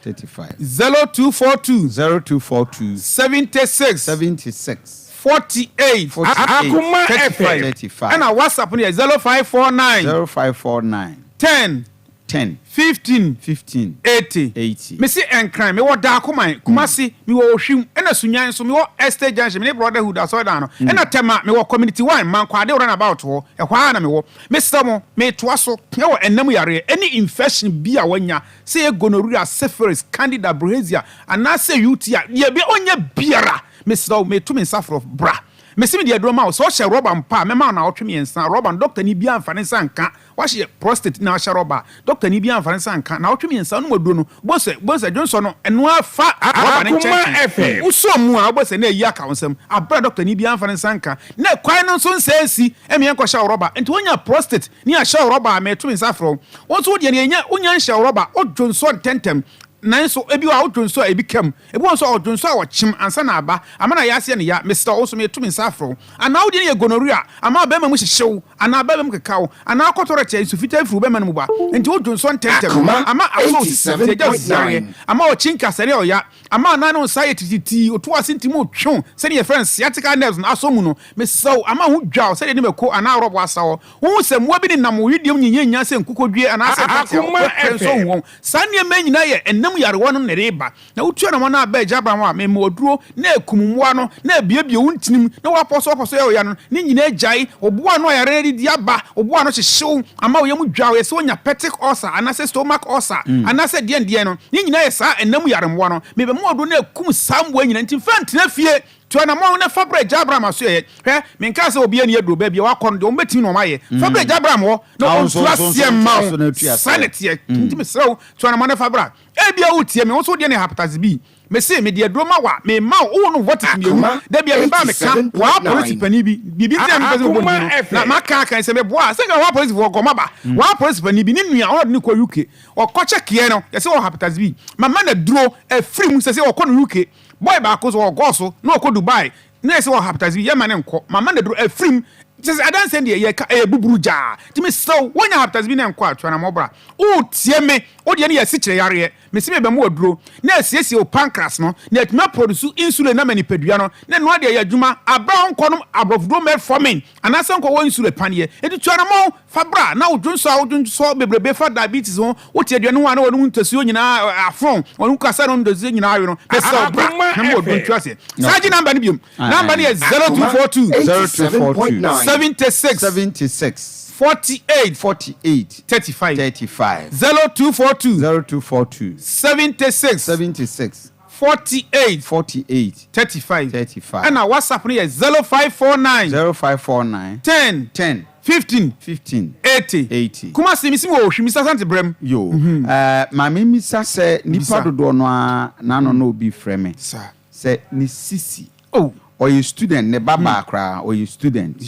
35. 0242. 0242. 76. 76. 48. 48. Akoma 35. FM. 35. Ɛna WhatsApp no yɛ 0549. 0549. 10. 10. 15. 15. 80. 80. Mese Nkran, mewɔ Daakoman, Kumasi, mewɔ Ohwim, ɛna Sunyani nso, mewɔ Estate Junction, me ne Brotherhood asɔredan no, ɛna Tema, mewɔ Community One, Mankwade Runabout hɔ, ɛhɔ ara na mewɔ. Mesrɛ mo, metoa so wɔ ɛnam yareɛ ɛne infection bi a wanya, sɛ ɛyɛ gonorrhea, syphilis, candida, bilharzia, anaasɛ UTI, deɛ bi ɔnyɛ biara, mesrɛ wo, meto me nsa frɛ wo, bra. Mese mede aduro ma wo, sɛ wohyɛ rɔba mpo a, mɛma wo naawɔtwe mmiɛnsa, rɔba no, dɔktani biara mfa ne nsa nka. Wahyɛ prostate na wahyɛ rɔba a, dɔktani biara mfa ne nsa nka. Naawɔtwe mmiɛnsa, wonom aduro no, wobɛhu sɛ, wobɛhu sɛ dwonsɔ no, ɛno ara fa rɔba no Akoma nkyɛnkyɛn. FM. Wosɔ mu a, wobɛhu sɛ na ayi aka wo nsam, aberɛ a dɔktani biara mfa ne nsa nka. Na kwan no nso nsɛ nsi, ɛmma yɛnkɔhyɛ wo rɔba. Nti wonya prostate ne yɛahyɛ wo rɔba a, meto me nsa frɛ wo. Wo nso wo deɛ no, yɛnya, wonya nhyɛ wo rɔba, wodwonsɔ ntɛntɛm. Nanso ebi wɔ hɔ a, wodwonsɔ a, ebi ka mu. Ebi wɔ hɔ nso a, ɔdwonsɔ a ɔkyem ansa na aba, ama no ayɛ ase yɛ no ya. Mesrɛ wo, wo nso meto me nsa afrɛ wo. Anaa wo deɛ no yɛ gonorrhea, ama wo barima mu hyehye wo, anaa barima mu keka wo, anaa wokɔtɔ rɛkyɛ, nsu fitaa firi wo bɛma no mu ba, enti wodwonsɔ ntɛmntɛm, Akoma ama asɔ wo sisi, nti agya wo sisi yareɛ, 87.9. ama ɔkye nkasɛre a ɔya, ama anan ne wo nsa ayɛ titiritii, otu ase nti mu retwe wo, sɛdeɛ yɛfrɛ no sciatica nerves no asɔ mu no. Mesrɛ wo, ama wo ho dwa wo sɛdeɛ ne mako anaa rɔbo asa hɔ. Wohu sɛ mmoa bi nenam wo wedeɛ mu nyinyannya sɛ nkukodwie anaasɛ nkateɛ a, Akoma wopɛ nso FM. hu wɔn. Saa nneɛma yi nyinaa yɛ ɛnam nyarewa no na ɛde ba. Na wotu anamɔn a bɛɛ gya Abraham a mema ɔduro na ɛkum mmoa no na ɛbuebue wo ntinim na woapɔsɔpɔsɔ yɛ wo ya no ne nyinaa gyae. Wo bo ano a yare no adidi aba, wo bo ano hyehye wo ama wo yam dwa wo, yɛ sɛ woanya peptic ulcer anaasɛ stomach ulcer anaasɛ deɛn deɛn no, ne nyinaa yɛ saa ɛnam yare mmoa no. Mebɛma ɔduro na ɛkum saa mmoa nyinaa nti mfa ntena fie. Tu anamɔn na fa brɛ gya Abraham asoɛeɛ. Hwɛ, menkaa sɛ obiara nni aduro, baabi a wakɔ no deɛ wɔbɛtumi na wɔayɛ. Fa brɛ gya Abraham hɔ na ɔntu aseɛ mma wo. Saa na ɛteɛ. Nti mesrɛ wo, tu anamɔn na fa bra. Ebia woretie me, wo nso wo deɛ ne hepatitis B. Mese, mede aduro ma wo a, mema wo, wowɔ no vortex mmienu. Da bi a meba a meka, waa polisi panin bi, biribi nti na mepɛ sɛ mebɔ ne din no, na maka aka sɛ meboa a, sɛ nka waa polisifoɔ kɔ maba. Waa polisi panin bi, ne nua, ɔno na ɔde no kɔ UK. Ɔkɔ kyɛkeɛ no, yɛse ɔwɔ hepatitis B. Mama no aduro, afiri mu, sɛsei ɔkɔ no UK. Boy baako nso ɔkɔɔ so na ɔkɔ Dubai na yɛse wɔ hepatitis B yɛma no nkɔ mama no aduro afirim kyerɛ sɛ adanseɛ deɛ yɛka ɛyɛ buburu gyaa nti mesrɛ wo wonya hepatitis B na nkɔ a tu anamɔ bra wotie me wodeɛ no yɛ asikyire yareɛ mese mebɛma wo aduro na asiesie wo pancreas no na atumi aproduce insulin ama nipadua no na ɛno adeɛ yɛ adwuma aberɛ a wonkɔ nom aborɔfoduro metformin anaasɛ nkɔ wɔ insulin paneɛ nti tu anamɔ Fa bra na wo dwonsɔ a wodwonsɔ bebrebe fa diabetes ho, wote aduane ho a na w'anom ntasuo nyinaa afon, w'anom kasa na ntasuo nyinaa awe no, mesrɛ wo bra na ma w'aduro ntu aseɛ. San gye number no biom. Number no yɛ 0242 0242 76 76 48 48 35 35 0242 0242 76 76 48 48 35 35 Ɛna WhatsApp no yɛ 0549 0549 10 10 15 15 80. 80. 80. Kumasi mesi mewɔ Ohwi, Mr. Asante brɛm. Yoo, eh, ma me mmisa sɛ nnipa dodoɔ no ara n'ano na obi frɛ me sɛ ne sisi, ɔyɛ student, ne ba baa koraa, ɔyɛ student,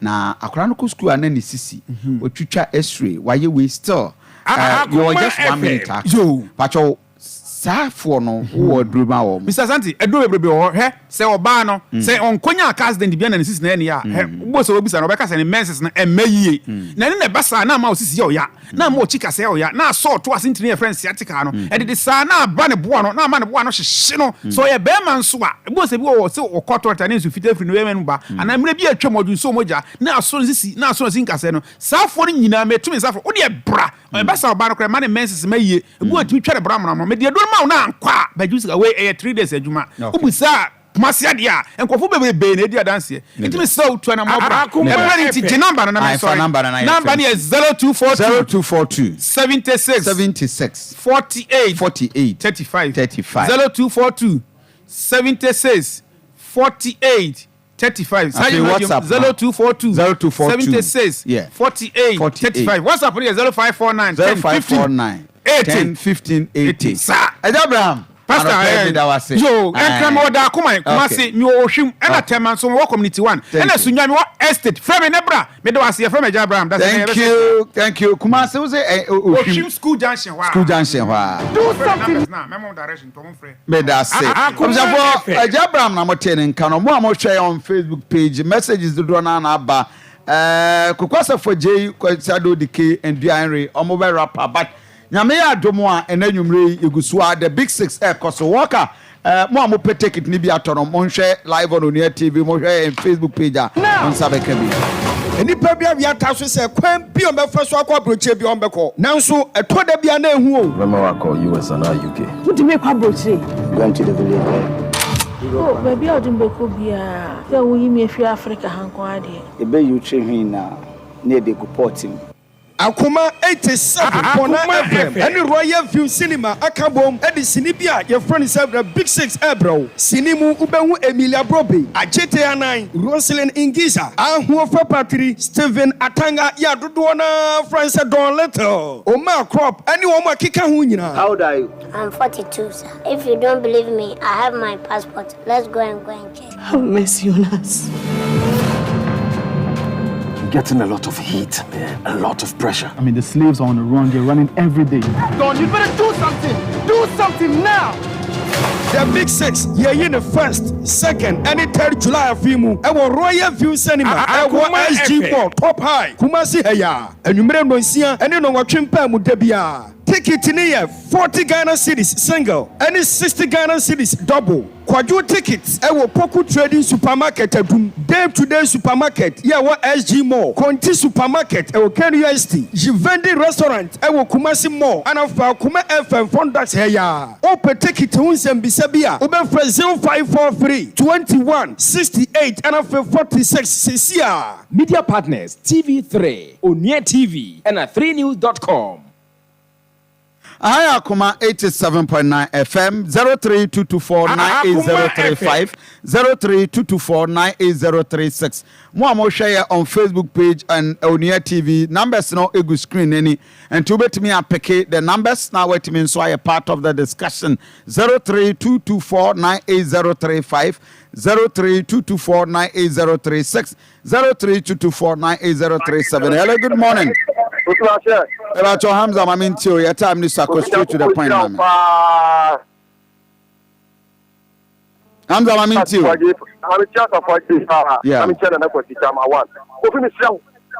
na akwadaa no kɔ sukuu a na ne sisi, watwitwa x-ray, wayɛ wei still, eh, yɛwɔ just one minute aka, pakyɛw Saa foɔ no wo wɔ aduro ma wɔn. Mister Asante, aduro bebrebe wɔ hɔ, hwɛ, sɛ ɔbaa no, sɛ ɔnkɔnyaa car accident biara na ne sisi na ɛyɛ ne ya a, hwɛ, wobɔ sɛ wobisa no, ɔbɛka sɛ ne menses no ɛmmɛ yie. Na ɛno na ɛba saa na ama wo sisi yɛ wo ya, na ama ɔkyi kaseɛ yɛ wo ya, na asɔ ɔto ase ntini a yɛfrɛ no sciatica no, ɛdede saa na aba ne boa no, na ama ne boa no hyehye no. Sɛ ɔyɛ barima nso a, ebi wɔ sɛ ebi wɔ hɔ sɛ ɔkɔ toilet a ne nsu fitaa firi ne bɛrima no mu ba, anaa mmerɛ bi a atwam ɔdwonsoo mogya, na asɔ ne sisi, na asɔ ne si nkasɛɛ no. Saa foɔ no nyinaa, meto me nsa frɛ wo, wodeɛ bra, Ɛba saa ɔbaa no koraa ɛma ne menses ma yie. Ebi wɔ tumi twa ne bra monomono. Mede aduro no ma wo na ankɔ a bɛgye wo sika. Wei ɛyɛ 3 days adwuma. Wobu saa Kumasi adeɛ a nkurɔfoɔ bebrebe na ɛdi adanseɛ. Nti mesrɛ wo tu anammɔn bra. Ɛberɛ no nti gye number no na mensɔre. Number no yɛ 0242 0242 76 76 48 48 35 35 0242 76 48 35 saa Afei yɛ WhatsApp no. 0242 0242 76 yeah. 48 48 35 WhatsApp no yɛ 0549 10 15 0549 80 10 15 80. Saa. Agya Abraham. Pastor anɔpa yi eh, meda wo ase. yo Aye. ɛnkra mewɔ Daakoma Kumasi Okay. mewɔ Ohwim ɛna Okay. Tɛma nso mewɔ Community One Thank ɛna you. Sunyani mewɔ Estate frɛ me ne bra meda wo ase yɛfrɛ me Agya Abraham that's Thank you, thank you. Kumasi wo sɛ eh, Ohwim Ohwim School Junction hɔ a School Junction hɔ a. Do something. Na mɛma wo direction tɔ mo frɛ. Meda ase. Abusuafoɔ, Agya Abraham na motee ne nka no. Mo a mohwɛ yɛn on Facebook page, messages dodoɔ no ara na aba. Eh, Koko Asafo Agyei, Kwasi Addo Dike, and Dua Henry, wɔn bɛ wrap up. But Nyame yɛ adom a, ɛnɛ anwummerɛ yi, yɛgu so ara, The Big Six ɛrekɔ so. Walker, Eh, mo a mopɛ ticket no bi atɔ no, monhwɛ live on Onua TV, mohwɛ yɛn Facebook page a, mo nsa bɛka bi. Nnipa bi awe ata so sɛ kwan bi a wɔbɛfa so akɔ aburokyire biara wɔbɛkɔ. Nanso ɛtɔ da bi a na ehu o. Mɛma wakɔ US anaa UK. Wode me rekɔ aburokyire? Going to the village boy. Oh, baabi a wode me bɛkɔ biara, sɛ woyi me afiri Africa ha nko ara deɛ. Yɛbɛyi wo tiri hwi nyinaa na yɛde agu pot mu. Akoma 87.9 FM ne Royal View Cinema aka abom de sini bi a yɛfrɛ no sɛ The Big Six rebrɛ wo. Sini mu wobɛhu Emilia Brobbey, Adjetey Annan, Roselyn Ngissah, Ahuofe Patri, Stephen Atanga yɛ a dodoɔ no ara frɛ no sɛ Don Little, Omar Krop ne wɔn a ɛkeka ho nyinaa. How old are you? I'm 42 sir. If you don't believe me, I have my passport. Let's go and go and check. Have mercy on us. I'm getting a lot of heat, man. A lot of pressure. I mean, the slaves are on the run. They're running every day. Don, you better do something. Do something now. The Big Six, yɛyi ne first, second, ɛne third July afe yi mu ɛwɔ Royal View Cinema ɛwɔ SG Mall, Top High, Kumasi ha yi ara. Anwummere nnɔnsia ne nnɔnwɔtwe mpaamu da biara. Ticket no yɛ 40 Ghana cedis single ɛne 60 Ghana cedis double. Kwadwo ticket wɔ Poku Trading Supermarket Adum, Dave Today Supermarket yɛ ɛwɔ SG Mall, Konti Supermarket ɛwɔ KNUST, Yivendi Restaurant ɛwɔ Kumasi Mall ɛna Faakuma FM Front Desk ha yi ara. Wopɛ ticket ho nsɛmbisa bi a, wobɛfrɛ 0543 21 68 ɛna afei 46 seesei ara. Media partners, TV3, Onua TV, ɛna 3news.com. Aha yɛ Akoma 87.9 FM 0322498035 0322498036. Mo a mohwɛ yɛ on Facebook page and Onua TV numbers no egu screen n'ani nti wobɛtumi apeke the numbers na watumi nso ayɛ part of the discussion 0322498035 0322498036 0322498037 Hello, good morning. Ebacho Hamza Mami Ntio, your time ni so straight to the point, mami. Hamza Mami Ntio. Yeah.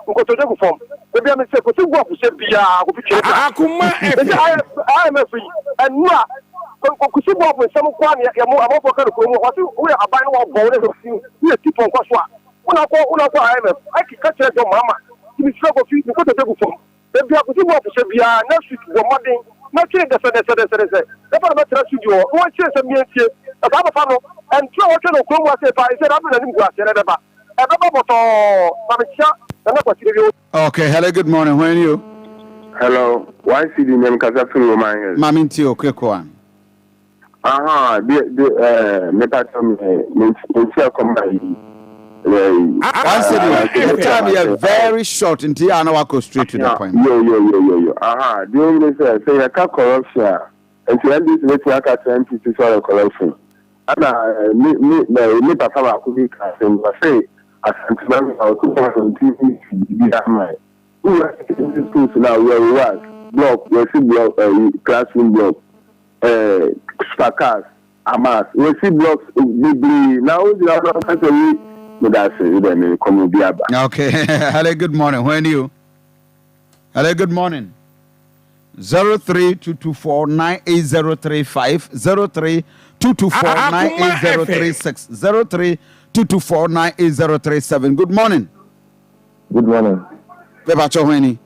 Nkotodwe gu fam ebi a mesɛ kosi gu afuhyɛ biara kofi twere bra Akoma ɛsɛ FM. IMF yi ɛnu a kosi gu afo nsɛm nko a ne yɛ mo amanfoɔ ka no kurom hɔ wɔse woyɛ aban no wɔbɔ wo ne sɛ woyɛ ti pɔnkɔ so a wona kɔ wona kɔ IMF ɛkeka kyerɛ John Mahama nti mesrɛ kofi nkotodwe gu fam baabi a kosi gu afuhyɛ biara next week bɔ mmɔden na twere dɛsɛdɛsɛdɛsɛdɛsɛ na fa no bɛtena studio hɔ na wɔnkyerɛ nsɛm yɛntie na saa papa no ɛntorɔ a wɔtwe no kurom ase paa ɛsɛ na afei n'anim gu aseɛ na ɛbɛba Ɛbɛba bɔtɔɔ ma mekyia Nana Kwasi Ewio. Okay, hello, good morning. When you? Hello, YCD nem kasa firi Roman Hills. Maame nti o, quick one. Aha, de de eh me pa kyɛw me me nsi akɔma yi. One cedi, the time yɛ very short nti yɛ a na wakɔ straight to the point. Yo yo yo yo yo aha deɛ owu ne sɛ sɛ yɛka corruption a nti NDC bɛtumi aka kyerɛ NPP sɛ ɔyɛ corruption ɛna me me me papa baako bi ka asɛm bi ɔse Asantema no a ɔto kwan no nti nsi biribi ama yɛ wowura secondary schools no a wura wura block wɔasi block ɛyi classroom block ɛɛ super cars Amas, Wasi blocks bebree na wo gyina hɔ na woka sɛ wei Medase, wo deɛ me kɔm obi aba. Okay, hello, good morning. When you? Hello, good morning. 03224 98035 03224 98036 03224 98037. Good morning. Good morning. Mepacho hwani.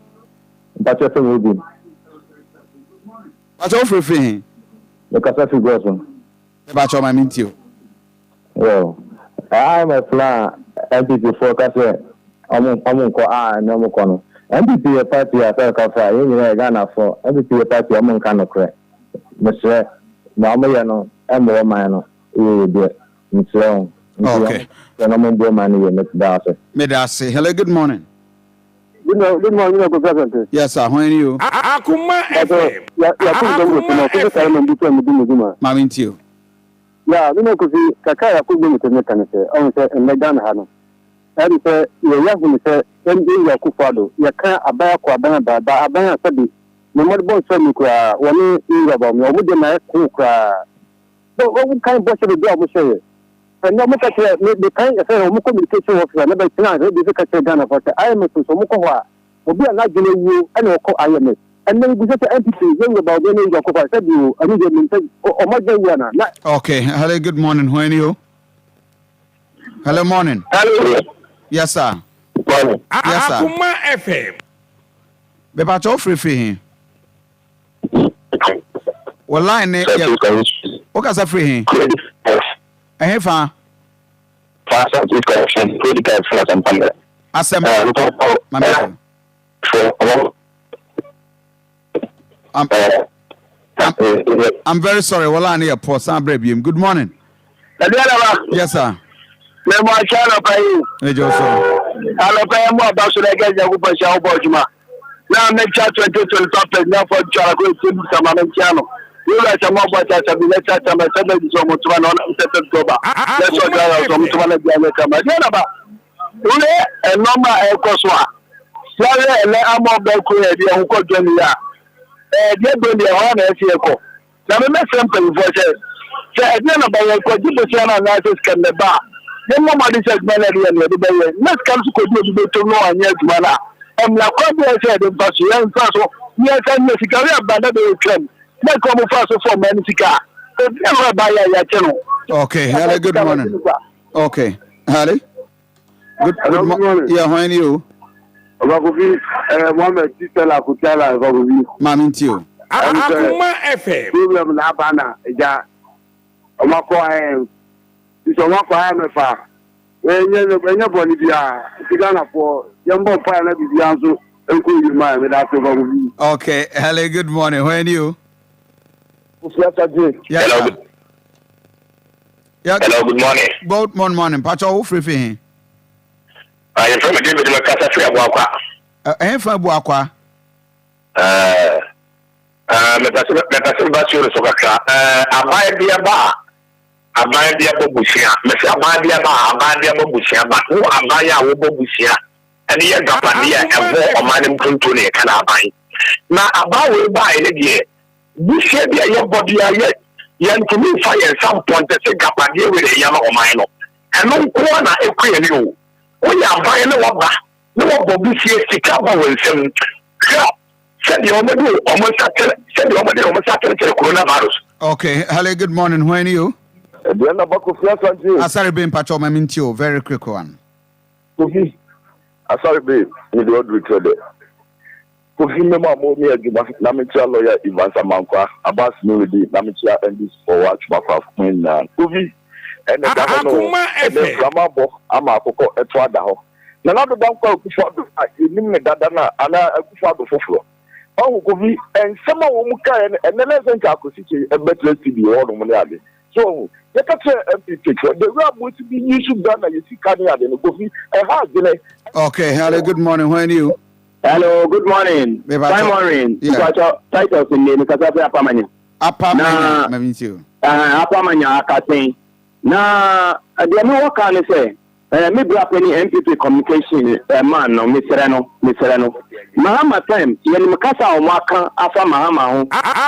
Mpacho fɛ mi bi. Pacho wo firi firi he? Me kasa firi Goso. Me pacho ma me ntie o. Well, IMF na NPP foɔ ka sɛ ɔmo ɔmo nkɔ a ɛnɛ ɔmo kɔ no. NPP yɛ party a sɛ nka fa yɛn nyinaa yɛ Ghana foɔ. NPP yɛ party a ɔmo nka nokorɛ. Mesrɛ, nea ɔmo yɛ no ɛmmoa ɔman no yie deɛ. Mesrɛ wo. Nti Okay. ɔmo na ɔmo mboa ɔman no yie. Meda ase. Meda ase. Hello, good morning. Good morning, good morning, Kofi Asante. Yes, sir. Hwan ni o? Akuma FM. Ya ya ko gbogbo ko na ko sare man bitu am di muduma. Maame nti o. Ya, me na Kofi kaka ya ko gbogbo me kan se. On se enne Ghana ha no. Ɛde sɛ yɛyɛ hu sɛ ɛn yɛ akufo ado yɛka aban akɔ aban aba ba aban a sɛbi ne mmɔde bɔ nsɔ mi koraa wɔne nwura ba mu ɔmo de na ɛko koraa wɔn kan bɔ hyɛ beebi a ɔmo hyɛ yɛ ɛnna ɔmo ka kyerɛ me me kan ɛsɛ ɔmo communication officer ne bɛ tena ase ebi ka kyerɛ Ghana fɔ sɛ IMF nso ɔmo kɔ hɔ a obi a n'adwene wuo ɛna ɔkɔ IMF ɛnna ebi sɛ NPP yɛ nwura ba obi ne nwura kɔ hɔ a sɛbi o ɛno deɛ mi nsɛ ɔmo adwene wuo ana na. Okay. Hello, good morning. Hwan ni o? Hello, morning. Hello. Yes, sir. Morning. Yes, sir. Akuma FM. Me pacho wo firi firi he? Wɔ line ne yɛ. Wo kasa firi he? Ɛhe fa? Asɛm. Mame. I'm, I'm, I'm very sorry. Well, I need a poor sound break. Good morning. Yes, sir. Mẹ́mọ́ akyɛ anɔpa yi. Ẹjọ́ sọ. Anɔpa yi mu aba so n'ɛgɛ ɛgya kúpọ̀ ṣe àwọn bọ̀ adwuma. Náà mẹ́kyá 2025 president for twara kó esi mu sama mi nkyɛn no. Yóò ẹsẹ̀ mọ́ bọ̀ kyɛ bi lẹ́kyɛ kyɛ ɛsɛ bẹ́ẹ̀ sọ ọmọ tuma na ɔnam sɛ fɛn tɔba. Lẹ́sọ̀ ọ̀dọ́ ayọ̀ sọ ọmọ tuma na bi anyɛ kama. Ɛdeɛ naba. Wúlé ɛnɔma ɛkɔ so a. Yàrá ɛlɛ amọ̀ bẹ́ẹ̀ kó yɛ ɛdeɛ ɛho kɔ dwa ni yɛ a. Ɛdeɛ bɛ ni ɛhɔ na ɛsi ɛkɔ. Na mɛ mɛsɛm mpanyinfoɔ sɛ sɛ ɛdeɛ naba yɛ kɔ gye bosia na anaasɛ sika ne ba a ne mmɔ de sɛ adwuma no ɛde yɛ no yɛde bɛyɛ na sika no so kɔdi obi bɛtom na wanyɛ adwuma no a mmara kwan bi a ɛsɛ yɛde mfa so yɛmfa so yɛnsa nyɛ sika wei aba na bɛyɛ twam na nka ɔmo fa so fɔ ɔma no sika a obi a ɔba yɛ yɛakye no. Okay, hello, good morning. Okay, hello. Good, good morning. Yeah, hwan ni o? Ọba Kofi, eh, Mohammed Tisela Kutiala, Ọba Kofi. Maame nti o. Akuma FM. Problem na aba na ẹja ọmọ akọ IMF. Sisi ọmọ akọ IMF a, ɛnyɛ ɛnyɛ bɔnne biara. Nti Ghanafoɔ, yɛn bɔ mpaeɛ na biribiara nso nkɔ yie ma yɛn. Meda ase Ọba Kofi. Okay, hello, good morning. Hwan ni o? Kofi Asante. Yes, sir. Yeah, Hello, good morning. Good morning, morning. Pacho, wo firi fi he? Yɛfrɛ me David mekasa firi Abuakwa. Ɛhe fa Abuakwa? Mepɛ sɛ mepɛ sɛ meba suo no so kakra. Aban bi aba a aban bi abɔ busua. Mese aban bi aba a aban bi abɔ busua but wo aban a wobɔ busua ɛne yɛ agyapadeɛ a ɛbɔ ɔman no mpuntuo na yɛka no aban. Na aban wei baeɛ no deɛ busua bi a yɛbɔ biara yɛ yɛntumi mfa yɛn nsa mpɔntɛ sɛ agyapadeɛ wei na ɛyɛ ama ɔman no. Ɛno nko ara na ɛku yɛn o. Woyɛ aban na waba na wabɔ busie sika ba wo nsam. Hwɛ sɛdeɛ wɔde wɔn nsa kyerɛ sɛdeɛ wɔde wɔn nsa kyerɛkyerɛ coronavirus. Okay, hello, good morning. Who are you? Ɛdeɛ na ba Kofi Asante. Asare be mpacho ma minti o, very quick one. Kofi Asare be me de oduru kyerɛ dɛ. Kofi mmɛma mo ne adwuma na mekyia lawyer Evans Amankwa, Abbas Nurudi na mekyia NDC for wa atwuma kwa mo nyinaa. Kofi ɛnɛ da hɔ no ɛnɛ mframa bɔ ama akokɔ ɛto ada hɔ. Nana Addo Dankwa Akufo Addo a yɛnim ne dada no a anaa Akufo Addo foforɔ. Ɔho Kofi nsɛm a wɔn mu kaeɛ no ɛnɛ na ɛsɛ nka akosi kyei ɛbɛtena studio hɔnom ne ade. So ɔho Yɛka kyerɛ NPP foɔ the way a mo si bi use Ghana yɛ sika ne ade no Kofi ɛha adwene. Okay, hello, good morning. When you? Hello, good morning. Simon, yeah. Mpacho, Titus nne, mi kasa fɛ Apamanya. Apamanya, ma mi nti o. Apamanya akasen. Na deɛ mi wɔ ka ne sɛ, eh, me bra panyin NPP communication eh, man no, mesrɛ no, mesrɛ no. Mahama time, yɛnim kasa a wɔn aka afa Mahama ho.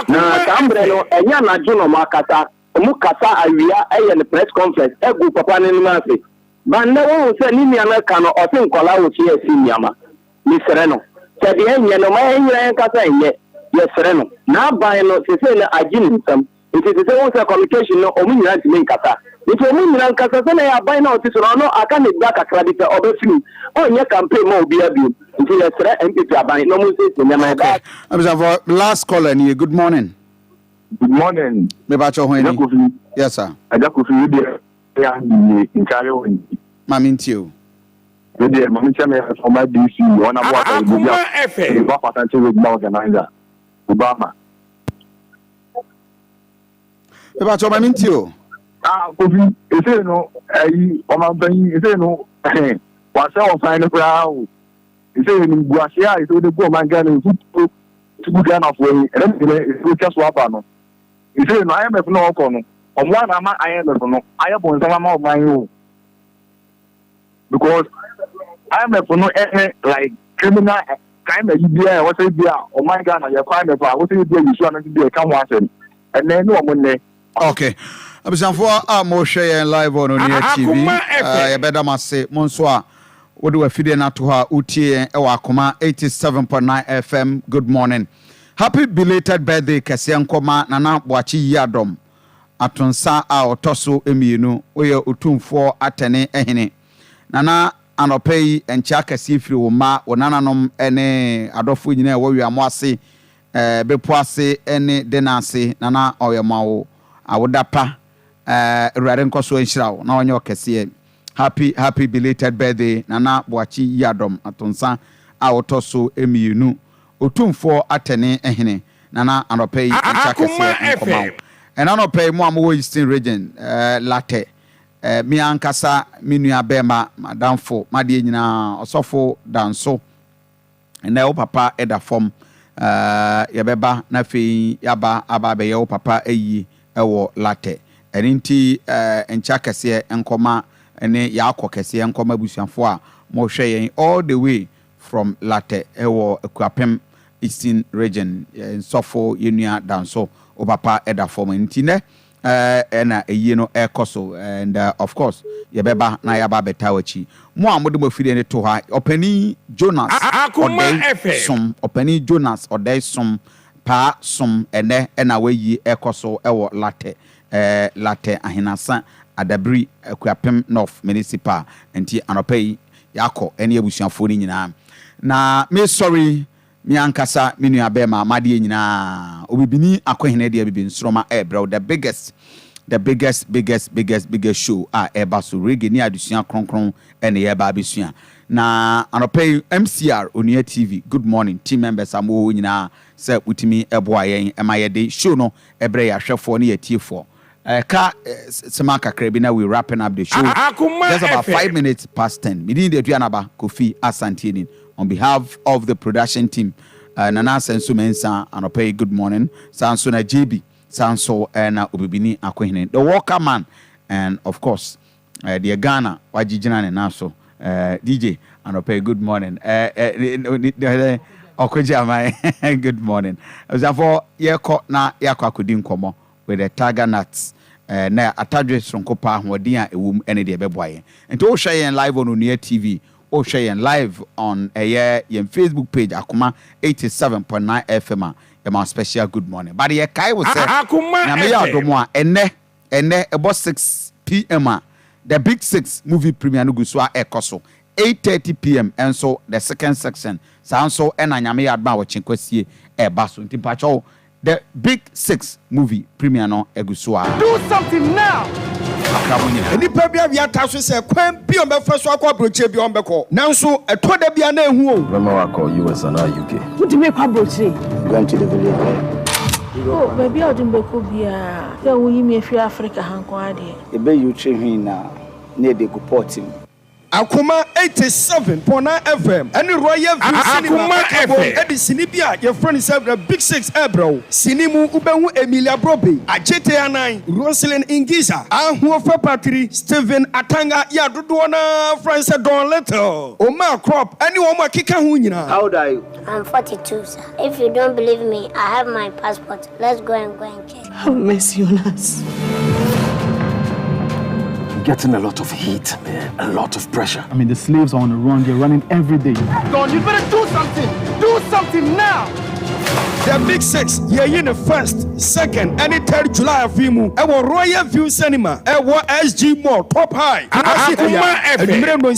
Na saa mmerɛ no, ɛnyɛ anadwo na wɔn akasa. Ɔmo kasa awia yɛ no press conference gu papa no anim ase but nnɛ woahu sɛ ne nua no ka no ɔse nkwadaa wɔ fie ɛsi nneɛma mesrɛ no sɛ deɛ ɛnyɛ no ma yɛn nyina yɛnka sɛ ɛnyɛ yɛsrɛ no n'aban no sesei no agye ne nsam nti sesei wohu sɛ communication no ɔmo nyina ntumi nkasa nti ɔmo nyina nkasa sɛnea ɛyɛ aban no a ɔte so no ɔno aka ne da kakra bi pɛ ɔbɛfiri mu ɔnyɛ campaign ma obiara bio nti yɛsrɛ NPP aban na ɔmo nsiesie nneɛma Okay. Abusuafo, last caller nie. Good morning. Good morning. Me ba cho Agya Kofi. Yes sir. Agya Kofi wo deɛ yɛ yie nkyare wɔ nti. Maame ntie o. Me deɛ maame kyɛ me former DC ɔna bo ata obi a me ba Asante regional organizer Obama. Me ba cho maame ntie o. Ah Kofi ese no ayi ɔmampanyin ese no wasɛ ɔsan no koraa o ese animguase a ese wode gu ɔman Ghana mfutuo Tugu Ghanafoɔ yi ɛnɛ ne deɛ ɛsɛ wɔtwa so aba no. Seesei no IMF no a ɔkɔ no ɔmo ara na ama IMF no ayɛ bonsam ama ɔman yi o because IMF no ɛne like criminal crime ayi biara ɛwɔ sɛ bi a ɔman Ghana yɛkɔ IMF a wɔsɛ bi a yɛsu anase bi a ɛka ho asɛm ɛnɛ ne ɔmo nnɛ. Ok abusuafoɔ a mohwɛ yɛn live on Onua TV yɛbɛda mo ase mo nso a Wode w'afidie no ato hɔ a wotie yɛn wɔ Akoma 87.9 FM Good morning Happy belated birthday kɛseɛ nkɔ ma Nana Boakye Yiadom Atonsa a ɔtɔ so mmienu Woyɛ Otumfoɔ Atɛne Hene Nana anɔpa yi nkyea kɛseɛ firi wo mma, wo nananom ne adɔfoɔ nyinaa a ɛwɔ Wiamo ase, Bepɔ ase ne Dena ase Nana ɔyɛ ma wo awoda pa Awurade nkɔ so nhyira wo na ɔnyɛ wo kɛseɛ. Happy happy belated birthday Nana Boakye Yiadom Atonsa a ɔtɔ so mienu Otumfoɔ Atɛne Hene Nana anɔpa yi nkyɛ akɛseɛ nkɔma wo Ɛna anɔpa yi mo a mowɔ Eastern Region Latɛ me ankasa me nua bɛɛma m'adamfo m'adeɛ nyinaa Ɔsɔfo Danso Nnɛ wo papa da fam. Yɛbɛba na afei yɛaba aba abɛyɛ wo papa ayie wɔ Larteh. Ɛno nti nkyɛ akɛseɛ nkɔma ne yɛakɔ kɛseɛ nkɔma abusuafoɔ a mohwɛ yɛn all the way from Larteh wɔ Akuapem Eastern Region. Yɛn sɔfo, yɛn nua Danso, wo papa da fam. Ɛno nti nnɛ Ɛna ayie no ɛkɔ so and of course yɛbɛba na yɛaba abɛtaa w'akyi. Mo a mode mo afidie no to hɔ a, Ɔpanin Jonas Ɔdɛe som, Ɔpanin Jonas Ɔdɛe som, paa som, ɛnɛ ɛna w'ayie ɛkɔ so ɛwɔ Latɛ, ɛɛ Latɛ Ahenasa Adabiri Akuapem North Municipal. Nti anɔpa yi yɛakɔ ɛne abusuafoɔ no nyinaa. Na mesɔre yi Me ankasa me nua bɛɛma m'adeɛ nyinaa obibini akohene deɛ bibi nsoroma ɛɛbrɛ wo the biggest the biggest biggest biggest biggest show a ɛɛba so reggae ne adesua kronkron ɛne yɛɛba abɛsua na anɔpa yi MCR Onua TV good morning team members a mowɔ hɔ nyinaa sɛ motumi ɛboa yɛn ɛma yɛde show no ɛbrɛ yɛn ahwɛfoɔ ne yɛn atiefoɔ Ɛka sema kakra bi na we wrapping up the show just about 10:05. Me din de Aduanaba Kofi Asantienin on behalf of the production team Nana Asenso Mensah anɔpa yi good morning saa nso na JB saa nso na Obibini Akohene the Walker man and of course deɛ Ghana wagye gyina ne nan so DJ anɔpa yi good morning Ɔkogye Aman good morning abusuafoɔ yɛkɔ na yɛakɔ akɔdi nkɔmmɔ With the tiger nuts na atadwe soronko paa ahoɔden a ɛwɔ mu ɛne deɛ ɛbɛboa yɛn. Nti wohwɛ yɛn live on Onua TV, wohwɛ yɛn live on ɛyɛ yɛn Facebook page Akoma 87.9 FM a, yɛma wo special good morning. But yɛkae wo sɛ Nyame yɛ adom a ɛnnɛ, ɛnnɛ ɛbɔ 6pm a The Big Six movie premiere no gu so a ɛrekɔ so. 8:30 pm nso the second section, saa nso ɛna Nyame yɛ adom a wɔkye Kwasie ɛreba so. Nti mpakyɛw The Big Six movie premiere no agu so a. Do something now! Akra mo nyinaa. Nnipa bi awe ata so sɛ kwan bi a wɔbɛfa so akɔ aburokyire biara wɔbɛkɔ. Nanso ɛtɔ da bi a na ehu o. Mɛma wakɔ US anaa UK. Wode me rekɔ aburokyire? Going to the village where. Oh, baabi a wode me bɛkɔ biara, sɛ woyi me afiri Africa ha nko ara deɛ. Yɛbɛyi wo tiri nhwi nyinaa na yɛde agu pɔɔte mu. Akoma 87.9 FM ne Royal View Cinema aka bom de sini bi a yɛfrɛ no sɛ The Big Six rebrɛ wo. Sini mu wobɛhu Emilia Brobbey, Adjetey Annan, Roselyn Ngissah, Ahuofe Patri, Stephen Atanga yɛ a dodoɔ no ara frɛ no sɛ Don Little, Omar Krop ne wɔn a ɛkeka ho nyinaa. How old are you? I'm 42, sir. If you don't believe me, I have my passport. Let's go and go and check. Have mercy on us. Getting a lot of heat, man. A lot of pressure. I mean, the slaves are on the run. They're running every day. Don, you better do something. Do something now. The Big Six, yɛyi no first, second ɛne third July afe yi mu ɛwɔ Royal View Cinema ɛwɔ SG Mall, Top High, Kumasi ha yi ara, anwummere nnɔnsia.